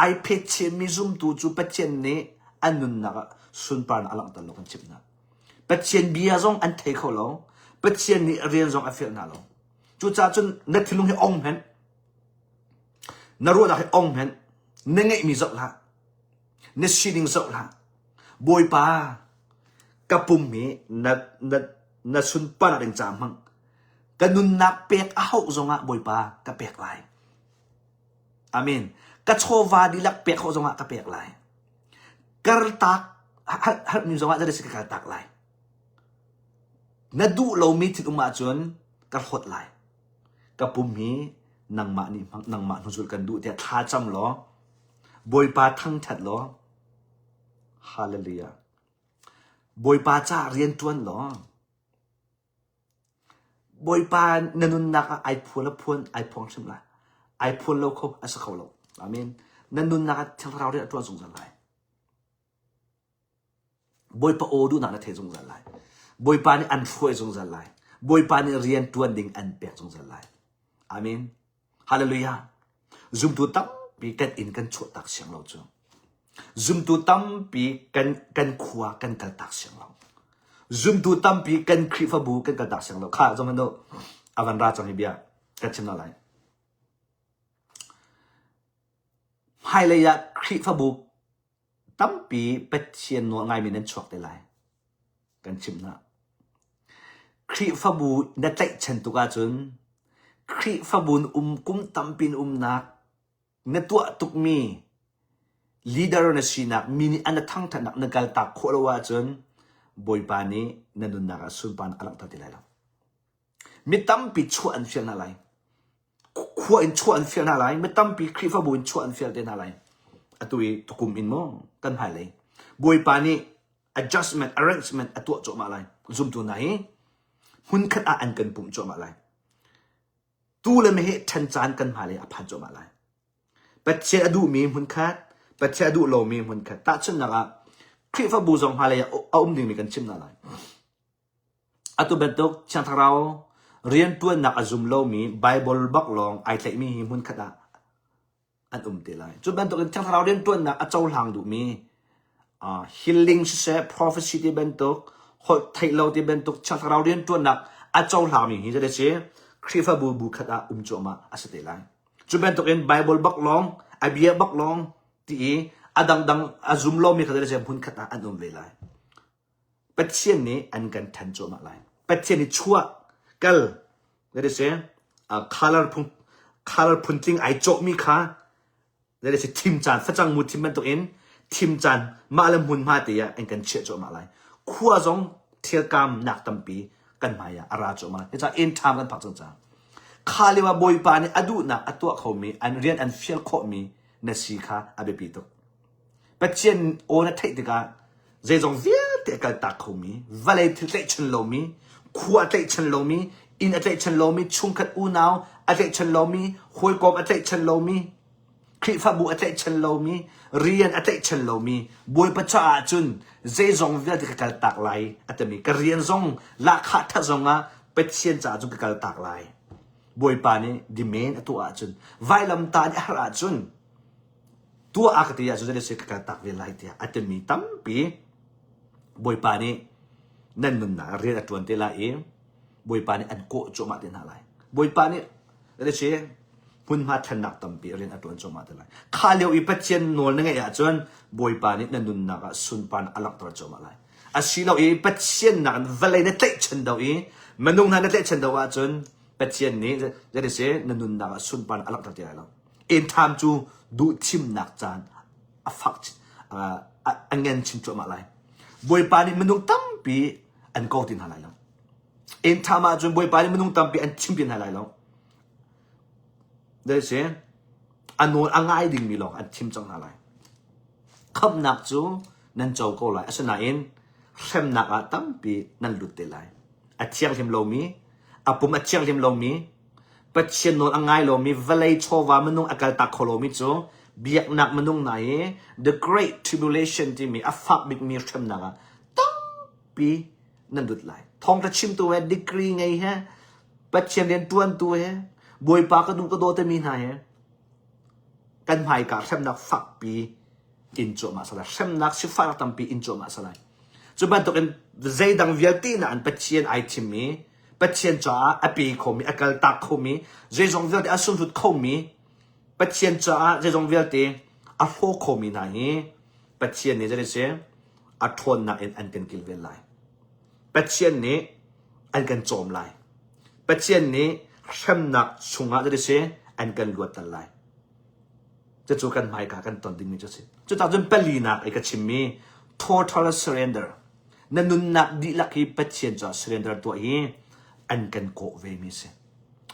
Ai phe chem mi zumtu cu Pathian nih an nunnak ah sunparnak a langhter lo kan chimh hna. Pathian bia zong an thei kho lo. Pathian nih rian zong a fial hna lo. Cucaah cun na thinlung hi ong hmenh. Na ruahnak hi ong hmenh. Na ngeihmi zoh hlah. Na sining zoh hlah. Bawipa, ka pum hi na, na, na sunparnak ding ca hmang. Ka nunnak pek a hauh zongah Bawipa ka pek lai. Amen. Ka chawva dihlak pek hauh zongah ka pek lai. Kartak halmi zongah zei si ka kaltak lai. Na duh lomi thil um ahcun ka hlawt lai. Ka pum hi nangmah nih nangmah hnuzul kan duh tiah thla cam law Bawipa thangthat law Hallelujah. Bawipa ca rian tuan law Bawipa na nunnak ah ai phuan a phuan ai phuang hrim lai. Ai phuan lo kho a si kho lo. Amen. Na nunnak ah Thiang Thlarau rian a tuan zungzal lai. Bawipa aw duhnak na thei zungzal lai. Bawipa nih an hruai zungzal lai. Bawipa nih rian tuan ding an pek zungzal lai. Amen. Hallelujah. Zumtu tampi kan inn kan chuahtak siang lo cu. Zumtu tampi kan kan khua kan kaltak siang lo. Zumtu tampi kan Khrihfabu kan kaltak siang lo. Kha zong anu avan ra cang hi bia kan chim na lai. Hmailei ah Khrihfabu tampi Pathian nawl ngaimi nan chuak te lai. Kan chimh hna. Khrihfabu na tlaihchan tuk ahcun Khrihfabu na um kum tampi na umnak na tuah tukmi leader na sinak mi nih an na thangthatnak na kaltak khawh lo ahcun Bawipa nih na nunnak ah sunparnak a langhter ti lai lo. Mi tampi chuah an fial hna lai. Khua in chuah an fial hna lai. Mi tampi Khrihfabu in chuah an fial te hna lai. Atu i tukum in maw kan hmailei. Bawipa nih adjustment, arrangement a tuah cuahmah lai. Zumtu hna hi. Hmunkhat ah an kan pumh cuahmah lai. Tuu le meheh ṭhen caan kan hmailei a phan cuahmah lai. Pathian a duhmi hmunkhat, Pathian a duh lomi hmunkhat. Tahchunhnak ah, Khrihfabu zong hmailei ah a um dingmi kan chim hna lai. Atu bantuk Thiang Thlarau rianṭuannak a zum lomi Baibal bak lawng ai tlaihmi hi hmunkhat ah an um te lai. Cu bantukin Thiang Thlarau rianṭuannak a cohlang duhmi uh, healing siseh, prophecy ti bantuk, holh theih lo ti bantuk Thiang Thlarau rianṭuannak a cohlangmi hi zei si Khrihfabu bu khat ah um cuahmah a si te lai. Cu bantukin Bible bak lawng, a bia bak lawng ti i a dangdang a zum lomi kha zei si hmun khat ah an um ve lai. Pathian nih an kan ṭhen cuahmah lai. Pathian nih chuah, kal, that is uh, color phun color phuntling ai cawhmi kha that is thim caan facang mu thim bantukin thim caan mah le hmunhma te ah an kan chiah cuahmah lai. Khua zong thilkam nak tampi kan hmai ah a ra cuahmah lai. Cucaah end time kan phak cang caah kha lio ah Bawipa nih a duhnak a tuah khomi an rian an fial khawhmi na si kha a biapi tuk. Pathian aw na theih tikah zeizong vialte a kaltak khomi, vawlei thil tlaihchan lomi, khua a tlaihchan lomi, inn a tlaihchan lomi, chungkhat unau a tlaihchan lomi, hawikom a tlaihchan lomi, Khrihfabu a tlaihchan lomi, rian a tlaihchan lomi, Bawipa caah cun zeizong vialte ka kaltak lai a timi, ka rian zong lahkhah ṭhat zongah Pathian caah cun ka kaltak lai. Bawipa nih demand a tuah ahcun, vailamtah nih a har ahcun, tuah a ka ti ahcun zei ka kaltak ve lai tiah a timi tampi Bawipa nih nan nunnak rian a ṭuan te lai i Bawipa nih an kawh cuahmah te hna lai. Bawipa nih si hmunhma thlennak tampi rian a ṭuan cuahmah te lai. Kha lio i Pathian nawl na ngeih ahcun Bawipa nih na nunnak ah sunparnak a langhter cuahmah lai. Asilo i Pathian nak vawlei na tlaihchan do i minung hna na tlaihchan do ahcun Pathian nih zei si na nunnak ah sunparnak a langhter ti lai lo. Inn-ṭham cu duhthimnak caan a fak a ngen chin cuahmah lai. Bawipa nih minung tampi an ko ti hna lai lo. Inn-ṭham ahcun Bawipa nih minung tampi an thim ti hna lai lo. Dai si, a nawl a ngai dingmi lawng an thim cang hna lai. Khamhnak cu nan co ko lai. Asinain hremnak ah tampi nan lut te lai. A thianghlim lomi, a pum a thianghlim lomi, Pathian nawl a ngai lomi vawlei chawva minung a kaltak kho lomi cu biaknak minung hna hi the great tribulation timi a fak bikmi hremnak ah tampi nan lut lai. Thawngtha chimtu he degree ngei he Pathian rian tuantu he Bawipa ka duh ka daw timi hna he kan hmaika hremnak fakpi in cuahmah salai hremnak sifak tampi in cuahmah salai cu bantukin zeidang vialte na an Pathian ai thimmi Pathian caah a pe khomi a kaltak khomi zeizong vialte a sunhlut khomi Pathian caah zeizong vialte a hlaw khomi hna hi Pathian nih zei si a ṭhawnnak in an kan kilven lai Pathian nih an kan cawm lai Pathian nih hremnak chungah zei si an kan luatter lai Cucu kan hmaika kan ton dingmi cu a si. Cucaah cun palinak i ka chimmi total surrender na nunnak dihlak hi Pathian caah surrender tuah hi an kan kawh ve mi si.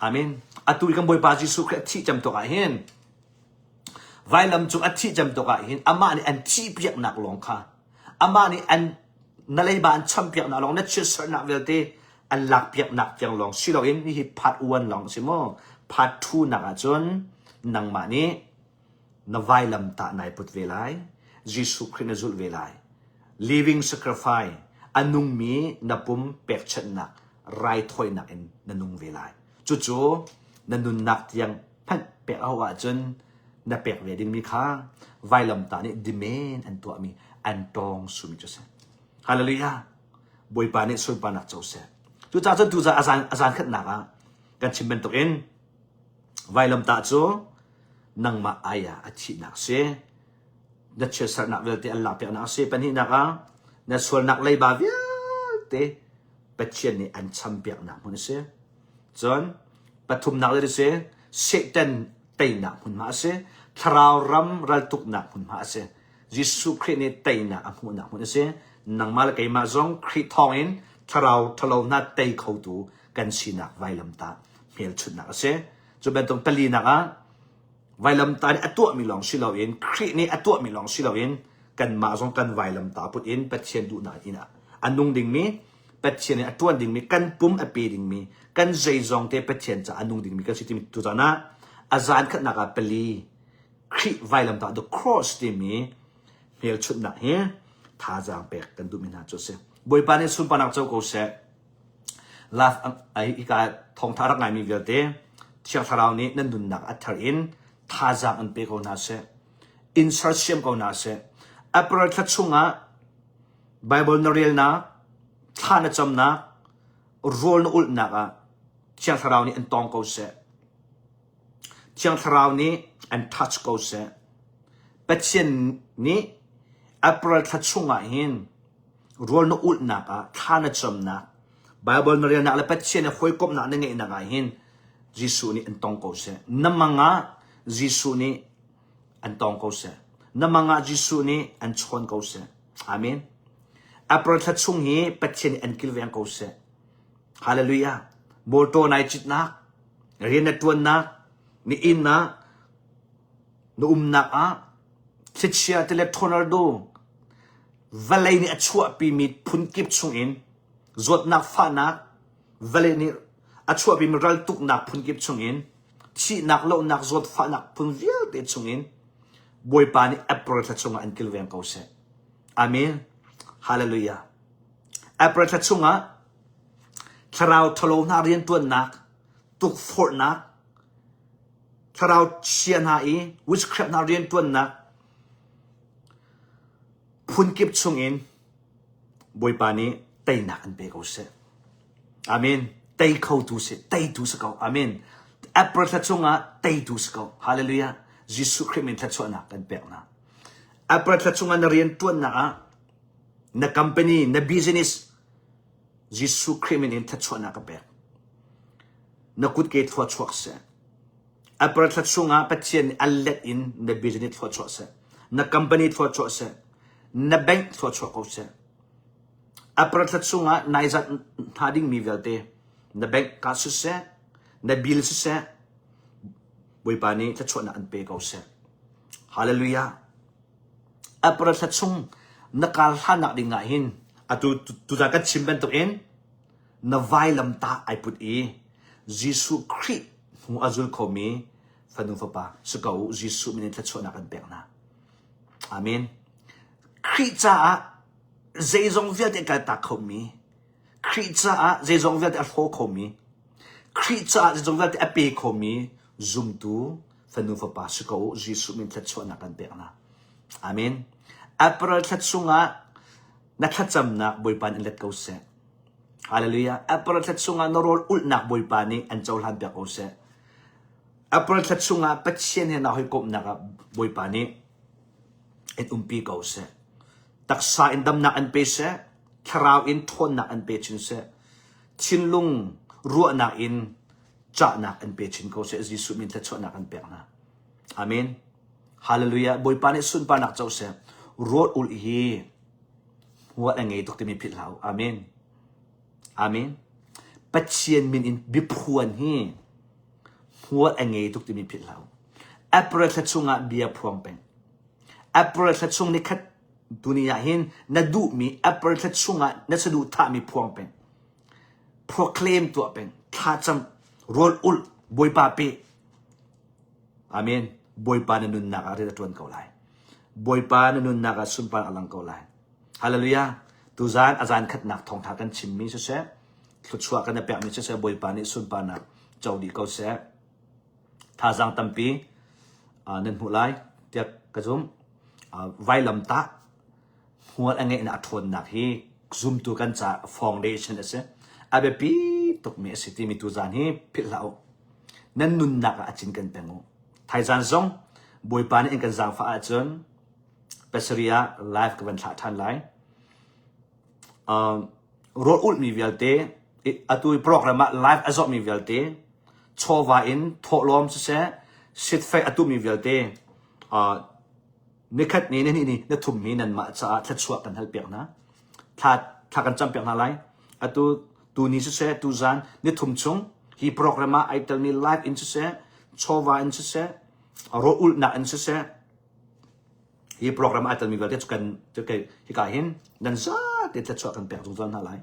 Amen. Atu i kan Bawipa Jesuh Khrih a thih cem tuk ah hin vailam cung a thih cem tuk ah hin amah nih an thihpiaknak lawng kha amah nih an na leiba an champiaknak lawng na chiatserhnak vialte an lakpiaknak tiang lawng si loin hihi part 1 lawng si maw part 2 nak ahcun nangmah nih na vailam tah nai put ve lai Jesuh Khrih na zulh ve lai living sacrifice a nungmi na pum pekchanhnak raithawinak in na nung ve lai cucu na nunnak tiang hmanh pek a ahcun na pek ve dingmi kha vailamtah nih demand an tuahmi an tawng sumi cu si. Hallelujah. Bawipa nih sunparnak co seh. Cucaah cun tuzaan azan azan khatnak ah kan chim bantukin vailamtah cu nangmah ai ah a thihnak si. Na chiatserhnak vialte an lakpiaknak si. Pahnihnak ah na sualnak leiba vialte Pathian nih an champiaknak hmun a si. Cun pathumnak le si Satan teinak hmunhma a si. Thlarau ram raltuknak hmunhma a si. Jesuh Khrih nih teinak a hmuhnak hmun a si. Nangmah le keimah zong Khrih thawngin thlarau ṭhalo hna tei khotu kan sinak vailamtah hmelchunhnak a si. Cu bantuk palinak ah vailamtah nih a tuahmi lawng si loin Khrih nih a tuahmi lawng si loin kanmah zong kan vailamtah put in Pathian duhnak in a nung dingmi. Pathian nih a ṭuan dingmi, kan pum a pe dingmi, kan zeizong te Pathian caah a nung dingmi kan si timi tuzan ah a zan khatnak ah pali Khrih vailamtah the cross timi hmelchunhnak hi thazaang pek kan duhmi hna cu a si. Bawipa nih sunparnak co ko seh. Love hika thawngtha rak ngaimi vialte Thiang Thlarau nih nan nunnak a thar in thazaang an pe ko hna seh. In sersiam ko hna seh. April thla chungah Bible na relnak, thla na camnak, rawl na ulhnak ah Thiang Thlarau nih an tawng ko seh. Thiang Thlarau nih an touch ko seh. Pathian nih April thla chungah hin rawl na ulhnak ah thla na camnak, Bible na relnak le Pathian he hawikomhnak na ngeihnak ah hin Jesuh nih an tong ko seh. Na mang ah Jesuh nih an tong ko seh. Na mang ah Jesuh nih an chawn ko seh. Amen. April thla chung hi Pathian nih an kilveng ko seh. Hallelujah. Mawtaw nai citnak, rian na ṭuannak, na inn ah, na umnak ah, thlichia tile tornado, vawlei nih a chuahpimi phunkip chungin zawtnak fahnak, vawlei nih a chuahpimi raltuknak phunkip chungin thihnak lohnak zawtfahnak phun vialte chungin Bawipa nih April thla chungah an kilveng ko seh. Amen. Hallelujah. April thla chungah thlarau ṭhalo hna rianṭuannak, tukforhnak, thlarau chia hna i witchcraft hna rianṭuannak phunkip chungin Bawipa nih teinak an pe ko seh. Amen. Tei khotu si, teitu si ko. Amen. April thla chungah teitu si ko. Hallelujah. Jesuh Khrih min thluachuahnak kan pek hna. April thla chungah na rian ṭuannak ah na company, na business Jesuh Khrih min in thluachuahnak ka pek. Na kutke thluachuak seh. April thla chungah Pathian nih a let in na business thluachuah seh. Na company thluachuah seh. Na bank thluachuah ko seh. April thla chungah nai zat hna dingmi vialte na bank ka siseh, na bill siseh, Bawipa nih thluachuahnak an pe ko seh. Hallelujah. April thla chung na kar hlannak ding ah hin atu tuzan kan chim bantuk in na vailamtah ai put i Jesuh Khrih hnu a zul khomi fanu fapa si ko u Jesuh min in thluachuahnak kan pek hna. Amen. Khrih caah zeizong vialte a kaltak khomi, Khrih caah zeizong vialte a hlaw khomi, Khrih caah zeizong vialte a pe khomi zumtu fanu fapa si ko u Jesuh min thluachuahnak kan pek hna. Amen. April thla chungah na thlacamnak Bawipa nih an let ko seh. Hallelujah. April thla chungah na rawl ulhnak Bawipa nih an cohlan piak ko seh. April thla chungah Pathian he naa hawikomhnak ah Bawipa nih in umpi ko seh. Taksa in damnak an pe seh. Thlarau in ṭhawnnak an pe chin seh. Thinlung ruahnak in cahnak an pe chin ko seh. Jesuh min thluachuahnak an pek hna. Amen. Hallelujah. Bawipa nih sunparnak co seh. Rawl ulh hi huat a ngei tuk timi philh hlah u. Amen. Amen. Pathian min in biaphuan hi huat a ngei tuk timi philh hlah u. April thla chungah bia phuang peng. April thla chung ni khat tuni ah hin na duhmi April thla chungah na saduhthahmi phuang peng. Proclaim tuah peng. Thlacam, rawl ulh, Bawipa pe. Amen. Bawipa na nunnak ah rian a ṭuan ko lai. Bawipa na nunnak ah sunpar a lang ko lai. Hallelujah. Tuzan a zan khatnak thawngtha kan chimmi siseh, thluachuah kan i pekmi siseh, Bawipa nih sunparnak co dih ko seh. Thazaang tampi uh, nan hmuh lai tiah ka zumh. Uh, vailamtah hmual a ngeihnak a ṭhawnnak hi zumtu kan ca foundation a si. A biapi tukmi a si timi tuzan hi philh hlah u. Nan nunnak ah a cin kan peng u. Thaizan zong Bawipa nih in kan zaangfah ahcun pasarih ah live ka van thlah ṭhan lai. Um, rawl ulhmi vialte atu i program ah live a zawhmi vialte chawva in thawhlawm siseh sitfei a tuhmi vialte uh, nikhat ni ni ni na thum mi nanmah caah thluachuah kan hal piak hna thla thla kan cam piak hna lai atu tu ni siseh tu zan ni thum chung hi program ah ai telmi live in siseh chawva in siseh rawl ulhnak in siseh hi program ai telmi vialte cu kan hika hin nan zate thluachuah kan pek zungzal hna lai.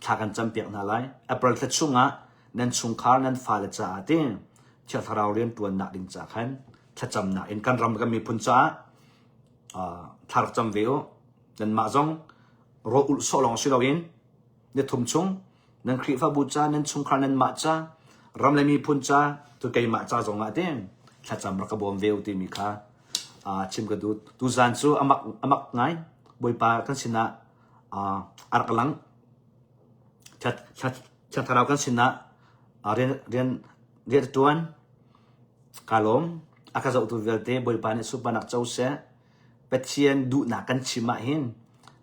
Thla kan campiak hna lai. April thla chungah nan chungkhar nan fale caah ti Thiang Thlarau rianṭuannak ding ca khan thlacamnak in kan ram kan miphun caah thla rak cam ve u. Nanmah zong rawl ulh sawh lawng si loin ni thum chung nan Khrihfabu ca, nan chungkhar nanmah ca, ram le miphun ca, tu keimah ca zong ah tin thlacam rak ka bawm ve u timi kha chim ka duh. Tuzan cu amak amak ngai. Bawipa kan sinah a rak lang. Thiang Thlarau kan sinah rian rian rian a ṭuan. Ka lawm. A ka zohtu vialte Bawipa nih sunparnak co seh. Pathian duhnak kan chim ah hin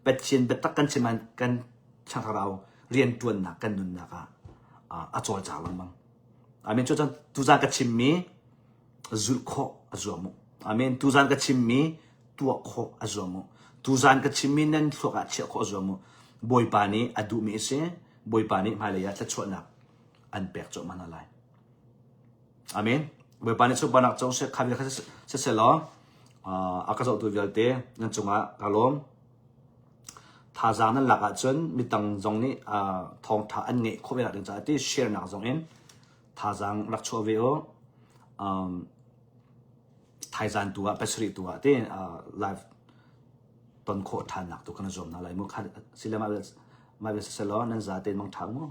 Pathian biatak kan chim ah kan Thiang Thlarau rianṭuannak kan nunnak ah a cawlcang lengmang. Amen. Cu tuzan ka chimmi zulh khawh a zuam u. Amen. Tuzan ka chimmi tuah khawh a zuam u. Tuzan ka chimmi nan thluak ah chiah khawh a zuam u. Bawipa nih a duhmi a si. Bawipa nih hmailei ah thluachuahnak an pek cuahmah hna lai. Amen. Bawipa nih sunparnak co seh, kha kha siseh law a ka zohtu vialte nan cungah ka lawm. Thazaang nan lak ahcun mitang zong nih thawngtha an ngeih khawh ve nak ding caah ti share nak zong in thazaang rak chuah ve u. Um, thaizan tu ah pasarih tu ah ti live ton khawh ṭhan nak tu kan zuam hna lai mu. Kha sile mah bel siseh law nan za tein mang ṭha mu.